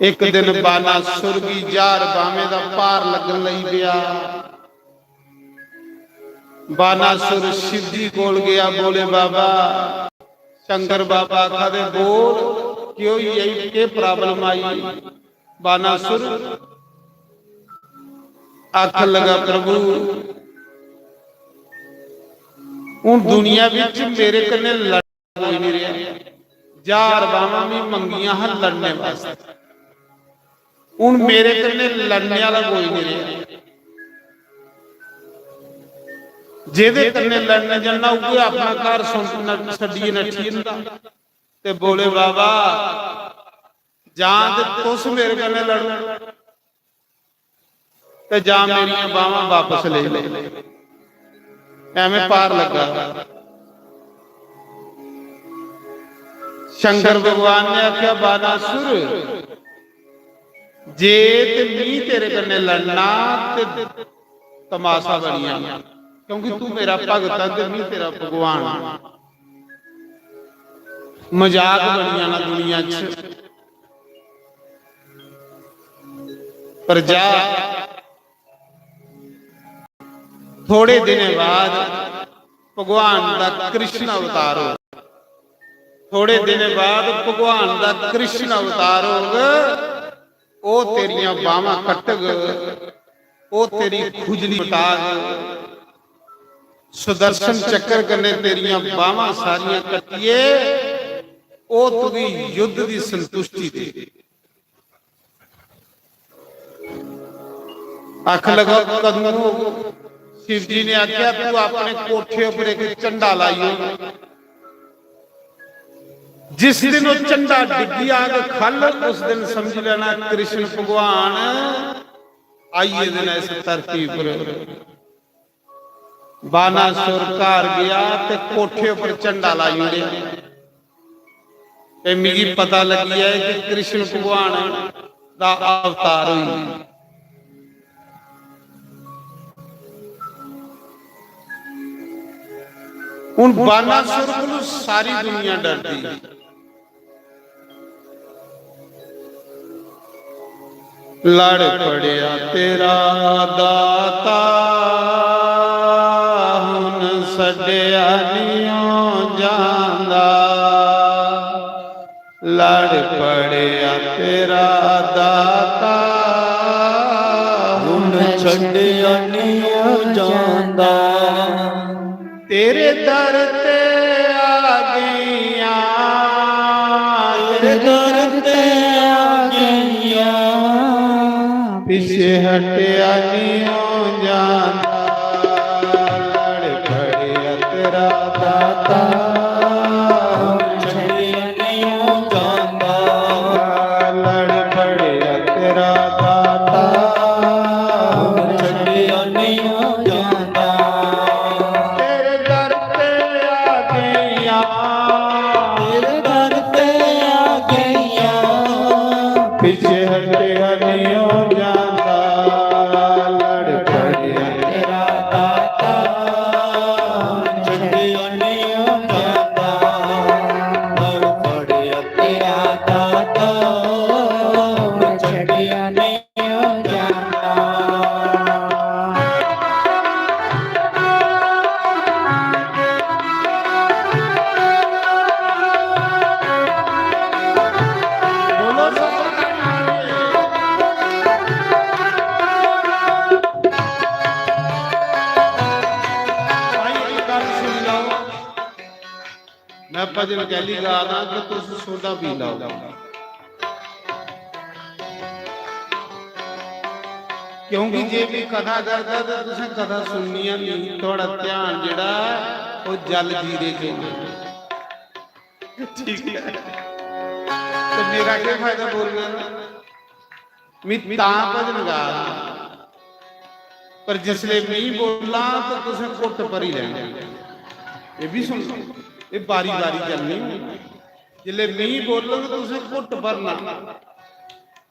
एक दिन बानासुर गी ज्हार बांवें दा भार लगन लगी पिया। बानासुर शिव जी कोल गया, बोले, "बाबा," शंकर बाबा आखा दे, "बोल, केह् होई गेई, केह् problem आई?" बानासुर आखन लगा, "प्रभु, हून दुनिया बिच मेरे कन्नै लड़ना कोई नहीं रहा। ज्हार बावां भी मंगियां हां लड़ने वास्ते, हून मेरे कन्नै लड़ने वाला कोई नहीं रहा। जेदे कन्नै लड़ने जन्ना, उ'ऐ अपना घर सुन-, न-, छड्डियै नठी जंदा।" ते बोले, "बाबा, जां ते तुस मेरे कन्नै लड़ो, ते जां मेरियां बावां वापस लेई लो।" एवें पार लगा। शंकर भगवान ने आख्या, "बानासुर, जे ते मी तेरे कन्नै लड़ना ते तमाशा बनी जाना, क्योंकि तू मेरा भगत है ते मी तेरा भगवान है। मजाक बनी जाना दुनिया च।" पर जा, थोड़े दिनें बाद भगवान दा कृष्ण अवतार हो, थोड़े दिनें बाद भगवान दा कृष्ण अवतार होग, ओह तेरियां बावां कट्टग, ओह तेरी खुजली मिटाग, सुदर्शन चक्कर कन्नै तेरियां बावां सारियां कट्टिए ओह तुगी युद्ध दी संतुष्टि दे। आख लगा, "कदूं?" शिव जी ने आख्या, "तू अपने कोठे उपर एक झंडा लाई ओड़। जिस दिन वह झंडा डिग्गी आग खल, उस दिन समझ लेना कृष्ण भगवान आई गेदे न इस धरती पर।" बानासुर घर गया ते कोठे उपर झंडा लाई ओड़ेआ। ते मिगी पता लगी जाए कि कृष्ण भगवान दा अवतार होई। हुन बानासुर कोलू सारी दुनिया डरदी। लड़ पड़िया तेरा दाता, हुन छड्डिया नियो जांदा। लड़ पड़िया तेरा दाता, हुन छड्डिया नियो जांदा। तेरे दर ते आ गईयां, तेरे दर ते आ गईयां, पीछे हटिया नियो जांदा। लड़ पड़िया तेरा दाता, छड्डिया नियो जांदा। लड़ पड़िया तेरा दाता, छड्डिया नियो जांदा। तेरे दर ते आ गईयां, तेरे दर ते आ गईयां, पीछे हटिया नियो जांदा। लड़ पड़िया तेरा दाता, छड्डिया नियो जांदा। लड़ पड़िया तेरा दाता, छड्डिया नियो जांदा। बोलो सतनाम। भाई, एक गल सुन लो। मैं भजन कैली गा दा कि तुस सोडा पी लो, क्योंकि जे मैं कथा करदा ते तुसें कथा सुननी गै नहीं, थोड़ा ध्यान जेड़ा ओह जल जीरे च होना। ठीक है, तो मेरा क्या फायदा बोलने दा? मैं तां भजन गा, पर जिसले मैं बोलां तो तुसें घुट भरी लैना। ये भी सुन लो, ये बारी बारी चलनी। जिसले मैं बोलग तुसें घुट भरना,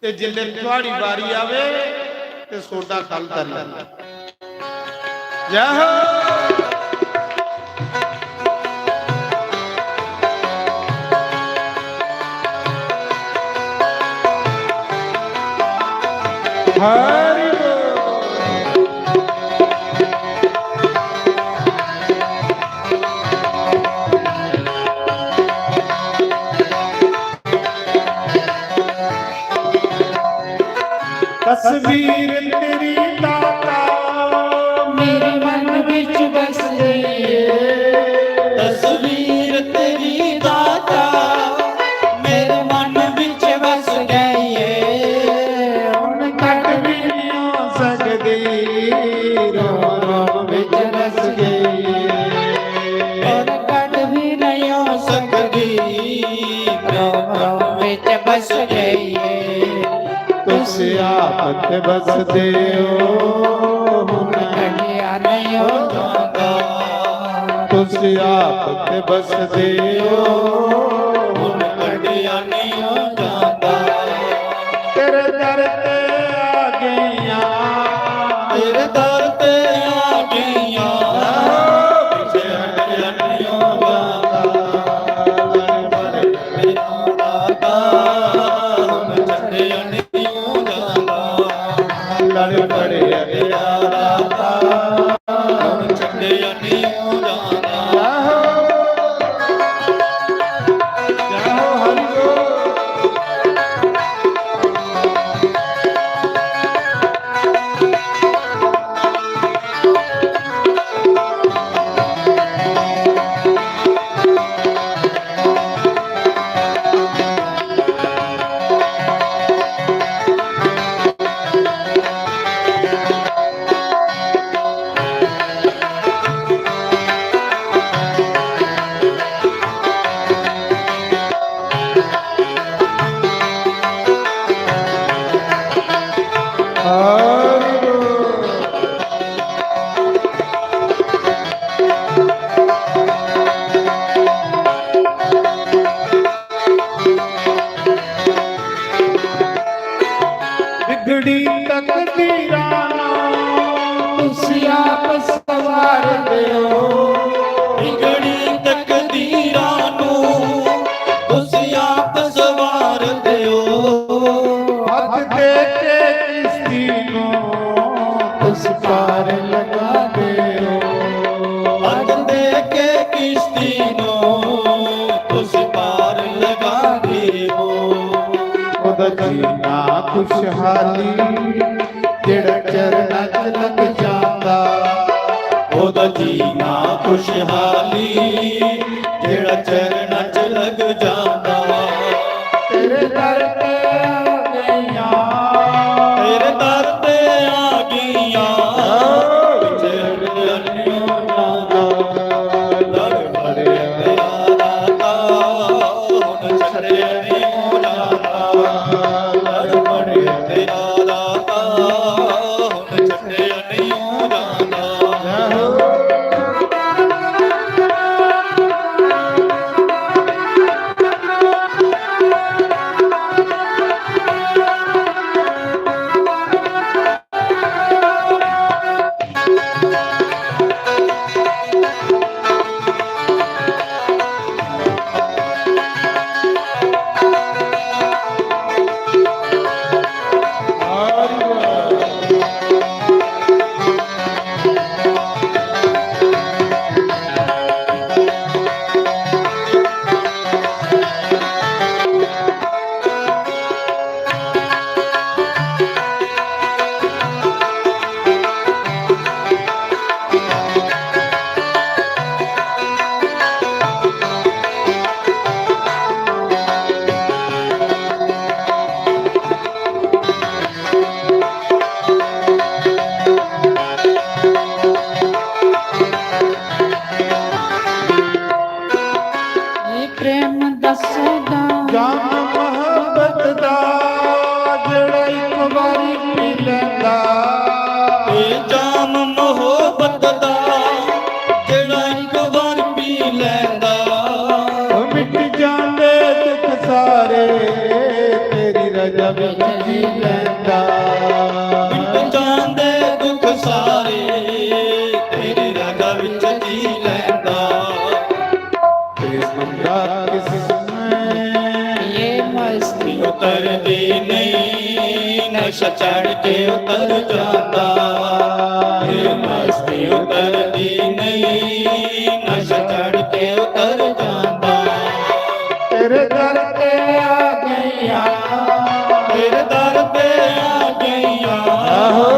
ते जिसले थुआड़ी बारी आवे ते सोडा खल धरी लैना। जय हो। हरि बोल। तस्वीर तेरी दाता रोम रोम विच रस गई है। और कट भी नहीं हो सकती, रोम रोम विच बस गई है। तुसी आप ते बसदे हो, हुण कटिया नहीं हो जांदा। तुसी आप ते बसदे हो, हुण कटिया नहीं हो जांदा। तेरे दर ते आ गईयां, तेरे दर ते आ गईयां। पिछे हटिया नहीं हो जांदा। लड़ पड़े अगला राता, छड्डे नहीं जाना। बिगड़ी तकदीरां नू तुसी आप सवार दे हो। बिगड़ी तकदीरां नू तुसी आप सवार दे हो। हथ दे के किश्ती नू तुसी पार लगा दे हो। हथ दे के किश्ती नू तुसी पार लगा दे हो। ओदा जीना खुशहाली, जेड़ा चरणां च लग जांदा। ओदा जीना खुशहाली, जेड़ा चरणां च लग जांदा। तेरे दर ते आ गईयां, तेरे दर ते आ गईयां। पिछे हटिया नहीं हो जांदा। लड़ पड़े अगला राता, हुण छड्डे नहीं हो जांदा। लड़ पड़े अगला राता, हुण छड्डे नहीं हो जांदा। ये प्रेम दसदा जाम मोहब्बत दा, जेड़ा इक बारी पी लैंदा। ये जाम मोहब्बत दा, जेड़ा इक बार पी लैंदा। ओ मिट जांदे दुख सारे, तेरी रजा विच जी लैंदा। मिट जांदे दुख सारे, तेरी रजा विच जी लैंदा। प्रेम दा किस्म ये मस्ती उतरदी नहीं, नशा चढ़ के उतर जांदा। ये मस्ती उतरदी नहीं, नशा चढ़ के उतर जांदा। तेरे दर ते आ गईयां, तेरे दर ते आ गईयां। आहो।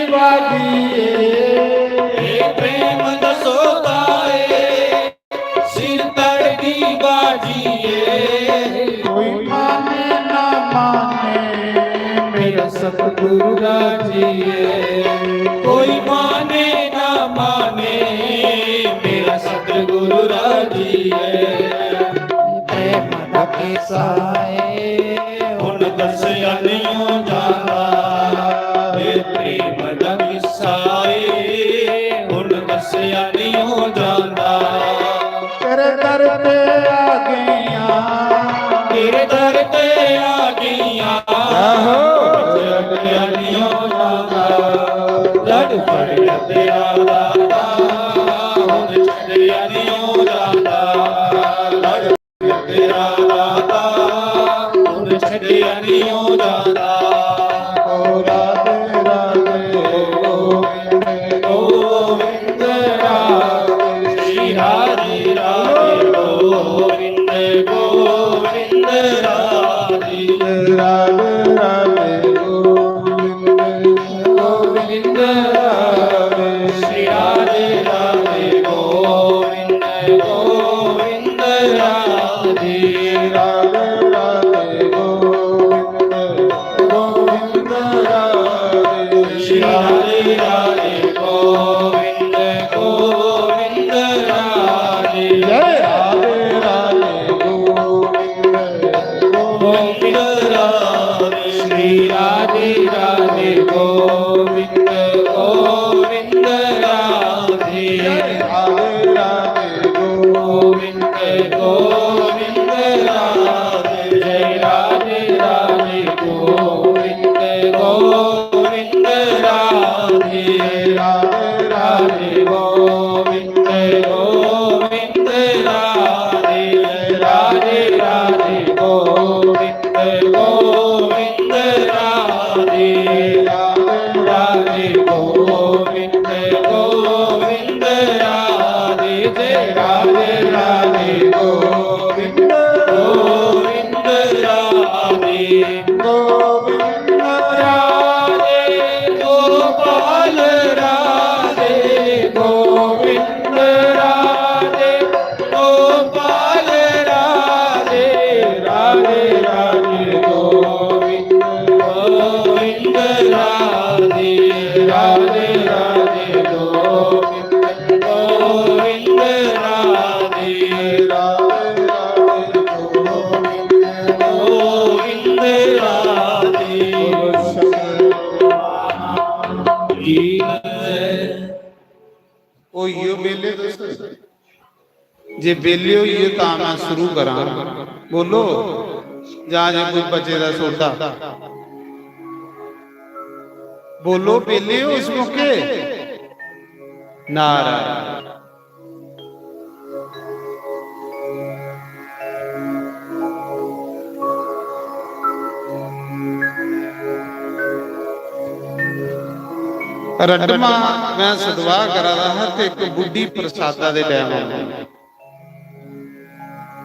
बाजी ए, ए प्रेम दा सौदा ए, सिर धड़ दी बाजी ए। कोई माने ना माने, मेरा सतगुरु राजी ए। कोई माने ना माने, मेरा सतगुरु राजी ए। प्रेम दा किस्सा ए, हुण दस्सेआ निं ओ जांदा। ए प्रेम दा किस्सा ए, हुण दस्सेआ निं ओ जांदा। तेरे दर ते आ गईयां, तेरे दर ते आ गईयां। आहो। दस्सेआ निं ओ जांदा। लड़ पड़िया तेरा दाता, हुण छड्डेआ निं ओ जांदा। लड़ तेरा दाता, हुण छड्डेआ निं ओ जांदा। ओ राधे राधे गोविंद गोविंद राधे, श्री राधे राधे गोविंद गोविंद राधे। राधे राधे गोविंद गोविंद राधे, श्री राधे राधे गोविंद गोविंद राधे। राधे राधे गोविंद गोविंद राधे, श्री राधे राधे गोविंद गोविंद राधे। जय राधे राधे गोविंद गोविंद राधे, श्री राधे राधे गोविंद गोविंद राधे। जय राधे राधे गोविंद गोविंद राधे, जय राधे राधे गोविंद गोविंद राधे, राधे राधे गोविंद गोविंद राधे, जय राधे राधे गोविंद गोविंद राधे, राधे राधे गोविंद गोविंद राधे, जय राधे राधे गोविंद गोविंद राधे। गोविंद राधे गोपाल राधे, गोविंद राधे गोपाल राधे, राधे राधे गोविंद गोविंद राधे, राधे राधे गोविंद गोविंद राधे, राधे राधे गोविंद गोविंद राधे। होई गे बेले दोस्त? जे बेले होई गे तां मैं शुरू करां। बोलो, जां जे कोई बचे दा सौदा। बोलो, बेले हो इस मौके? नारायण। रडमा मैं सदवाह करा दा हा ते इक बुड्ढी प्रसादा दे टैम आई।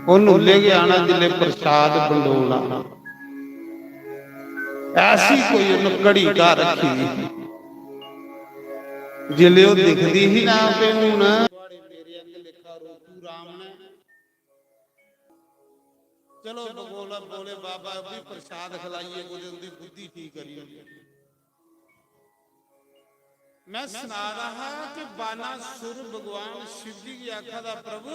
ओह् नुल्ले गै आना जिसलै प्रसाद बंडोना। ऐसी कोई उन्न घड़ी घर रक्खी दी ही। जिसलै ओह् दिखदी ही ना कि हून थुआढ़े मेरे आंगे लेखा रूपू राम ने, चलो भगोला भोले बाबा भी प्रसाद खलाइए कुतै उंदी बुद्धि ठीक करी ओड़िए। मैं सना दा हा कि बानासुर भगवान शिव जी गी आखा दा, "प्रभु,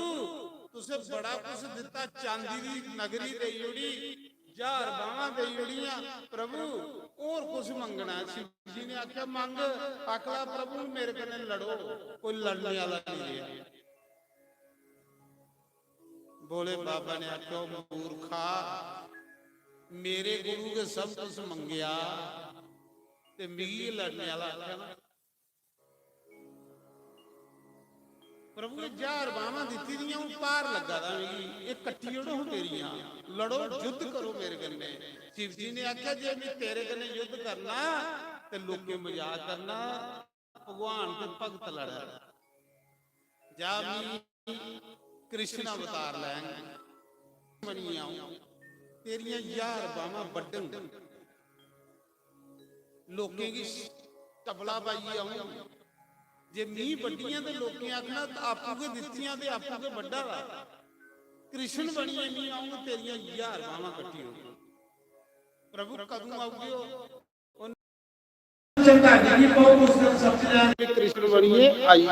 तुसें बड़ा कुछ दित्ता, चांदी दी नगरी देई ओड़ी, ज्हार बावां देई ओड़ियां, प्रभु, होर कुछ मंगना है?" शिव जी ने आखेआ, "मंग।" आखदा, "प्रभु, मेरे कन्नै लड़ो, कोई लड़ने आह्ला नेईं रेहा।" भोले बाबा ने आखेआ, "ओ मूर्खा, मेरे गुरु गै सब कुछ मंगेआ ते मिगी लड़ने आह्ला आखेआ ना। प्रभु ने ज्हार बावां दित्ती दियां, हून भार लग्गा दा मिगी, एह् कट्टी ओड़ो हां मेरियां, लड़ो, युद्ध करो मेरे कन्नै।" शिव जी ने आखेआ, "जे में तेरे कन्नै युद्ध करना ते लोकें मजाक करना, भगवान ते भगत लड़ै, जा मी कृष्ण अवतार लैंग, मनिया तेरियां ज्हार बावां बड्ढंग, लोकें गी चपला पाइयै औंग। जे मी बड्डियां ते लोकें आखना, तां आपूं गै दित्तियां ते आपूं गै बड्डा दा। कृष्ण बनियै मी औंग, तेरियां ज्हार बाह्मां कट्टी होंग। प्रभु, कदूं औगे ओ? चंगाई दी बहुत मुश्किल समझ लैन। कृष्ण बनियै आई।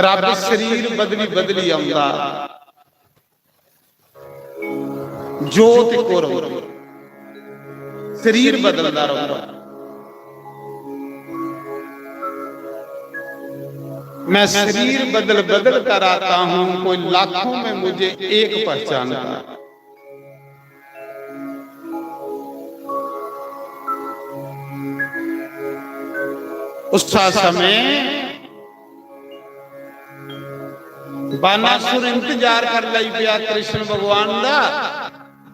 रब शरीर बदली बदली औंदा। जोत इक्को रौंह्दी, शरीर बदलदा रौंह्दा। मैं शरीर बदल बदल कर आता हूं, कोई लाखों में मुझे एक पहचानता। उस समय बानासुर इंतजार कर लई पिया कृष्ण भगवान दा।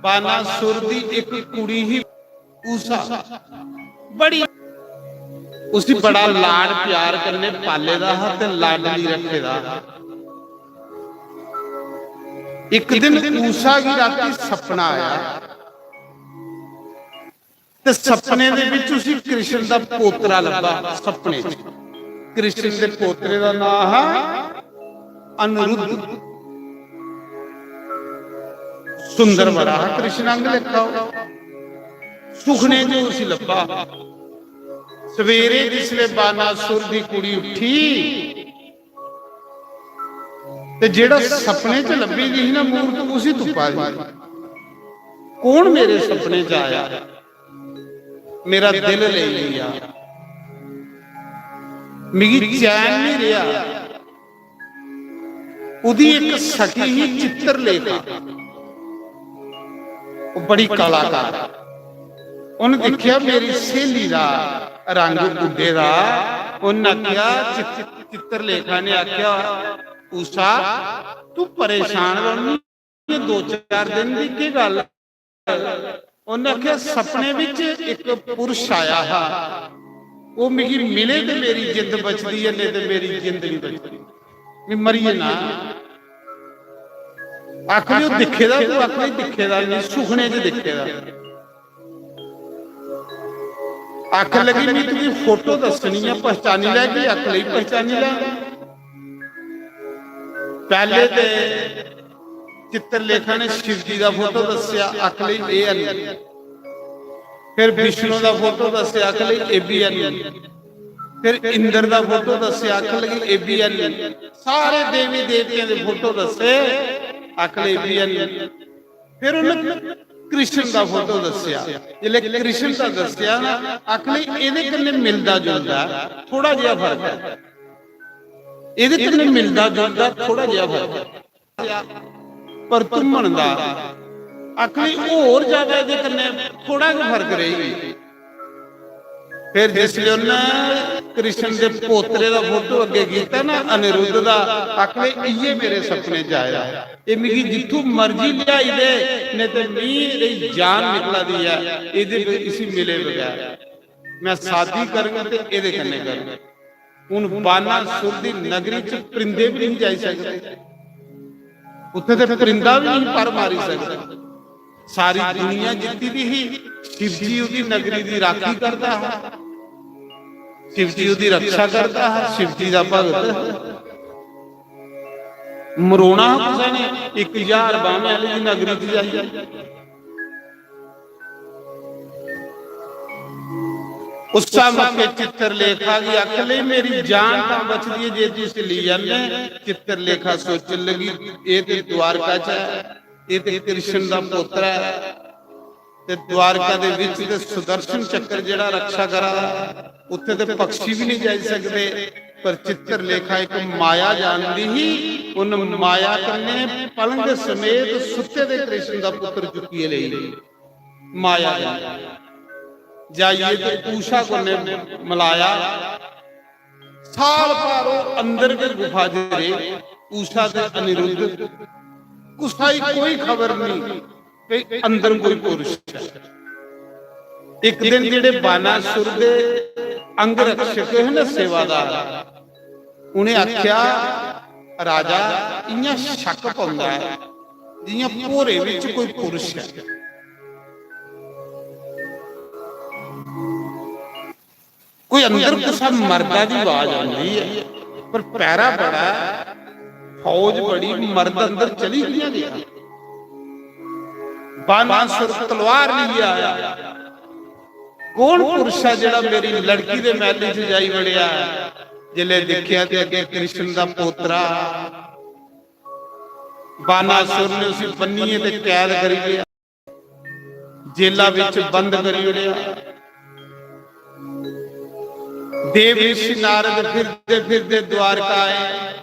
बानासुर दी इक कुड़ी ही उषा, बड़ी, उसी बड़ा लाड प्यार कन्नै पाले दा हा ते लाडली रखे दा हा। इक दिन उषा गी राती सपना आया ते सपने दे विच उसी कृष्ण दा पोतरा लब्भा। सपने च कृष्ण दे पोतरे दा नां हा अनिरुद्ध। सुंदर बड़ा हा, कृष्ण अंग लेखा हो। सुखने च उसी लब्भा। सवेरे जिसले बानासुर दी कुड़ी उठी ते जेड़ा सपने च लब्भी दी ही ना मूर्त, उसी तुप्पा दी। कौन मेरे सपने च आया, मेरा दिल लेई लिया, मिगी चैन नहीं रहा। उदी एक सखी ही चित्रलेखा, वो बड़ी कलाकार। उन्हें देखिया मेरी सहेली दा रंग उड्डे दा, उन्हें आख्या, चित-, चित्रलेखा ने आख्या, "उषा, तू परेशान रौह्नी, दो चार दिन दी केह् गल्ल?" उन्हें आखेआ, "सपने विच इक पुरुष आया हा, ओह् मिगी मिले ते मेरी जिंद बचदी ऐ, नेईं ते मेरी जिंद नहीं बचदी।" मैं मरी जाना। आखदी, "ओह् दिक्खे दा तू?" आखदी, "दिक्खे दा नहीं, सुखने च दिक्खे दा।" आख लगी, "मैं तुगी फोटो दस्सनी ऐ, पहचानी लैगी?" आख लगी, "पहचानी लै।" पहले ते चित्रलेखा ने शिव जी दा फोटो दस्सेआ, आख लगी, "एह् है नहीं।" फिर विष्णु दा फोटो दस्सेआ, आख लगी, "एह् भी है नहीं।" फिर इंद्र दा फोटो दस्सेआ, आख लगी, "एह् भी है नहीं।" सारे देवी देवतें दे फोटो दस्से, आख लगी, "एह् भी है नहीं।" फिर उन्हें कृष्ण दा फोटो दस्सेआ। जिसले कृष्ण दा दस्सेआ ना, आखने, "एह्दे कन्नै मिलदा जुलदा थोड़ा जिहा फर्क है, एह्दे कन्नै मिलदा जुलदा थोड़ा जिहा फर्क है।" पर धुम्मन दा आखने, "होर ज्यादा एह्दे कन्नै थोड़ा गै फर्क रेही गेआ।" फिर जिसले उन्नै कृष्ण दे पोतरे दा फोटो अग्गे कीता ना अनिरुद्ध दा, आखने, "इ'यै मेरे सपने च आया, एह् मिगी जित्थू मर्जी लेआई दे, नेईं ते मी एह्दी जान निकला दी ऐ, एह्दे ब-, इसी मिले बगैर। मैं शादी करङ ते एह्दे कन्नै करङ।" हुन बानासुर दी नगरी च परिंदे बी नहीं जाई सकदे, उत्थे ते परिंदा बी नहीं पर मारी सकदा। सारी दुनिया जित्ती दी ही, शिव जी उदी नगरी दी राखी करदा हा, शिव जी उदी रक्षा करदा हा, शिव जी दा भगत हा। मरोना हा कुसै ने इक ज्हार बाह्में आह्ले दी नगरी च जाइयै। उस्सै मौके चित्रलेखा गी आखन लगी, "मेरी जान तां बचदी ऐ जे तू इसी लेई जन्ने।" चित्रलेखा सोचन लगी, "एह् ते द्वारका च ऐ, एह् ते कृष्ण दा पुत्र ऐ, ते द्वारका दे विच ते सुदर्शन चक्र जेह्ड़ा रक्षा करा दा, उत्थे ते पक्षी भी नहीं जाई सकदे।" पर चित्रलेखा इक माया जानदी ही, उन माया कन्नै पलंग समेत सुत्ते दे कृष्ण दा पुत्र चुक्कियै लेई गेई। माया कन्नै जाइयै ते उषा कन्नै मलाया। साल भर ओह् अंदर गै गुफा च रेह्। उषा ते अनिरुद्ध, कुसै गी कोई खबर नहीं कि अंदर कोई पुरुष है। एक दिन जेह्ड़े बानासुर दे अंग रक्षक हे ना, सेवादार, उ'नें आखेआ, "राजा, इ'यां शक पौंदा ऐ जि'यां भोरे बिच कोई पुरुष ऐ।" अंदर कुसै मर्दा दी आवाज आंदी ऐ, पर पैरा बड़ा ऐ, फौज बड़ी, मर्द अंदर चली कि'यां गेआ? बानासुर तलवार लेइयै आया। कौन पुरुष ऐ जेह्ड़ा मेरी लड़की दे मैह्ल च जाई वड़ेआ? जिसलै दिक्खेआ ते अग्गें कृष्ण दा पोतरा, बानासुर ने उसी बन्नियै ते कैद करी लेआ, जेला बिच बंद करी ओड़ेआ। देव ऋषि नारद फिरदे फिरदे द्वारका आए।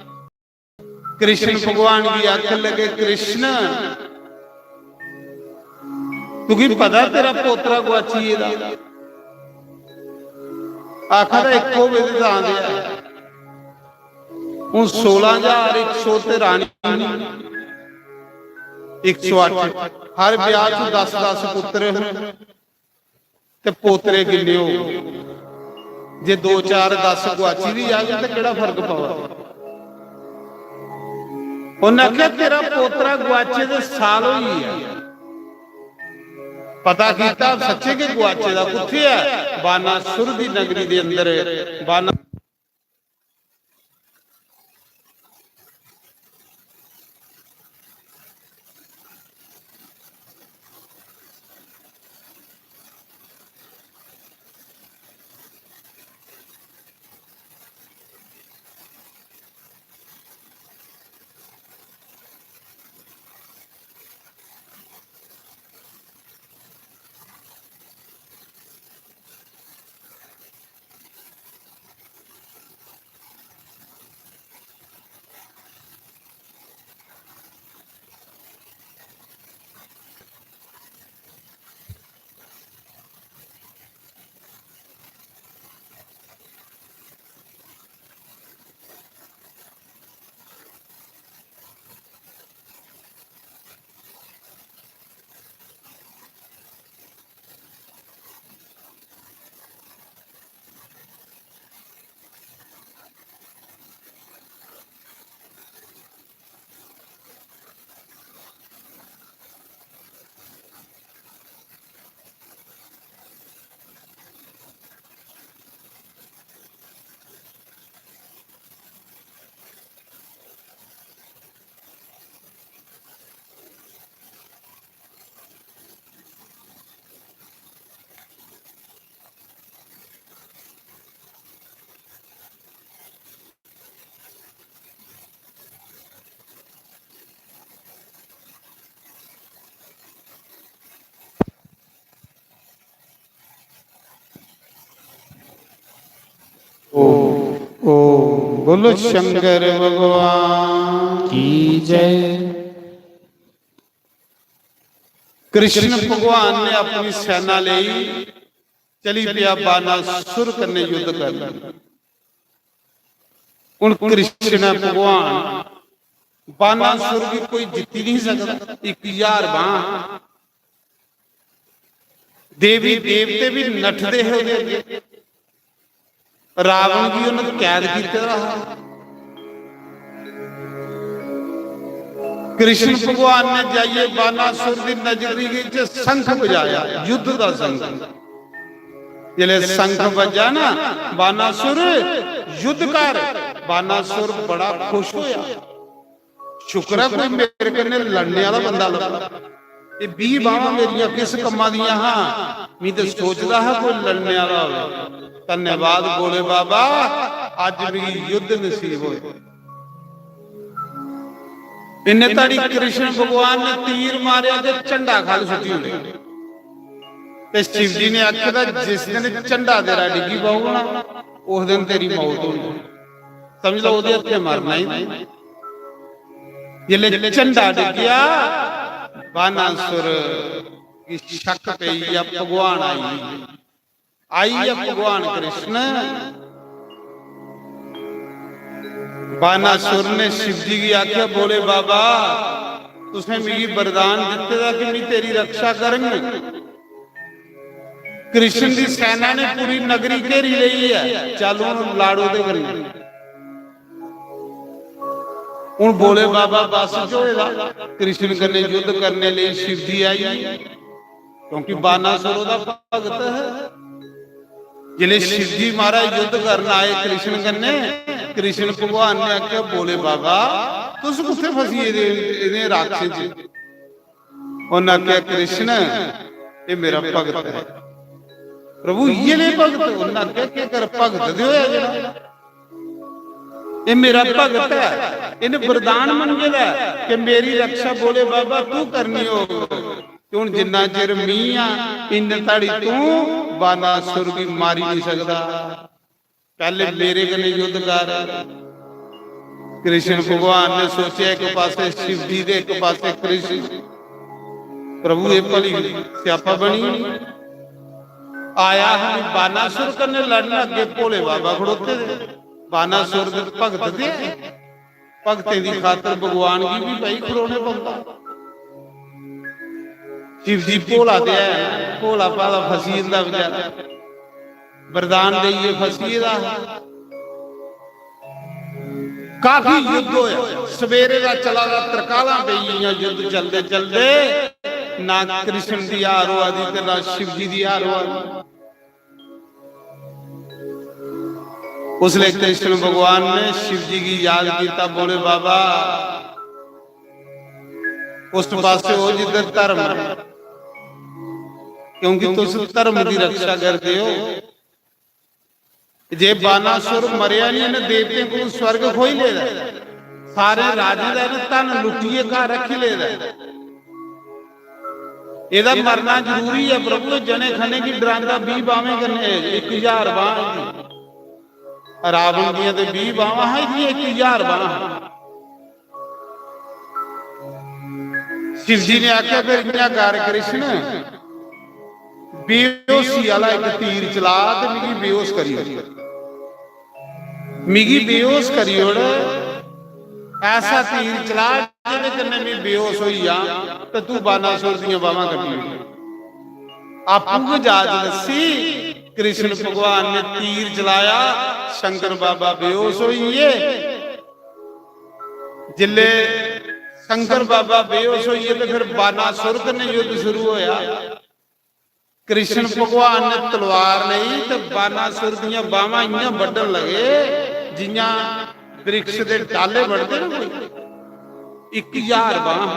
कृष्ण भगवान गी आखन लगे, "कृष्ण, तुगी पता तेरा पोतरा गुआची गेदा?" आखा दा, "इक्को बजे तां दे हून सोलां ज्हार इक सौ ते रानी इक सौ अट्ठ, हर ब्याह च दस दस पुत्र हे ते पोतरे किन्ने हो? जे दो चार दस गुआची बी जाग ते केह्ड़ा फर्क पवा?" उन्नै आखेआ, "तेरा पोतरा गुआचे दे साल होई गे।" पता कीता सच्चे गै गुआचे दा, कुत्थे ऐ? बानासुर दी नगरी दे अंदर। बाना ओम, ओम। बोलो शंकर भगवान की जय। कृष्ण भगवान ने अपनी सेना लेई चली पेआ बानासुर कन्नै युद्ध करन। हुन कृष्ण ऐ भगवान, बानासुर गी कोई जित्ती नहीं सकदा। इक ज्हार बांह, देवी देवते भी नठदे हे ओह्दे अग्गें। रावण गी उन्हें कैद कीते दा हा। कृष्ण भगवान ने जाइए बानासुर दी नगरी च शंख बजाया, युद्ध दा शंख। जिसले शंख बजा ना, बानासुर युद्ध कर, बानासुर बड़ा खुश होया। शुक्र ऐ कोई मेरे कन्नै लड़ने आह्ला बंदा लब्भा। एह् बीह बांह् मेरियां किस कम्मा दियां हां? मी ते सोचदा हा कोई लड़ने आह्ला होवे। धन्यवाद भोले बाबा, अज्ज मिगी युद्ध नसीब होया। इन्ने धड़ी कृष्ण भगवान ने तीर मारेआ ते झंडा ख'ल्ल सुट्टी ओड़ेआ। ते शिव जी ने आखे दा, "जिस दिन झंडा तेरा डिग्गी पौग ना, उस दिन तेरी मौत होनी।" समझ लो, ओह्दे हत्थें मरना ही। जिसलै झंडा डिग्गेआ, बानासुर गी शक पेई गेआ, भगवान आई गे। आई गेआ भगवान कृष्ण। बानासुर ने शिव जी गी आखेआ, "भोले बाबा, तुसें मिगी वरदान दित्ते दा कि मैं तेरी रक्षा करंग।" कृष्ण दी सेना ने पूरी नगरी घेरी लेई ऐ। चल हुन लड़ ओह्दे कन्नै। हुन भोले बाबा बस च होए दा, कृष्ण कन्नै युद्ध करने लेई शिव जी आई गे, क्योंकि बानासुर ओह्दा भगत है। जिसलै शिव जी महाराज युद्ध करन आए कृष्ण कन्नै, कृष्ण भगवान ने आखेआ, "भोले बाबा, तुस कुत्थै फसी गेदे इ'नें राक्षसें च?" उन्नै आखेआ, "कृष्ण, एह् मेरा भगत ऐ।" "प्रभु, इ'यै नेह् भगत?" उन्नै आखेआ, "केह् कर, भगत ते होआ जेह्ड़ा, एह् मेरा भगत ऐ, इ'न्नै वरदान मंगे दा ऐ कि मेरी रक्षा भोले बाबा तू करनी होग। ते हुन जिन्ना चिर मी आं, इन्ने धड़ी तू बानासुर गी मारी नहीं सकदा। पैह्ले मेरे कन्नै युद्ध कर।" कृष्ण भगवान ने सोचेआ, इक पासे शिव जी ते इक पासे कृष्ण। "प्रभु, एह् भली स्यापा बनी।" आया हा बानासुर कन्नै लड़न, अग्गे भोले बाबा खड़ोते दे। बानासुर दे भगत दे, भगतें दी खातर भगवान गी भी भाई खड़ोने पौंदा। शिव जी भोला ते है, भोला भाला फसी जंदा बेचारा। वरदान देइयै फसी गेदा हा। काफी युद्ध होया, सवेरे दा चला दा, तरकालां पेई गेइयां, युद्ध चलदे चलदे ना कृष्ण दी हार होआ दी ते ना शिव जी दी हार होआ दी। उसले कृष्ण भगवान ने शिव जी गी याद किया, "भोले बाबा, उस पासे हो जिधर धर्म है, क्योंकि तुस धर्म की रक्षा करते हो। जे बानासुर मरेआ नहीं, इन्हें देवतें को स्वर्ग खोई लेदा, सारे राजें दा इन्हें धन लुटिए घर रखी लेदा। एदा मरना जरूरी है प्रभु, जने खने की डरांदा बीह बाहें कन्नै, इक हजार बाहें दी। रावण दियां ते बीह बाहां, इदियां इक हजार बाहां।" शिव जी ने आख्या, "फिर इ'यां कर कृष्ण, बेहोशी आह्ला इक तीर चला ते मिगी बेहोश करी ओड़, मिगी बेहोश करी ओड़, ऐसा तीर चला जेह्दे कन्नै में बेहोश होई जां ते तू बानासुर दियां बाहां कट्टी ओड़।" आपूं गै जाच दस्सी, कृष्ण भगवान ने तीर चलाया, शंकर बाबा बेहोश होई गे। जिसले शंकर बाबा बेहोश होई गे ते फिर बानासुर कन्नै युद्ध शुरू होया। कृष्ण भगवान ने तलवार लेई ते बानासुर दियां बाहां इ'यां बड्ढन लगे जि'यां वृक्ष दे डाले बड्ढदे ना कोई। इक हजार बांह,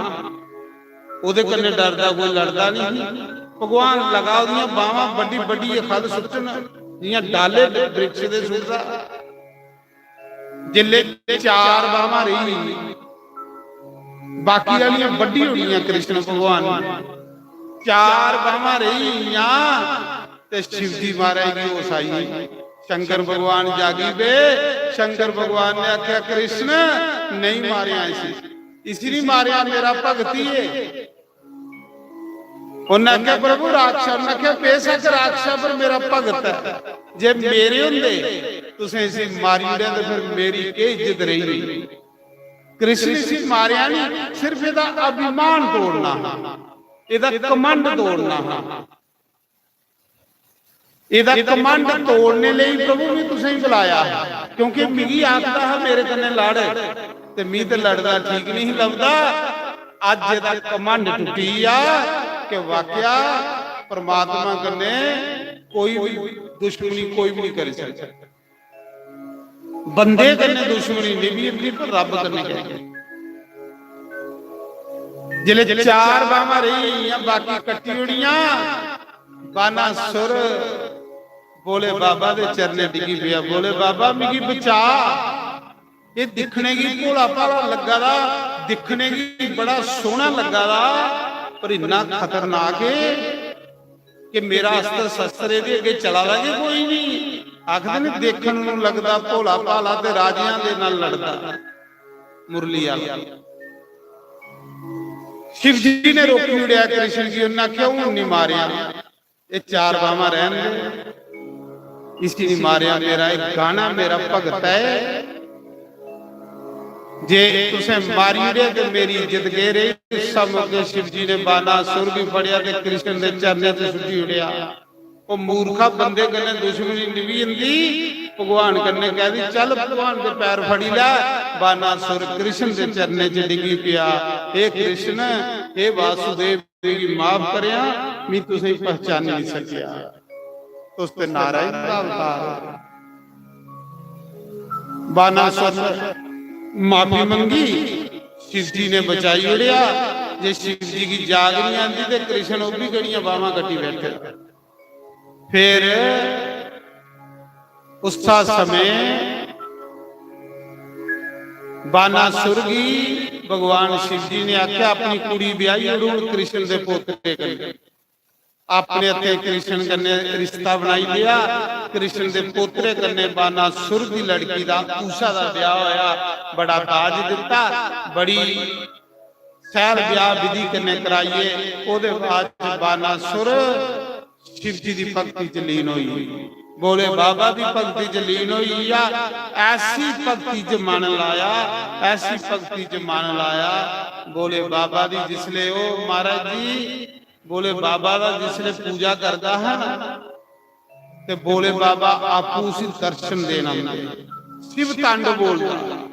ओह्दे कन्नै डरदा कोई लड़दा नहीं। भगवान लगा ओह्दियां बाहां बड्डी बड्डी खल सुट्टन, जि'यां डाले वृक्ष दे सुट्टदा। जिसले चार बाहां रेही, बाकी आह्लियां बड्ढी ओड़ियां कृष्ण भगवान ने, चार बाहां रेही गेइयां ते शिव जी महाराज गी होश आई गेई। शंकर भगवान जागी पे। शंकर भगवान ने आख्या, "कृष्ण, नहीं मारेआ इसी, इसी नहीं मारेआ, मेरा भगत ही है।" उन्नै आखेआ, "प्रभु, राक्षस," उन्नै आखेआ, "बेशक राक्षस, पर मेरा भगत है। जे मेरे होंदे तुसें इसी मारी ओड़ेआ ते फिर मेरी केह् इज्जत रेही?" कृष्ण इसी मारेआ नहीं, सिर्फ एदा अभिमान तोड़ना हा, एदा घमंड तोड़ना हा। एदा घमंड तोड़ने लेई प्रभु में तुसेंगी बुलाया, क्योंकि मिगी आखदा हा मेरे कन्नै लड़, ते मी ते लड़दा ठीक नहीं लभदा। अज्ज एदा घमंड टुटी आ कि वाकया परमात्मा कन्नै कोई भी दुश्मनी कोई भी नहीं करी सकदा। बंदे कन्नै दुश्मनी नहीं भी अपनी, पर रब कन्नै करी। जिसलै चार बाहां रेही गेइयां, बाकी कट्टी ओड़ियां, बानासुर भोले बाबा दे चरणें डिग्गी पेआ, "भोले बाबा, मिगी बचा। एह् दिक्खने गी भोला भाला लग्गा दा, दिक्खने गी बड़ा सोहना लग्गा दा, पर इन्ना खतरनाक ऐ कि मेरा अस्त्र शस्त्र एह्दे अग्गें चला दा गै कोई नहीं।" आखदे ने, "देखण नूं लगदा भोला भाला ते राजेआं दे नाल लड़दा।" मुरली आह्ला। शिव जी ने रोकी ओड़ेआ कृष्ण गी, उन्नै आखेआ, "हून नहीं मारेआ, एह् चार बाहां रैह्न दे, इसी नहीं मारेआ, मेरा इक गाना, मेरा भगत ऐ, जे तुसें मारी ओड़ेआ ते मेरी इज्जत केह् रेही?" उस्सै मौके शिव जी ने बानासुर गी फड़ेआ ते कृष्ण दे चरणें च सुट्टी ओड़ेआ। ओह् मूर्खा, बंदे कन्नै दुश्मनी निभी जंदी, भगवान कन्नै कह दी, "चल भगवान दे पैर फड़ी लै।" बानासुर कृष्ण दे चरणें च डिग्गी पेआ, "हे कृष्ण, हे वासुदेव, मिगी माफ करेआ, मी तुसेंगी पहचानी नहीं सकेआ।" तुस ते नारायण दा अवतार हो। बानासुर ने माफी मंगी, शिव जी ने बचाई ओड़ेआ। जे शिव जी गी जाग नहीं आंदी ते कृष्ण ओह् भी गड़ियां बावां कट्टी बैठे। फिर उस समय बानासुर गी भगवान शिव जी ने आख्या, "अपनी कुड़ी ब्याही ओड़ कृष्ण दे पोतरे कन्नै।" अपने हत्थें कृष्ण कन्नै रिश्ता बनाई लिया। कृष्ण दे पोतरे कन्नै बानासुर दी लड़की दा, उषा दा ब्याह होया। बड़ा दाज दिता, बड़ी शैल ब्याह विधि कन्नै कराइए। ओदे बाद च बानासुर शिव जी दी भक्ति च लीन होई, भोले बाबा दी भक्ति च लीन होई। या ऐसी भक्ति च मन लाया, ऐसी भक्ति च मन लाया भोले बाबा दी। जिसले ओ महाराज जी भोले बाबा दा जिसले पूजा करदा हा ना, ते भोले बाबा आपू उसी दर्शन देना। शिव तांडव बोलदा।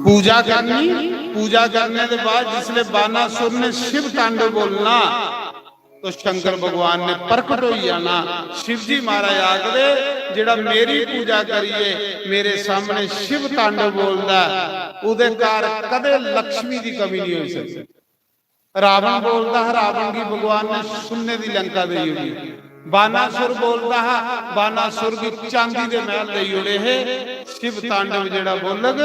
पूजा करनी, पूजा करने के बाद जिसले बानासुर ने शिव तांडव बोलना, तो शंकर भगवान ने प्रकट हो जाना। शिव जी महाराज आखदे, "जेड़ा मेरी पूजा करिए, मेरे सामने शिव तांडव बोलदा, उदे घर कदे लक्ष्मी दी कमी नहीं हो सकती।" रावण बोलदा हा, रावण गी भगवान ने सुन्ने दी लंका देई ओड़ी। बानासुर बोलदा हा, बानासुर गी चांदी दे महल देई ओड़े हे। शिव तांडव जेड़ा बोलग,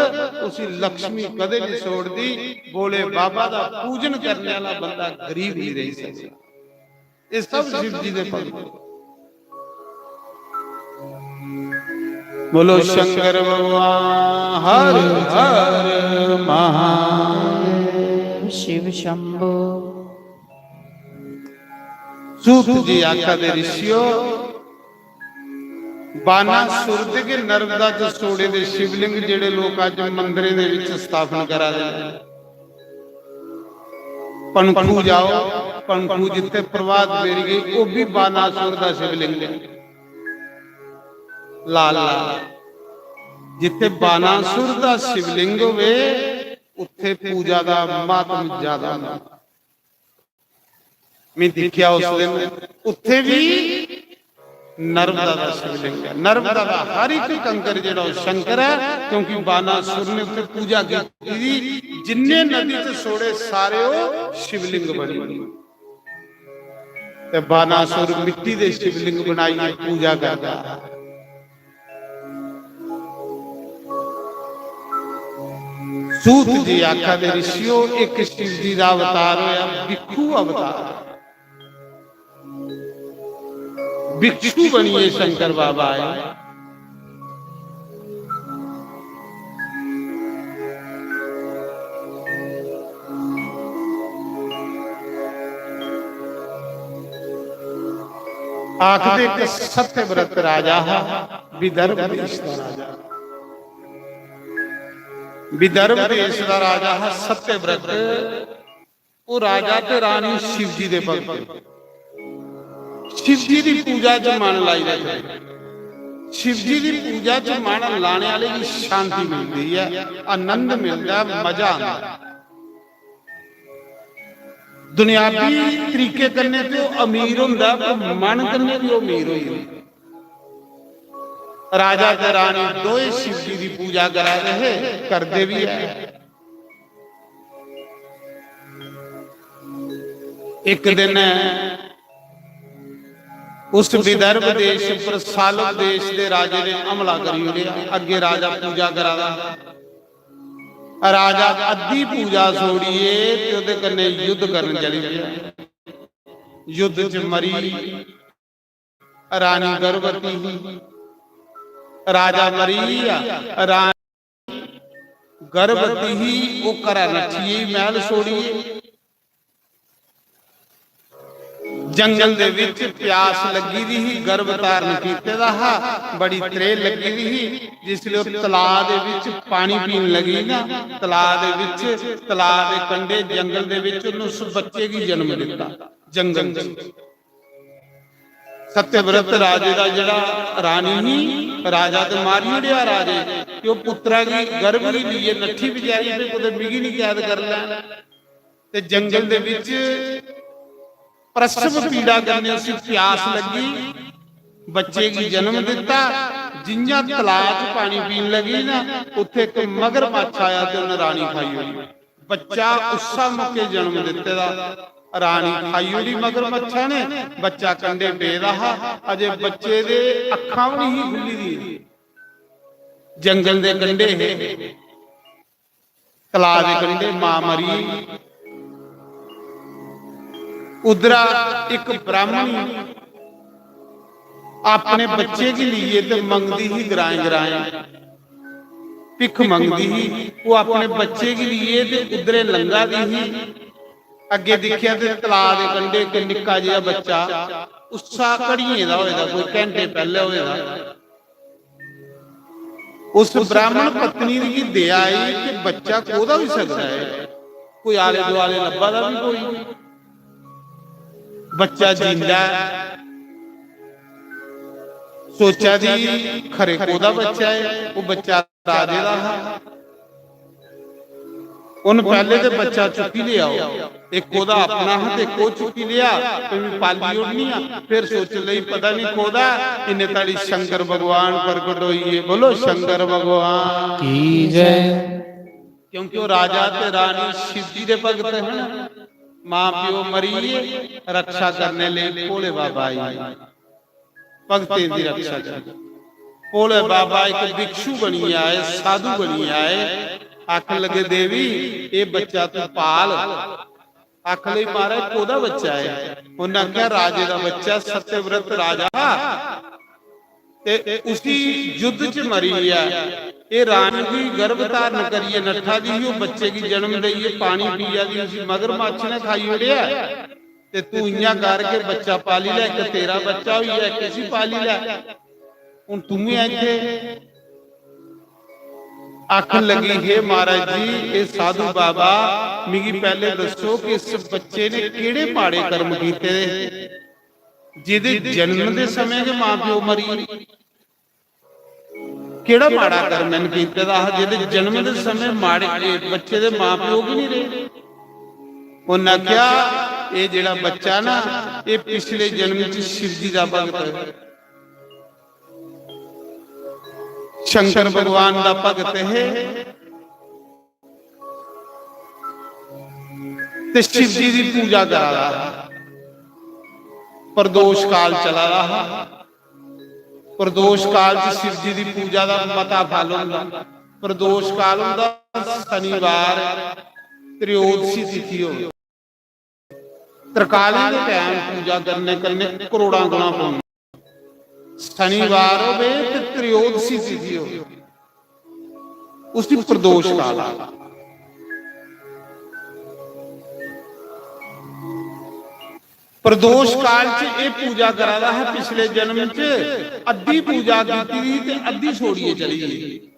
उसी लक्ष्मी कदे नहीं छोड़दी। भोले बाबा दा पूजन करने वाला बंदा गरीब नहीं रह सकता। ये सब शिव जी दे भक्त। बोलो शंकर भगवान हर हर महादेव। शिव शंभो। सूत जी आखा दे ऋषियो, बानासुर दे के नर्मदा च सोड़े दे शिवलिंग जेड़े लोग अज मंदिरें दे विच स्थापन करा दे ने, पणखू जाओ, पणखू जिथे प्रभात फेरी गई, वो भी बानासुर दा शिवलिंग है। लाल लाल। जिथे बानासुर दा शिवलिंग होवे, उत्थे पूजा दा महात्म ज्यादा होंदा। मैं दिखिया उस दिन, उत्थे भी नर्मदा दा शिवलिंग है। नर्मदा दा हर एक कंकर जेड़ा, वो शंकर है, क्योंकि बानासुर ने उत्थे पूजा की थी। जिन्ने नदी च सोड़े, सारे वो शिवलिंग बने। ते बानासुर मिट्टी दे शिवलिंग बनाइए पूजा करता। सूत जी आखा दे, "ऋषियो, एक शिव जी दा अवतार होया, भिक्खू अवतार।" भिक्षु बनिए शंकर बाबा आए। आखदे कि सत्यव्रत राजा हा, विदर्भ देश का राजा। विदर्भ देश का राजा हा सत्यव्रत। वो राजा ते रानी शिव जी दे भक्त, शिव जी दी पूजा च मन लाई रखदे। शिव जी दी पूजा च मन लाने वाले गी शांति मिलदी है, आनंद मिलदा है, मजा आंदा है। दुनियावी तरीके कन्नै ते ओह् अमीर होंदा, पर मन कन्नै भी ओह् अमीर होई जंदा। राजा ते रानी दोए शिव जी दी पूजा करा दे हे, करदे भी है। एक दिन उस विदर्भ देश पर सालव देश दे राजे ने हमला करी ओड़ेआ। अग्गे राजा पूजा करा दा, राजा अद्धी पूजा छोड़िए ते ओह्दे कन्नै युद्ध करन चली पेआ। युद्ध च मरी। रानी गर्भवती ही, राजा मरी गेआ। रानी गर्भवती ही, ओह् घरा नट्ठी गेई, मैह्ल छोड़ियै। जंगल दे विच प्यास लग्गी दी ही, गर्भ धारण कीते दा हा, बड़ी त्रेह् लग्गी दी ही। जिसलै ओह् तलाऽ दे विच पानी पीन लगी ना, तलाऽ दे विच, तलाऽ दे कंढे जंगल दे विच उन्नै उस बच्चे गी जन्म दित्ता, जंगल च। सत्यव्रत राजे दा जेह्ड़ा रानी ही, राजा ते मारी ओड़ेआ राजे, कि ओह् पुत्तरा गी गर्भ गी लेइयै नट्ठी बचैरी, ते कुतै मिगी निं कैद करी लैन। ते जंगल दे बिच प्रसव पीड़ा कन्नै उसी प्यास लग्गी, बच्चे गी जन्म दित्ता। जि'यां तलाऽ च पानी पीन लगी ना, उत्थे इक मगरमच्छ आया ते उन्नै रानी खाई ओड़ी। बच्चा उस्सा मौके जन्म दित्ते दा, रानी खाई ओड़ी मगरमच्छा ने। बच्चा कंढे पेदा हा, अजे बच्चे दे अक्खां बी नहीं खुल्ली दी। जंगल दे कंढे हे, तलाऽ दे कंढे मां मरी। उद्धरा इक ब्राह्मणी अपने बच्चे गी लेइयै ते मंगदी ही ग्राएं ग्राएं, भिक्ख मंगदी ही। ओह् अपने बच्चे गी लेइयै ते उद्धरे लंघा दी ही। अग्गें दिक्खेआ ते तलाऽ दे कंढे इक निक्का जेहा बच्चा, उस्सा घड़ियें दा होए दा, कोई घैंटे पैह्ले होए दा। उस ब्राह्मण पत्नी गी दया आई कि बच्चा कोह्दा होई सकदा ऐ, कोई आले दुआले लब्भा दा बी कोई। बच्चा जींदा ऐ। सोचा दी, खरे कोह्दा बच्चा ऐ? ओह् बच्चा राजे दा हा। उन पैह्ले ते बच्चा चुक्की लेआ, ओह् इक ओह्दा अपना हा ते इक ओह् चुक्की लेआ, ते में पाली ओड़नी आं। फिर सोच लेई, पता नहीं कोह्दा ऐ। इन्ने ताड़ी शंकर भगवान प्रकट होई गे। बोलो शंकर भगवान की जय। क्योंकि ओह् राजा ते रानी शिव जी दे भगत हन। मां प्यो मरी गे, रक्षा करने लेई भोले बाबा आई गे। भगतें दी रक्षा करनी। भोले बाबा इक भिक्षु बनियै आए, साधु बनियै आए। आखन लगे, "देवी, एह् बच्चा तू पाल।" आखन लगी, "महाराज, कोह्दा बच्चा ऐ?" उन्नै आखेआ, "राजे दा बच्चा, सत्यव्रत राजा, ते उसी युद्ध च मरी गेआ। एह् रानी गी गर्भ धारण करियै नट्ठा दी ही, ओह् बच्चे गी जन्म देइयै पानी पिया दी, उसी मगरमच्छ ने खाई ओड़ेआ।" ते तू इ'यां कर के बच्चा पाली लै, इक तेरा बच्चा होई गेआ, इक इसी पाली लै। हून तूं गै इत्थै आखन लगी, "हे महाराज जी, एह् साधु बाबा, मिगी पैह्ले दस्सो कि इस बच्चे ने केह्ड़े माड़े कर्म कीते दे, जेह्दे जन्म दे समें गै मां प्यो मरी गे?" केह्ड़ा माड़ा कर्म इन्न कीते दा हा, जेह्दे जन्म दे समें माड़े, एह् बच्चे दे मां प्यो गै नहीं रेह्? उन्नै आखेआ, "एह् जेह्ड़ा बच्चा ना, एह् पिछले जन्म च शिव जी दा भगत, शंकर भगवान दा भगत हे।" ते शिव जी दी पूजा करा दा हा। प्रदोष काल चला दा हा। प्रदोष काल च शिव जी दी पूजा दा मता फल होंदा। प्रदोष काल होंदा शनिवार, त्रयोदशी तिथि होंदी। तरकालें दे टैम पूजा करने कन्नै करोड़ां गुणा पुण्य। शनिवार होवे ते त्रयोदशी तिथि होवे, उसी प्रदोष काल आखदे। प्रदोष काल च एह् पूजा करा दा हा, पिछले जन्म च अद्धी पूजा कीती दी ते अद्धी छोड़ियै चली गेई।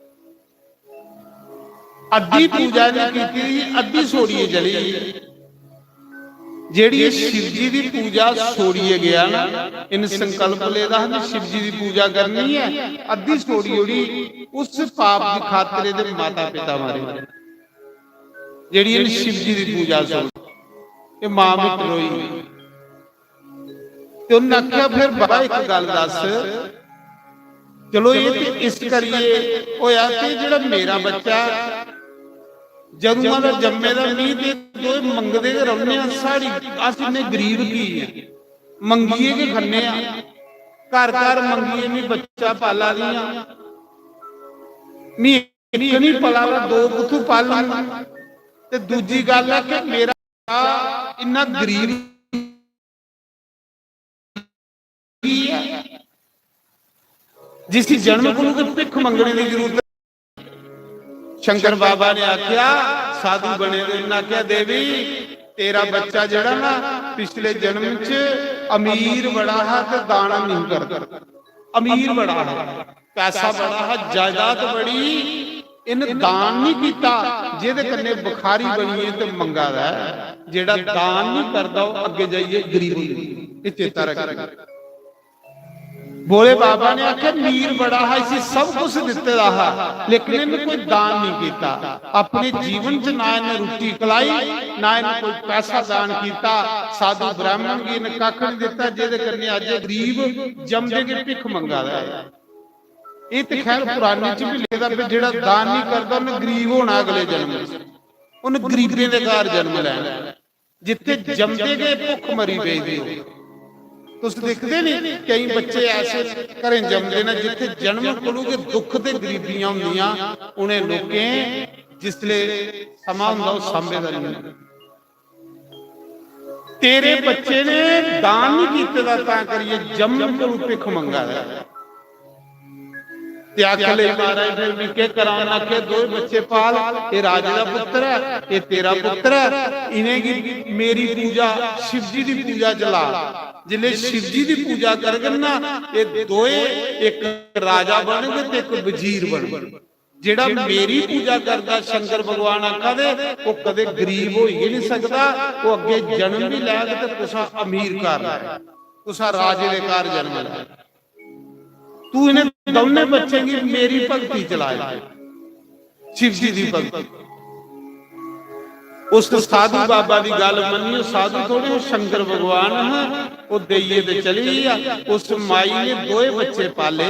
अद्धी पूजा इ'न्नै कीती दी, अद्धी छोड़ियै चली गेई। जेह्ड़ी एह् शिव जी दी पूजा छोड़ियै गेआ ना, इन्न संकल्प लेदा हा कि शिव जी दी पूजा करनी ऐ, अद्धी छोड़ी ओड़ी, उस पाप दी खातर एह्दे माता पिता मरे। जेह्ड़ी इन्न शिव जी दी पूजा छोड़ी, एह् मां बी टरोई। ते उन्नै आखेआ, "फिर बाबा, इक गल्ल दस्स, चलो, एह् ते इस करियै होआ कि जेह्ड़ा मेरा बच्चा ऐ, जदूं दा जम्मे दा, मी ते दोए मंगदे गै रौह्ने आं, साढ़ी, अस इन्ने गरीब की ऐ? मंगियै गै खन्ने आं, घर घर मंगियै मी बच्चा पाला दी आं, मी इक निं पला दा, दो कुत्थूं पालङ?" ते दूजी गल्ल ऐ कि मेरा इन्ना गरीब की ऐ, जिसी जन्म कोलू ते भिक्ख मंगने दी जरूरत? शंकर बाबा ने आखेआ, साधु बने दे, उन्नै आखेआ, "देवी, तेरा बच्चा जेह्ड़ा ना, पिछले जन्म च अमीर बड़ा हा ते दान नेईं करदा, अमीर बड़ा हा।" पैसा बड़ा हा, जायदाद बड़ी, इन्न दान नहीं कीता, जेह्दे कन्नै भिखारी बनियै ते मंगा दा ऐ। जेह्ड़ा दान नहीं करदा, ओह् अग्गें जाइयै गरीब होई जंदा। एह् चेता रक्खना। भोले बाबा ने आखेआ, मीर बड़ा हा, इसी सब कुछ दित्ते दा हा, लेकिन इन्हें कोई दान नहीं किया। अपने जीवन च ना इन्हें रुट्टी खलाई, ना इन्हें कोई पैसा दान किया। साधु ब्राह्मण गी इन्हें कख नहीं दिता, जेदे कन्नै अज्ज गरीब जमदे गै भिख मंगा दा है। ये तो खैर पुराने च भी लिखे दा, भी जेड़ा दान नहीं करता, उन्हें गरीब होना अगले जन्म च, उन्हें गरीबें दे घर जन्म लैना। जिथे जमदे गै भुख मरी पेदी हो। तुस दिखदे नी, कई बच्चे ऐसे घरें जमदे न, जिथे जन्म कोलू गै दुख ते गरीबियां होंदियां, उन्हें लोकें जिसले समां होंदा, ओह सांभे दा नहीं। तेरे बच्चे ने दान नहीं कीते दा, तां करिए जन्म कोलू भिख मंगा दा। ते आख ले महाराज, फिर मैं के करां? उन्हें आखे, दो बच्चे पाल, ये राजे दा पुत्र है, ये तेरा पुत्र है, इन्हेंगी मेरी पूजा, शिव जी दी पूजा च ला। जिसले शिव जी दी पूजा करगन ना, ये दोए एक राजा बनगे ते एक वजीर बनगे। जेड़ा मेरी पूजा करदा, शंकर भगवान आखा दे, वो कदे गरीब हो ही नहीं सकदा, वो अगे जन्म भी लैग ते कुसा अमीर घर लैग, कुसा राजे दे घर जन्म लैग। तू इन्हें दोनों बच्चें की मेरी भक्ति चलाए, शिव जी की भक्ति। उस साधु बाबा की गल मन्नी, साधु थोड़े, वो शंकर भगवान हा, वो देइये ते चली गया। उस माई ने दोए बच्चे पाले,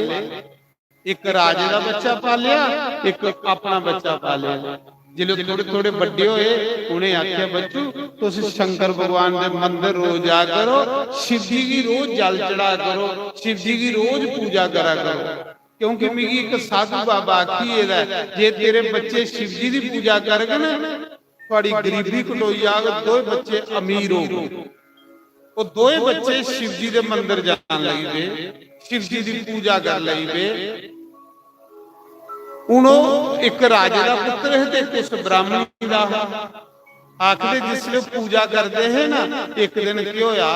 एक राजे का बच्चा पालिया, एक अपना बच्चा पालिया। जिसले थोड़े थोड़े बड़े होए, उन्हें आख्या, बच्चू, तुस शंकर भगवान के मंदिर रोज जा करो, शिव जी की रोज जल चढ़ा करो, शिव जी की रोज पूजा करा करो, क्योंकि मिगी एक साधु बाबा आखी गेदा ऐ, जे तेरे बच्चे शिव जी की पूजा करगन, थोड़ी गरीबी कटोई जाग, दोए बच्चे अमीर हो गए। वो दोए बच्चे शिव जी के मंदिर जान लगी पे, शिव जी की पूजा कर लगी पे। हूं वो एक राजे का पुत्र है ते एक उस ब्राह्मणी का। आखदे जिसले पूजा करते हैं ना, एक दिन की होया,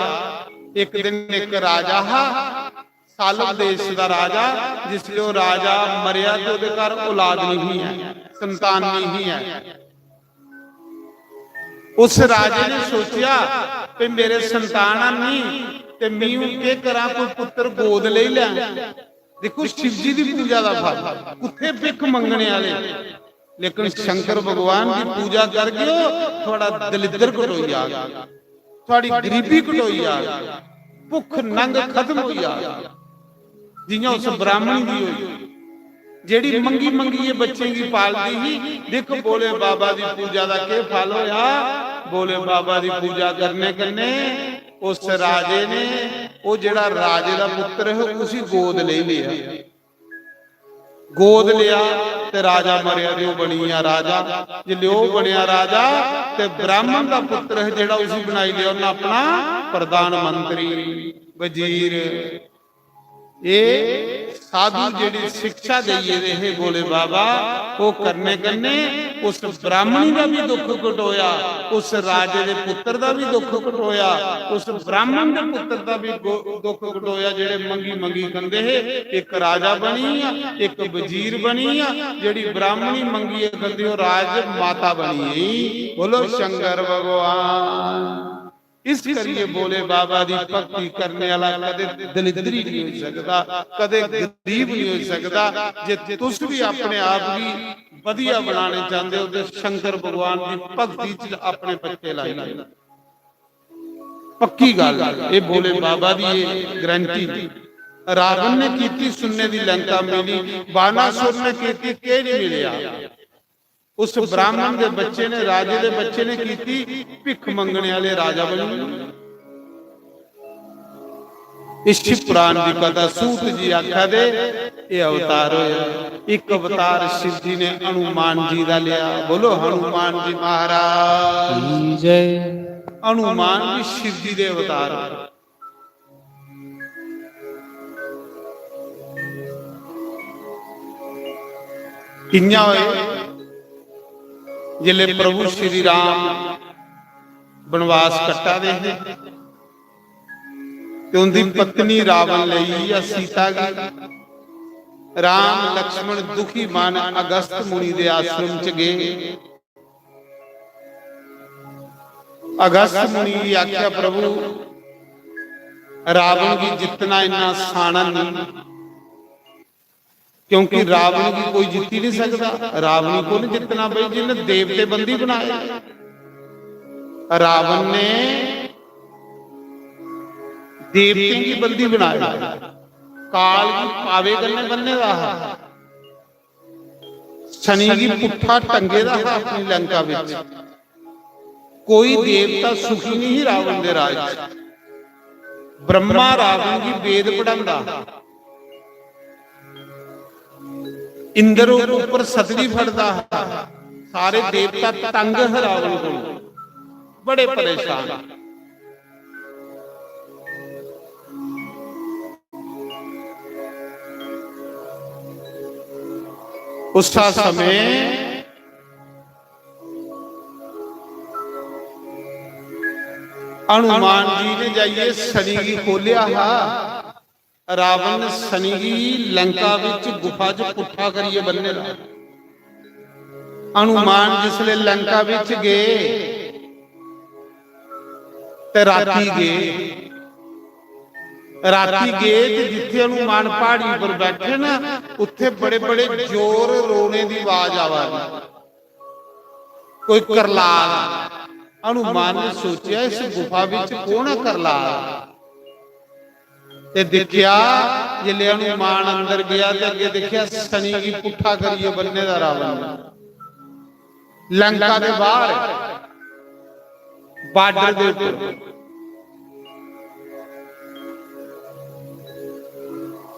एक दिन एक राजा हा, सालव देश का राजा, जिसले वो राजा मरिया तो ओदे घर औलाद नहीं है, संतान नहीं है। उस राजे ने सोचिया कि मेरे संतान नहीं, ते मैं हूं के करा, कोई पुत्र गोद ले लैं। देखो शिव जी की पूजा का फल, कुत्थे भिख मंगने वाले, लेकिन शंकर भगवान की पूजा कर गयो, थोड़ा दलिद्र कटोई जाग, थोड़ी गरीबी कटोई जाग, भुख नंग खत्म हो जाग, जियां उस ब्राह्मणी की हुई, जेड़ी मंगी मंगिए बच्चें की पालदी ही। देख भोले बाबा की पूजा का के फल होया। भोले बाबा की पूजा करने कन्ने उस राजे ने, वो जेड़ा राजे का पुत्र है, उसी गोद ले लिया। गोद लिया ते राजा मरिया ते वो बनी गया राजा। जिसले वो बनया राजा ते ब्राह्मण का पुत्र है जेड़ा, उसी बनाई लिया उन्हें अपना प्रधानमंत्री, वजीर। ये साधु जेड़ी शिक्षा देइए दे हे भोले बाबा, वो करने कन्ने उस ब्राह्मणी का भी दुख कटोया, उस राजे के पुत्र का भी दुख कटोया, उस ब्राह्मण के पुत्र का भी गो-, दुख कटोया, जेड़े मंगी मंगी खंदे हे। एक राजा बनी आ, एक वजीर बनी आ, जेड़ी ब्राह्मणी मंगी खंदी, वो राज माता बनी गई। बोलो शंकर भगवान। इस करिए भोले बाबा की भक्ति करने वाला कदे दलिद्री नहीं हो सकता, कदे गरीब नहीं हो सकता। जे तुस भी अपने आप की वधिया बनाने चाहते हो तो शंकर भगवान की भक्ति च अपने बच्चे लाई लो। पक्की गल है, ये भोले बाबा की ये गारंटी। रावण ने कीती सुन्ने की लंका मिली, बाणासुर ने कीती, के नहीं मिलया? उस ब्राह्मण के बच्चे ने, राजे के बच्चे ने कीती, भिख मंगने वाले राजा बनी। इस शिव पुराण की कथा सूत जी आखा दे, ये अवतार होया। एक अवतार शिव जी ने हनुमान जी का लिया। बोलो हनुमान जी महाराज की जय। हनुमान भी शिव जी के अवतार। कियां होए? जिसले प्रभु श्री राम बनवास कट्टा दे हे ते उनकी पत्नी रावण ले गया सीता गी। राम लक्ष्मण दुखी मन अगस्त मुनि दे आश्रम च गए। अगस्त मुनि जी आख्या, प्रभु, रावण गी जित्तना इन्ना आसान नहीं, क्योंकि रावण गी कोई जित्ती नहीं सकदा। रावण गी कु'न जित्तना भाई, जिन्ने देवते बंदी बनाए। रावण ने देवतें गी बंदी बनाया, काल गी पावे कन्नै बन्ने दा हा। शनि गी पुट्ठा टंगे दा हा अपनी लंका विच। कोई देवता सुखी नहीं ही रावण दे राज च। ब्रह्मा रावण गी वेद पढ़ांदा हा। इंद्र उप्पर सतड़ी फड़दा हा। सारे देवता तंग हे रावण कोल, बड़े परेशान। उस समय हनुमान जी ने जाइए शनि गी खोलिया हा। रावण ने शनि गी लंका विच गुफा च पुट्ठा करिए बन्ने दा। हनुमान जिसले लंका विच गए ते राती गए, राती गए ते जिथे हनुमान पहाड़ी पर बैठे ना, उत्थे बड़े बड़े जोर रोने दी आवाज आवा दी, कोई करला रहा। हनुमान ने सोचा, इस गुफा विच कौन है करला रहा? ते दिखिया, जिसले हनुमान अंदर गया ते अगे दिखिया शनि गी पुट्ठा करिए बन्ने दा रावण ने। लंका दे बाहर बॉर्डर दे ऊपर।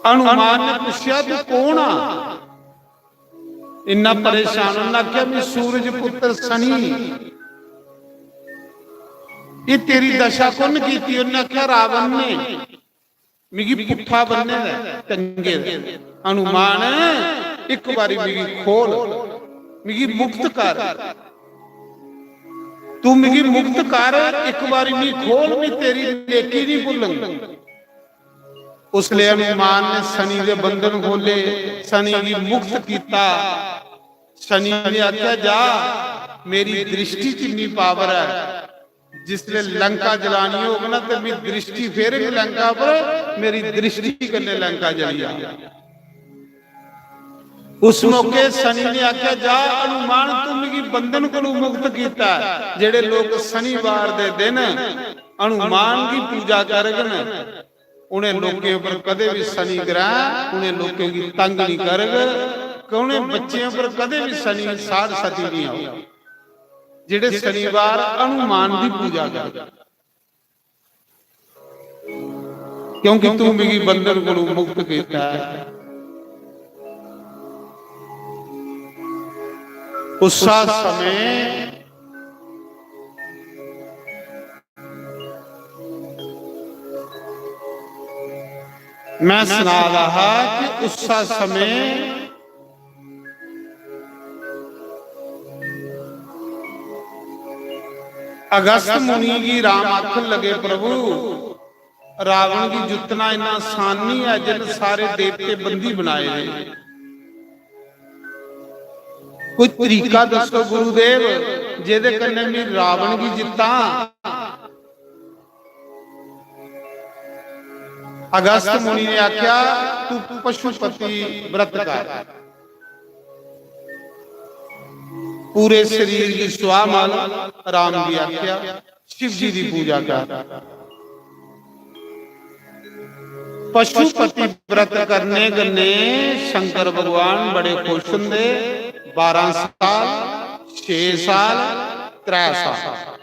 हनुमान ने पूछा, तू कौन आ? इन्ना परेशान। उन्हें आख्या, मैं सूरज पुत्र शनि, ये तेरी दशा कु'न कीती? उन्हें आख्या, रावण ने मिगी पुट्ठा बन्ने दा, टंगे दा। हनुमान, एक बारी मिगी खोल, मिगी मुक्त कर, तू मिगी मुक्त कर, एक बारी मिगी खोल, मैं तेरी नेकी नहीं भुल्लंग। उसले हनुमान ने शनि दे बंधन खोले, शनि गी मुक्त किया। शनि ने आख्या, जा, मेरी दृष्टि च इन्नी पावर है, जिसले लंका जलानी होग ना, ते मैं दृष्टि फेरंग लंका पर, मेरी दृष्टि कन्ने लंका जली जा। उस मौके शनि ने आख्या, जा हनुमान, तू मिगी बंधन कोलों मुक्त किया। जेड़े लोग शनिवार दे दिन हनुमान की पूजा करगन, उन्हें लोकें पर कदे भी शनि ग्रह उन्हें लोकें की तंग नहीं करग, कि उन्हें बच्चों पर कदे भी शनि साढ़ सती नहीं आऊगा। जेड़े शनिवार हनुमान की पूजा करगन, क्योंकि तू मिगी बंधन कोलों मुक्त किया है। उस समय मैं सुना रहा कि उस समय अगस्त मुनि जी राम आखन लगे, प्रभु, रावण की जितना इन्ना आसान नहीं है, जिन सारे देवते बंदी बनाए हैं। कोई तरीका दसो गुरुदेव, जेदे कन्ने मैं रावण की जिता। अगस्त मुनि ने आख्या, तू पशुपति व्रत कर, पूरे शरीर की स्वाह मल, राम की आख्या, शिव जी की पूजा कर। पशुपति व्रत करने कन्ने शंकर भगवान बड़े खुश होंदे। बारह साल, छे साल, त्रै साल।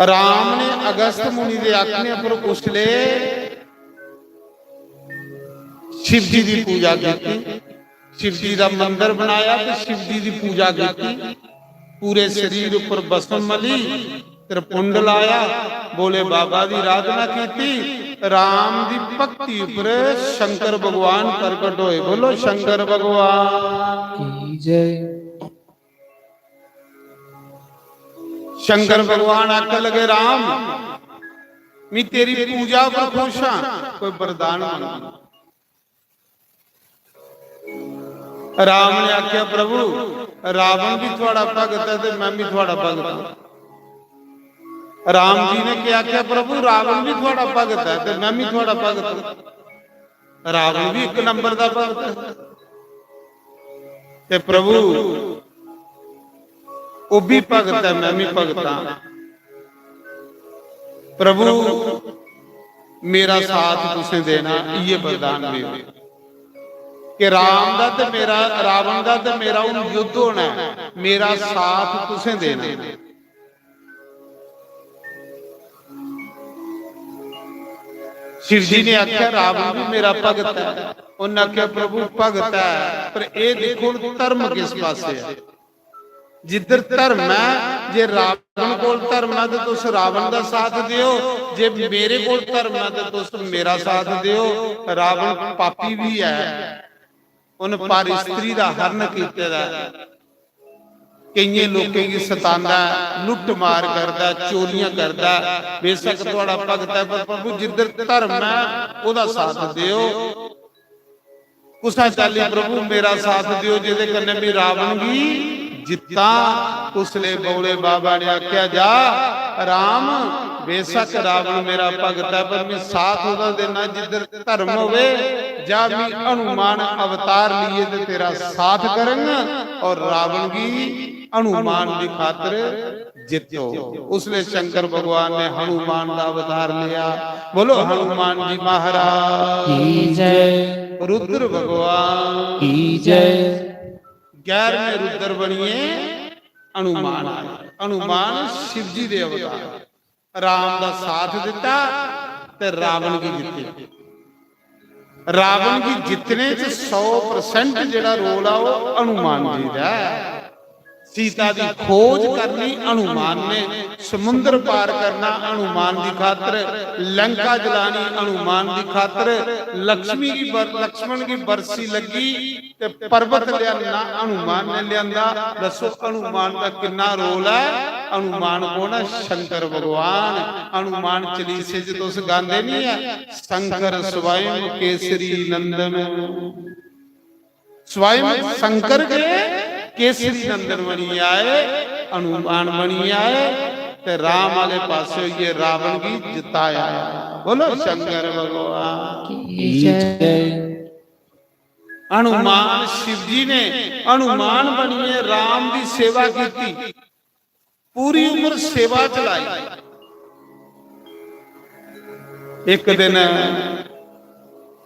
राम ने अगस्त मुनि दे आखने पर उसले शिव जी की पूजा की, शिव जी का मंदिर बनाया तो शिव जी की पूजा की। पूरे शरीर ऊपर भस्म मली, त्रिपुंड लाया, भोले बाबा की आराधना की। राम की भक्ति पर शंकर भगवान प्रकट होए। बोलो शंकर भगवान की जय। शंकर भगवान आखन लगे, राम, मैं तेरी पूजा पर खुश हाँ, कोई वरदान मांग। राम ने आख्या, प्रभु, रावण भी थुआड़ा भगत है ते मैं भी थुआड़ा भगत हाँ। राम जी ने क्या आखेआ, "प्रभु, रावण भी थुआड़ा भगत है ते मैं भी थुआड़ा भगत हां।" रावण भी इक नंबर दा भगत है। ते प्रभु, ओह भी भगत है, मैं भी भगत हां। प्रभु, मेरा साथ तुसें देना, इये वरदान देओ कि राम दा ते मेरा, रावण दा ते मेरा हुन युद्ध होना है, मेरा साथ तुसें देना। शिव जी ने आख्या, "रावण भी मेरा भगत है।" उन्हें आख्या, "प्रभु, भगत है, पर यह देखो, हुन धर्म किस पासे है?" जिधर धर्म है, जे रावण कोल धर्म है, ते तुस रावण दा साथ दियो, जे मेरे कोल धर्म है, ते तुस मेरा साथ दियो। रावण पापी भी है, उन पर स्त्री दा हरण कीते दा है, केइयें लोकें गी सतांदा है, लुट्ट मार करदा है, चोरियां करदा है। बेशक थुआड़ा भगत है, पर प्रभु, जिधर धर्म है, ओहदा साथ दियो। कुसै चाल्ली प्रभु मेरा साथ दियो, जेह्दे कन्नै मैं रावण गी जित्तां। उसले बौले बाबा ने आख्या, "जा राम, बेशक रावण मेरा भगत है, पर मैं साथ ओहदा देना जिद्धर धर्म होवे। जा, मैं हनुमान अवतार लिए ते तेरा साथ करंग और रावण गी हनुमान दी खातर जित्तो।" उसले शंकर भगवान ने हनुमान का अवतार लिया। बोलो हनुमान जी महाराज की जय। रुद्र भगवान की जय। ग्यारहवें रुद्र बनिए हनुमान आए। हनुमान शिव जी दे अवतार। राम दा साथ दिता ते रावण गी जित्ते। रावण गी जितने च सौ परसेंट जेड़ा रोल आ, ओह हनुमान जी दा ऐ। सीता दी खोज करनी हनुमान ने, समुद्र पार करना हनुमान दी खातर, लंका जलानी हनुमान दी खातर, लक्ष्मी गी बर-, लक्ष्मण गी बरसी लगी ते पर्वत लिआना हनुमान ने लिआंदा। दसो हनुमान दा किन्ना रोल ऐ? हनुमान कौन ऐ? शंकर भगवान। हनुमान चालीसे च तुस गांदे नहीं ऐ, शंकर स्वयं केसरी नंदन। स्वयं शंकर के केसरी नंदन बनी आए, हनुमान बनी आए, ते राम आले पासे होइए रावण गी जिताया। बोलो शंकर भगवान की जय। हनुमान शिव जी ने हनुमान बनिए राम दी सेवा की, पूरी उम्र सेवा चलाई। एक दिन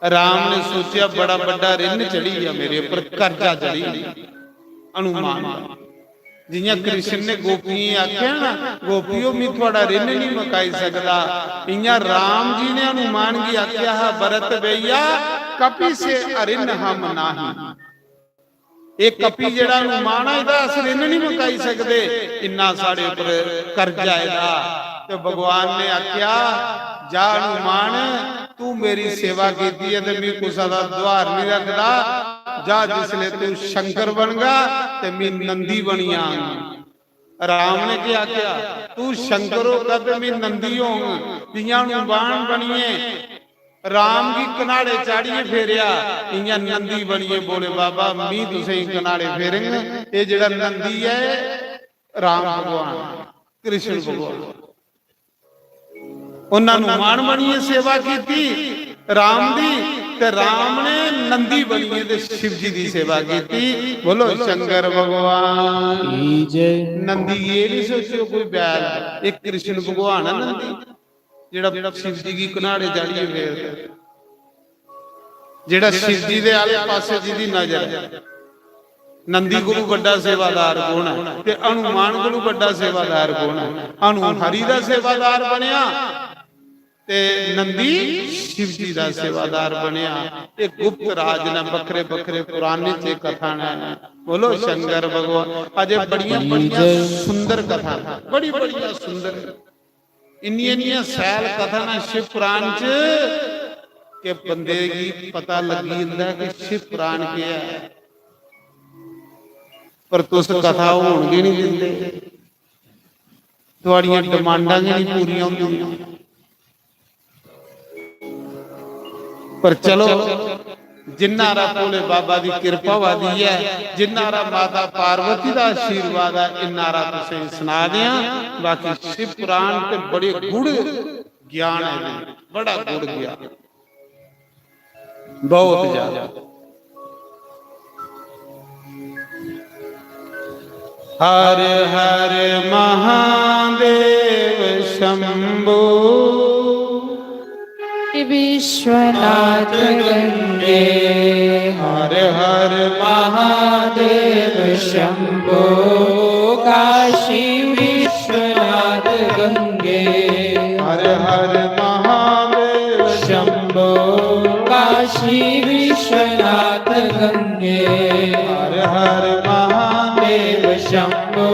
राम ने सोचा, "बड़ा बड़ा रिन चढ़ी गया मेरे ऊपर, कर्जा चढ़ी गया हनुमान।" जियां कृष्ण ने गोपियें आख्या ना, "गोपियों, मी थुआड़ा रिन नहीं मकाई सकदा।" इयां राम जी ने हनुमान गी आख्या हा, "भरत भैया, कपि से अरिन हम नाही।" एक कपि जेड़ा हनुमान है, इदा अस रिन नहीं मकाई सकदे, इन्ना साढ़े उपर कर्जा है इदा। ते भगवान ने आख्या, "जा हनुमान, तू मेरी सेवा कीती है ते मैं कुसा दा दुहार नहीं रखदा। जा, जिसले तू शंकर बनगा ते मैं नंदी बनी आंगा।" राम ने क्या आख्या, "तू शंकर होगा ते मैं नंदी होंग।" जियां हनुमान बनिए राम गी कन्हाड़े चाढ़िए फेरया, इयां नंदी बनिए बोले, "बाबा, मी तुसें कन्हाड़े फेरेंग।" ये जेड़ा नंदी है, राम भगवान, कृष्ण भगवान। उन्होंने हनुमान बनिए सेवा की राम दी, ते राम ने नंदी बनिए ते शिव जी दी सेवा की। बोलो शंकर भगवान की जय। नंदी ये नहीं सोचियो कोई बैल, एक कृष्ण भगवान है नंदी, जेड़ा शिव जी की कन्हाड़े चाढ़िए फेरदा, जेड़ा शिव जी दे आले पासे जिदी नजर है। नंदी कोलू बड़ा सेवादार कौन है ते हनुमान कोलू बड़ा सेवादार कौन है? हनु हरि दा सेवादार बनया ते नंदी शिव जी दा सेवादार बनया। ये गुप्त राज ने बखरे बखरे पुराने च कथा ने। बोलो शंकर भगवान। अजे बड़ियां बड़ियां सुंदर कथा, बड़ी बड़ियां सुंदर। इन्नियां इन्नियां सैल कथा ना शिव पुराण च कि बंदे गी पता लगी जंदा कि शिव पुराण केह् ऐ। पर तुस कथा होन गै नहीं दिंदे, थुआड़ियां डिमांडां गै नहीं पूरियां होंदियां। पर चलो, जिन्ना हारा भोले बाबा दी किरपा होआ दी ऐ, जिन्ना हारा माता पार्वती दा आशीर्वाद ऐ, इन्ना हारा तुसें गी सना देआं। बाकी शिव पुराण ते बड़े गुड़ ज्ञान ऐ जी, बड़ा गुड़ ज्ञान, बहुत ज्यादा। हर हर महादेव शंभो। विश्वनाथ गंगे। हर हर महादेव शंभो। काशी विश्वनाथ गंगे। हर हर महादेव शंभो। काशी विश्वनाथ गंगे। हर हर महादेव शंभो।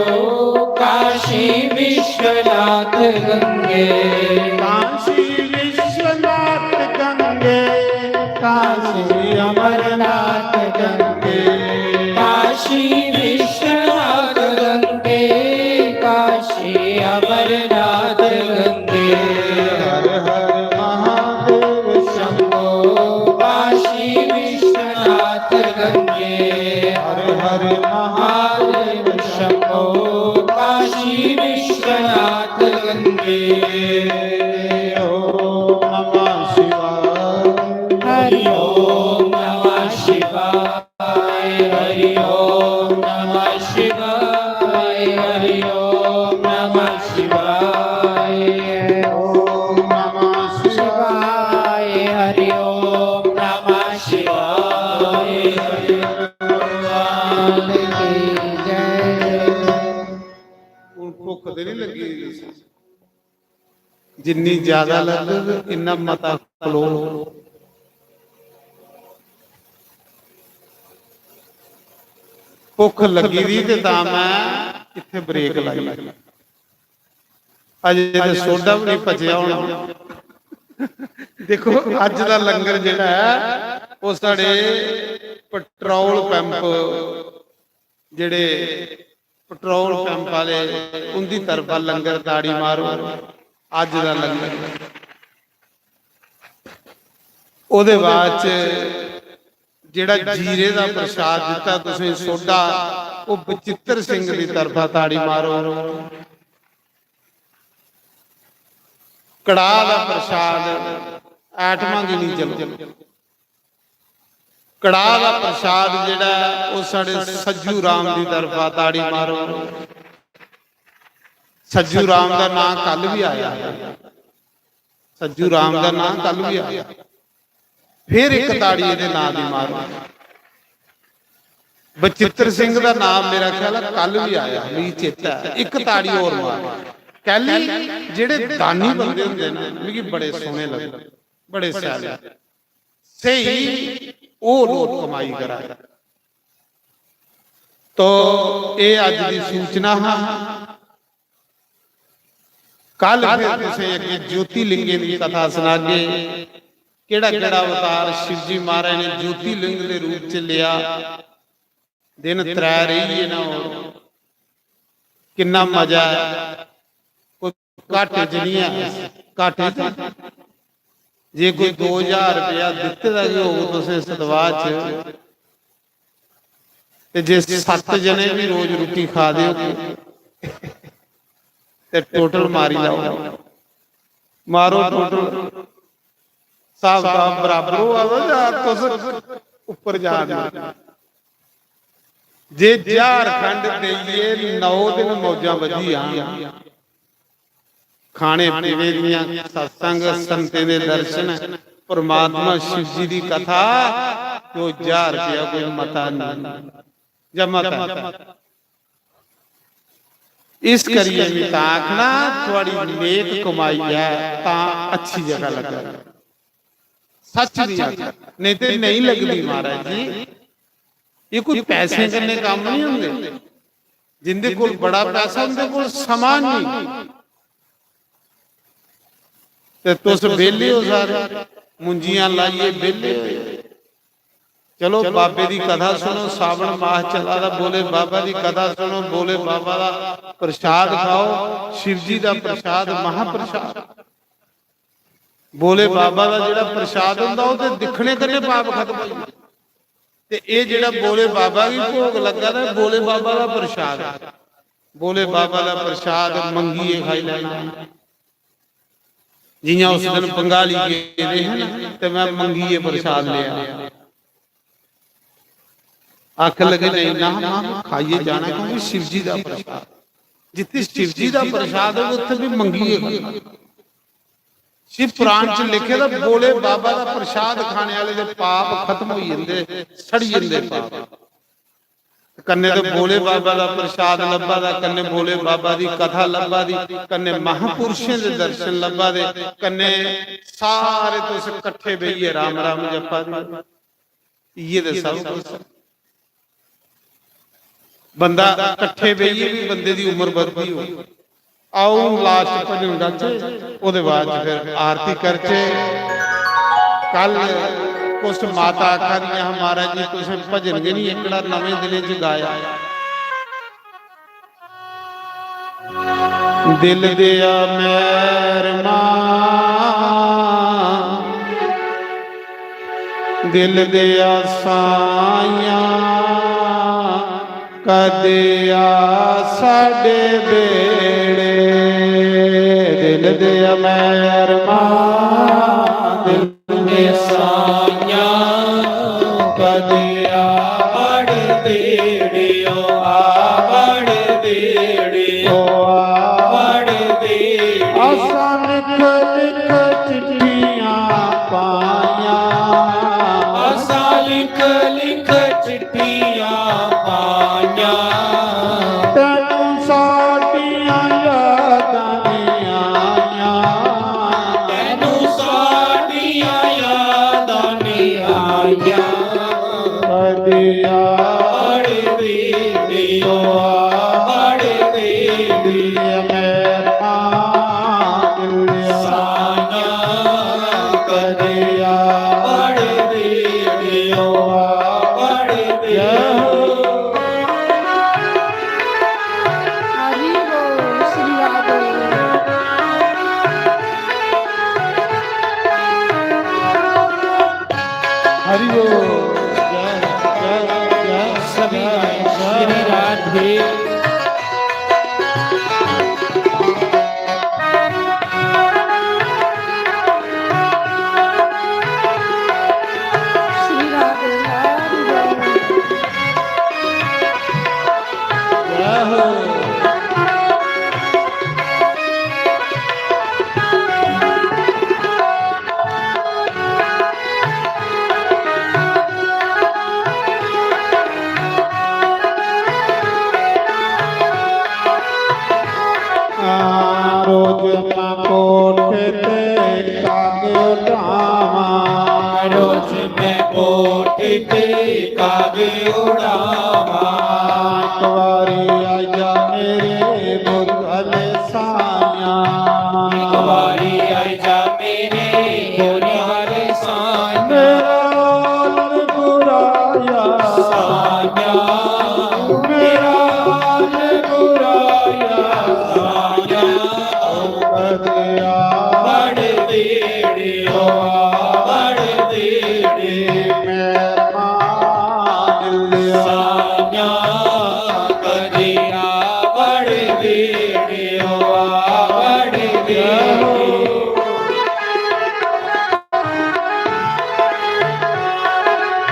काशी विश्वनाथ गंगे। काशी विश्वनाथ गंगे। काशी अमरनाथ गंगे। काशी विश्वनाथ गंगे। काशी अमरनाथ गंगे। हर हर महादेव शंभो। काशी विश्वनाथ गंगे। हर हर महादेव शंभो। काशी विश्वनाथ गंगे। ओम नमः शिवाय। हरि ओम नमः शिवाय। हरि ओम नमः शिवाय। हरि ओम नमः शिवाय। ओम नमः शिवाय। हरि ओम नमः शिवाय। हरि ओम। हुण भुक्ख ते नहीं लगी? जिन्नी ज्यादा लगग, इन्ना मता खलो। भुक्ख लगी दी ते तां मैं इत्थे ब्रेक लाई। अजे ते सोडा भी नहीं पचेआ होना। देखो, अज दा लंगर जेड़ा है, वो साढ़े पेट्रोल पंप, जेड़े पेट्रोल पंप वाले, उंदी तरफा लंगर, ताड़ी मारो। अज दा लंगर। ओदे बाद च जेड़ा जीरे दा प्रसाद दिता तुसें, सोडा, वो बचित्तर सिंह दी तरफा, ताड़ी मारो। कड़ाह दा प्रसाद, आइटमां गिनी चलो। कड़ाह दा प्रसाद जेड़ा ऐ, वो साढ़े सज्जू राम दी तरफा, ताड़ी मारो। सज्जू राम दा नाम कल भी आया, सज्जू राम दा नाम कल भी आया। फिर एक ताड़ी एदे नाम दी मारो। बचित्तर सिंह दा नाम मेरा ख्याल है कल भी आया, मिगी चेता है। एक ताड़ी और मारो। कैली, जेड़े दानी बंदे होंदे ने, मिगी बड़े सोहने लगदे, बड़े स्याने। स्हेई, ओह लोक कमाई करा दे। तो एह अज्ज दी सूचना हा। कल फिर तुसें अग्गें ज्योतिलिंगें दी कथा सनागे, केहड़ा केहड़ा अवतार शिवजी महाराज ने ज्योतिलिंग दे रूप च लिया। दिन त्रै रेही गे ना, और किन्ना मजा ऐ। कोई घाटे च नहीं है, घाटे च जे कोई दो हजार रुपया दिते दा भी होग तुसें सतवाह च, ते जे सत्त जने भी रोज रुट्टी खा दे हो, ते टोटल मारी लाओ, मारो टोटल। स्हाब कताब बराबर होआ दा जां तुस उप्पर जा दे? जे ज्हार खंड देइयै नौ दिन मौजां बधी जान, खाने पीने दियां, सत्संग, संतें दे दर्शन, परमात्मा शिव जी दी कथा, ते ओह् ज्हार रपेआ कोई मता नेईं, जां मता? इस करियै में तां आखना, थुआड़ी नेक कमाई ऐ, तां अच्छी जगह लग्गा। सच दी आख, नेईं ते नेईं लगदी महाराज जी। ये कोई पैसे कन्नै कम्म नहीं होंदे। जिंदे कोल बड़ा पैसा, उंदे कोल समा नहीं। ते तुस बेले हो सारे, मुंजियां लाइयै बेले हो। चलो, बाबे दी कथा सुनो, सावन माह चला दा, भोले बाबा दी कथा सुनो, भोले बाबा दा प्रसाद खाओ, शिव जी दा प्रसाद, महाप्रसाद। भोले बाबा दा जेड़ा प्रसाद होंदा, ओह्दे दिक्खने कन्नै पाप खत्म होई जंदा। ते एह् जेह्ड़ा भोले बाबा गी भोग लग्गा दा, भोले बाबा दा प्रसाद ऐ। भोले बाबा दा प्रसाद मंगियै खाई लैना। जियां उस दिन बंगाली गेदे हे ना, ते मैं मंगियै प्रसाद लेआ। आखन लगे, "नहीं ना, ना, खाइयै जाना, क्योंकि शिव जी दा प्रसाद।" जित्थे शिव जी दा प्रसाद हो, उत्थे भी मंगियै खाना। शिव पुराण च लिखे दा, भोले बाबा दा प्रसाद खाने वाले दे पाप खत्म होई जंदे, सड़ी जंदे पाप। कन्नै ते भोले बाबा दा प्रसाद लब्भा दा, कन्नै भोले बाबा दी कथा लब्भा दी, कन्नै महापुरुषें दे दर्शन लब्भा दे, कन्नै सारे तुस कट्ठे बेहियै राम राम जप्पा दे। इयै ते सब कुछ। बंदा कट्ठे बेहियै भी बंदे दी उम्र बधदी हो। आओ, हून लास्ट भजन गाचे, ओदे बाद च फिर आरती करचे। कल कुछ माता आखा दियां हां, "महाराज जी, तुसें भजन गै नहीं एकड़ा नमें दिनें च गाया।" दिल दिया मेहरमा, दिल दिया साइया, कदे आ साडे बेड़े। दिल दिया मेहरमा, दिल दे साइया, कदे आवड़ देड़ियो, आवड़ देड़ियो, आवड़ देड़ियो। असां लिख लिख चिट्ठियां पाइयां, असां लिख लिख चिट्ठियां पाइयां। तैनू साडियां यादां नहीं आइयां, तैनू साडियां यादां नहीं आइयां। कदे आवड़ देड़ियो, आवड़ देड़ियो, मेहरबान साइया, कदे आवड़ देड़ियो, आवड़ देड़ियो। हरि बोल, श्री राधे। हरि बोल। जय, जय, जय, सभी जय, जय। श्री राधे। श्री राधे, हरि बोल। जय हो। रोज मैं कोठे ते काग उड़ावां, रोज मैं कोठे ते काग उड़ावां। एक बारी आइया मेरे बुतले साइया, एक बारी आइया मेरे बुतले साइया। मेरा हाल बुराया साइया, मेरा हाल बुराया साइया। कदे आवड़ देड़ियो, आवड़ देड़ियो, मेहरबान साइया, कदे आवड़ देड़ियो, आवड़ देड़ियो।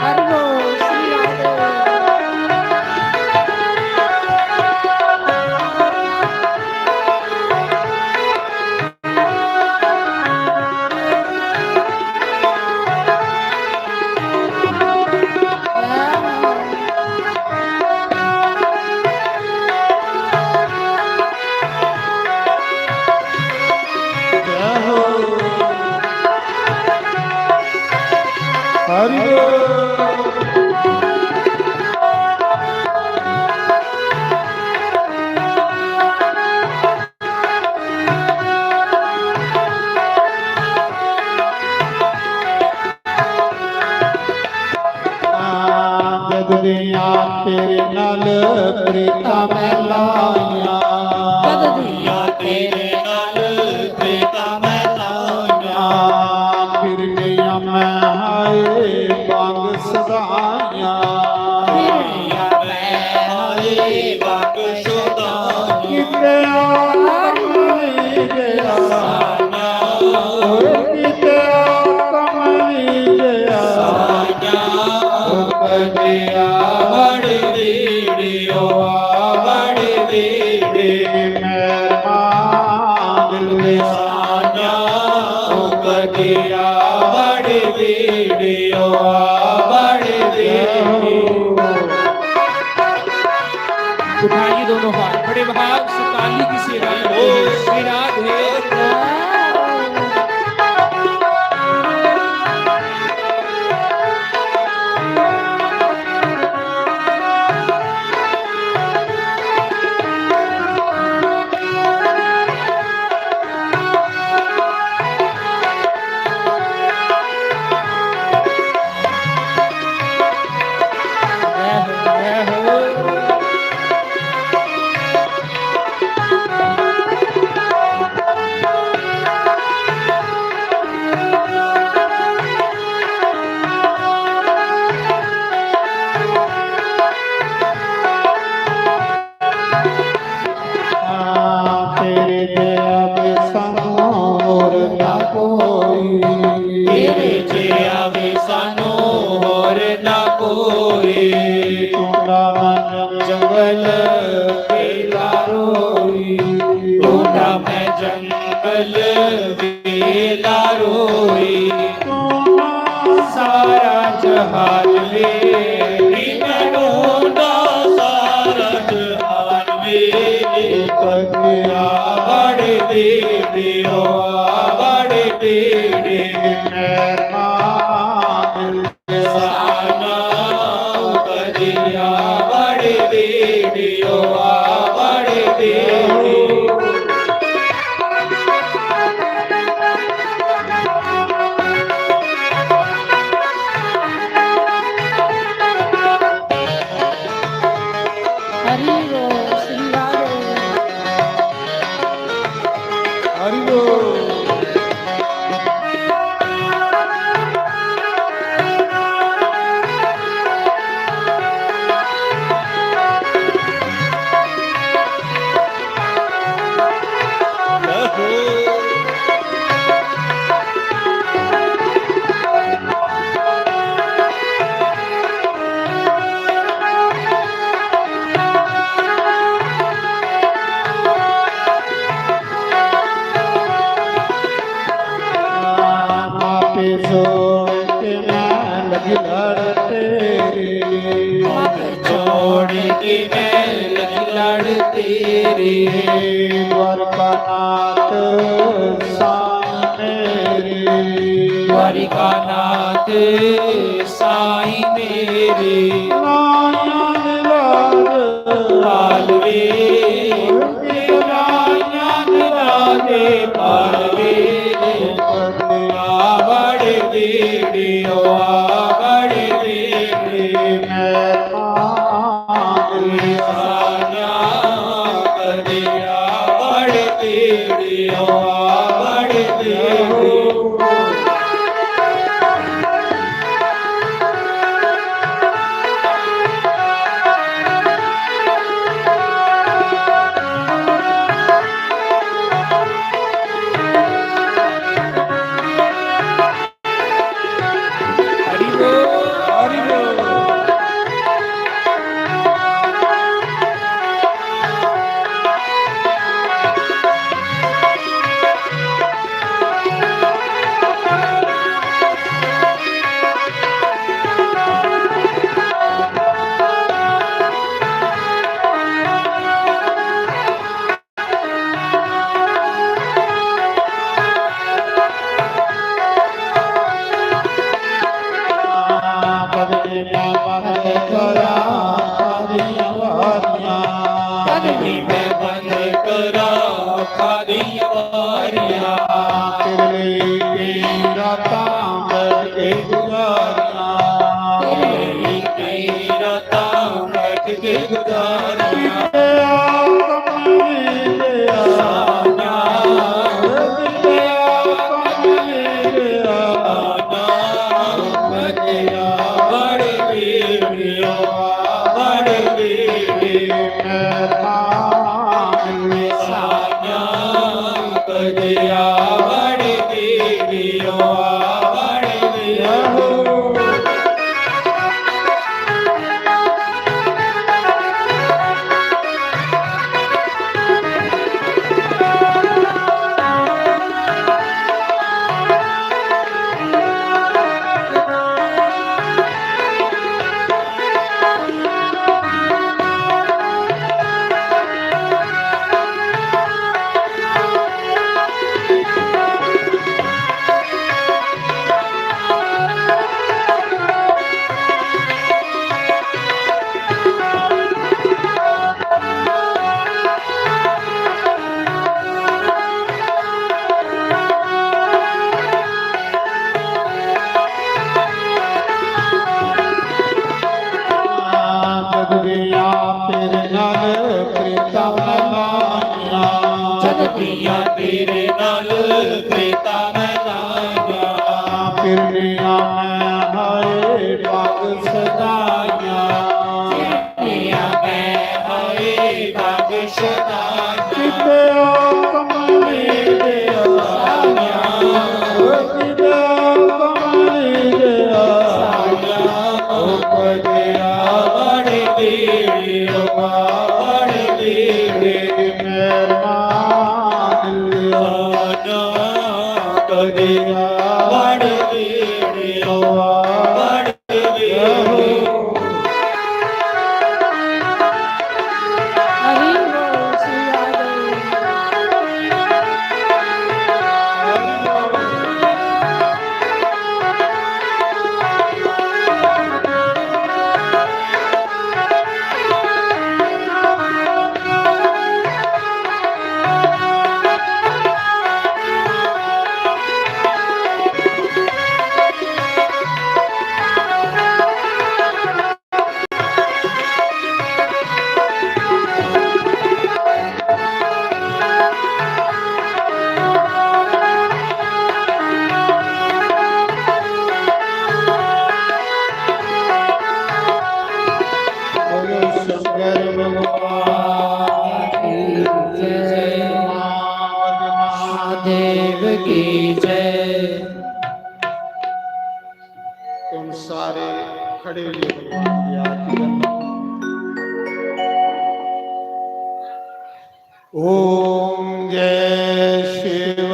हरि बोल, श्री राधे। हरि बोल। जद दियां तेरे नाल प्रीतां मैं लाइयां, जद दियां तेरे नाल प्रीतां मैं लाइयां। फिर गया मैं हाय बांग सदाइयां, निशाना कदिया बड़ वीडियो, बड़ वीडियो। उठाइए दोनों हाथ, बड़े भाव से ताली की सेवा करते हैं। श्री राधे। तेरे जैसा नूर ना कोई, तेरे जैसा नूर ना कोई। तू ना जंगल बेला रोई, तू ना मैं जंगल बेला रोई। तू ना सारा जहान वे, मैनू ना सारा जहान वे। कदिया बड़ वीडियो, बड़ वीडियो। मेहमान साना कदिया बड़ वीडियो, बड़ वीडियो। हरि बोल, श्री राधे। हरि बोल। आपे छोड़ के मैं लगी लड़ तेरी, छोड़ के मैं लगी लड़ तेरी। द्वारकानाथ साईं मेरे, द्वारकानाथ साईं मेरे। नानक लाल वे, नानक लाल वे, पाल वे। आवड़ वीडियो, आवड़ वीडियो। नाल प्रीतां मैं लाइयां। पिरनियां मैं हाय पग सदाइयां। पिरनियां मैं हाय पग सदाइयां। किते ओ कमली दे साइयां। किते ओ कमली दे साइयां। उपजया बड़ पीड़ी, बड़ पीड़ी मेहरबान। कदिया बड़ पीड़ी, बड़ पीड़ी। बोलो शंकर भगवान की जय। महादेव की जय। तुम सारे खड़े होइए भगवान की आरती करना। ओम जय शिव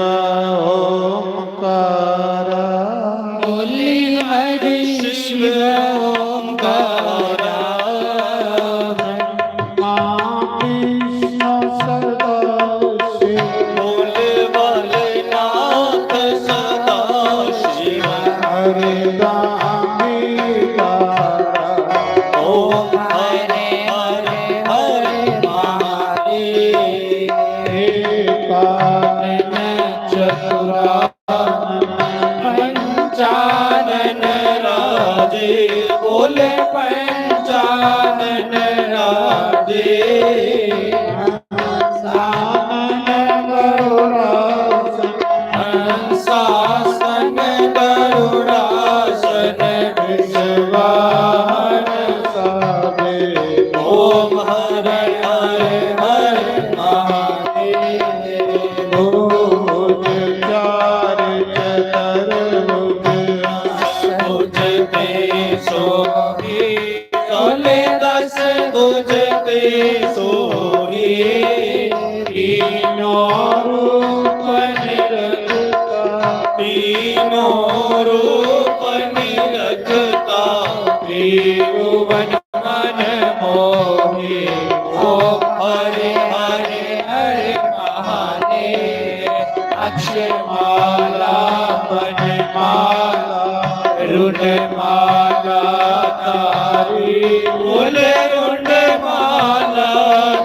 ओमकारा। बोली हरि शिव ओमकारा। ब्रह्मा विष्णु सदा शिव। बोले भोलेनाथ सदा शिव। हरे दानी तारा। ओम हरे हरे हरे महादेव। एकानन चतुरानन पंचानन राजे। बोले पंचानन राजे। हंसानन गरुड़ासन। हंसासन गरुड़ासन वृषवाहन साजे। ओम हरे हरे हरे महादेव। भुज चारि चतुर्भुज अष्टभुज तें सोही। सोले दस भुज तें सोही। तीनों रूप निरखता। तीनों रूप निरखता। त्रिभुवन मन मोही। ओम हरे हरे हरे महादेव। अक्षमाला वनमाला रुंडमाला धारी। बोले रुंडमाला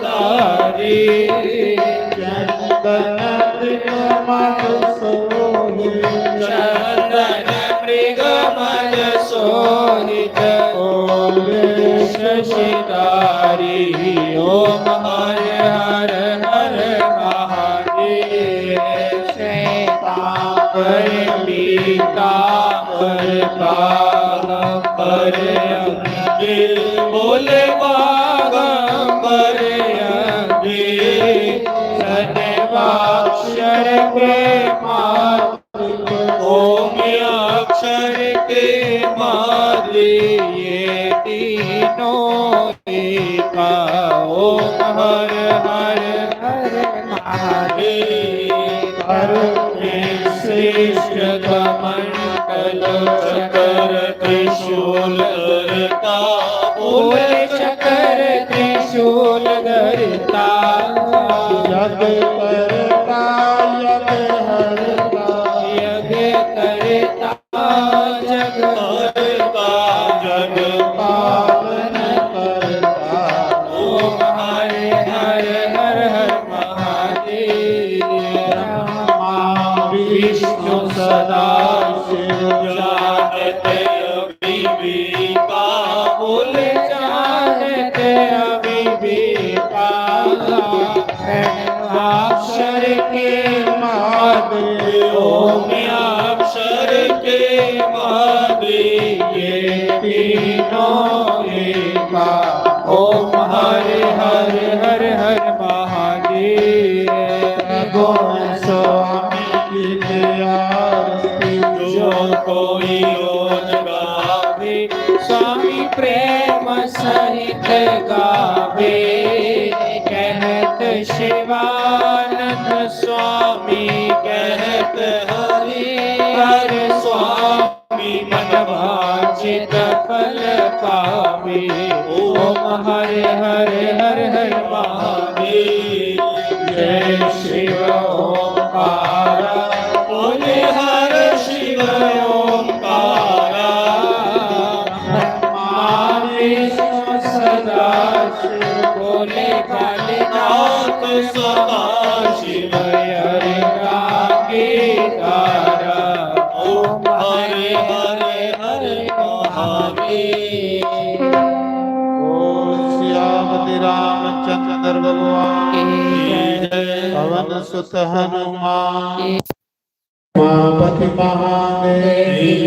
धारी। चंदन मृग मद सोहित। चंदन मृग मद सोहित। बोले शशिधारी। ओम हरे हरे हरे महादेव। श्वेतांबर पीतांबर बागंबर अंगे। बोले बागंबर अंगे। सनवाक्षर के मालिक। ओम अक्षर के मालिक। ये तीनों एका। ओम हरे हरे हरे महादेव। हर में श्रेष्ठ कमंडल चक्र त्रिशूल धरता। बोले चक्र त्रिशूल धरता। यज्ञ करता यज्ञ हरता। यज्ञ करता जग हरता। जग पालन करता। ओम हरे हरे हर हर महादेव। ब्रह्मा विष्णु सदा शिव। जानते अविवेका। बोले जानते अविवेका। अक्षर के महादेव, ओम अक्षर के महादेव, ये तीनों एका। ओम हर हर हर हर महादेव। गुण स्वामी की जय आरती। जो कोई रोज गावे, स्वामी प्रेम सहित गावे। कहत शिवानंद स्वामी, कहत हरि हर स्वामी, मन वांछित फल पावे। ओम हर हर हर हर महादेव। जय शिव ओंकारा, बोले हर शिव ओंकारा। ब्रह्मा विष्णु सदा शिव, बोले भोलेनाथ सदा शिव, अर्धांगीकारा। ओम हरे हरे हरे महादेव। बोल सियापति रामचंद्र भगवान की जय। पवन सुत हनुमान, उमापति महादेव।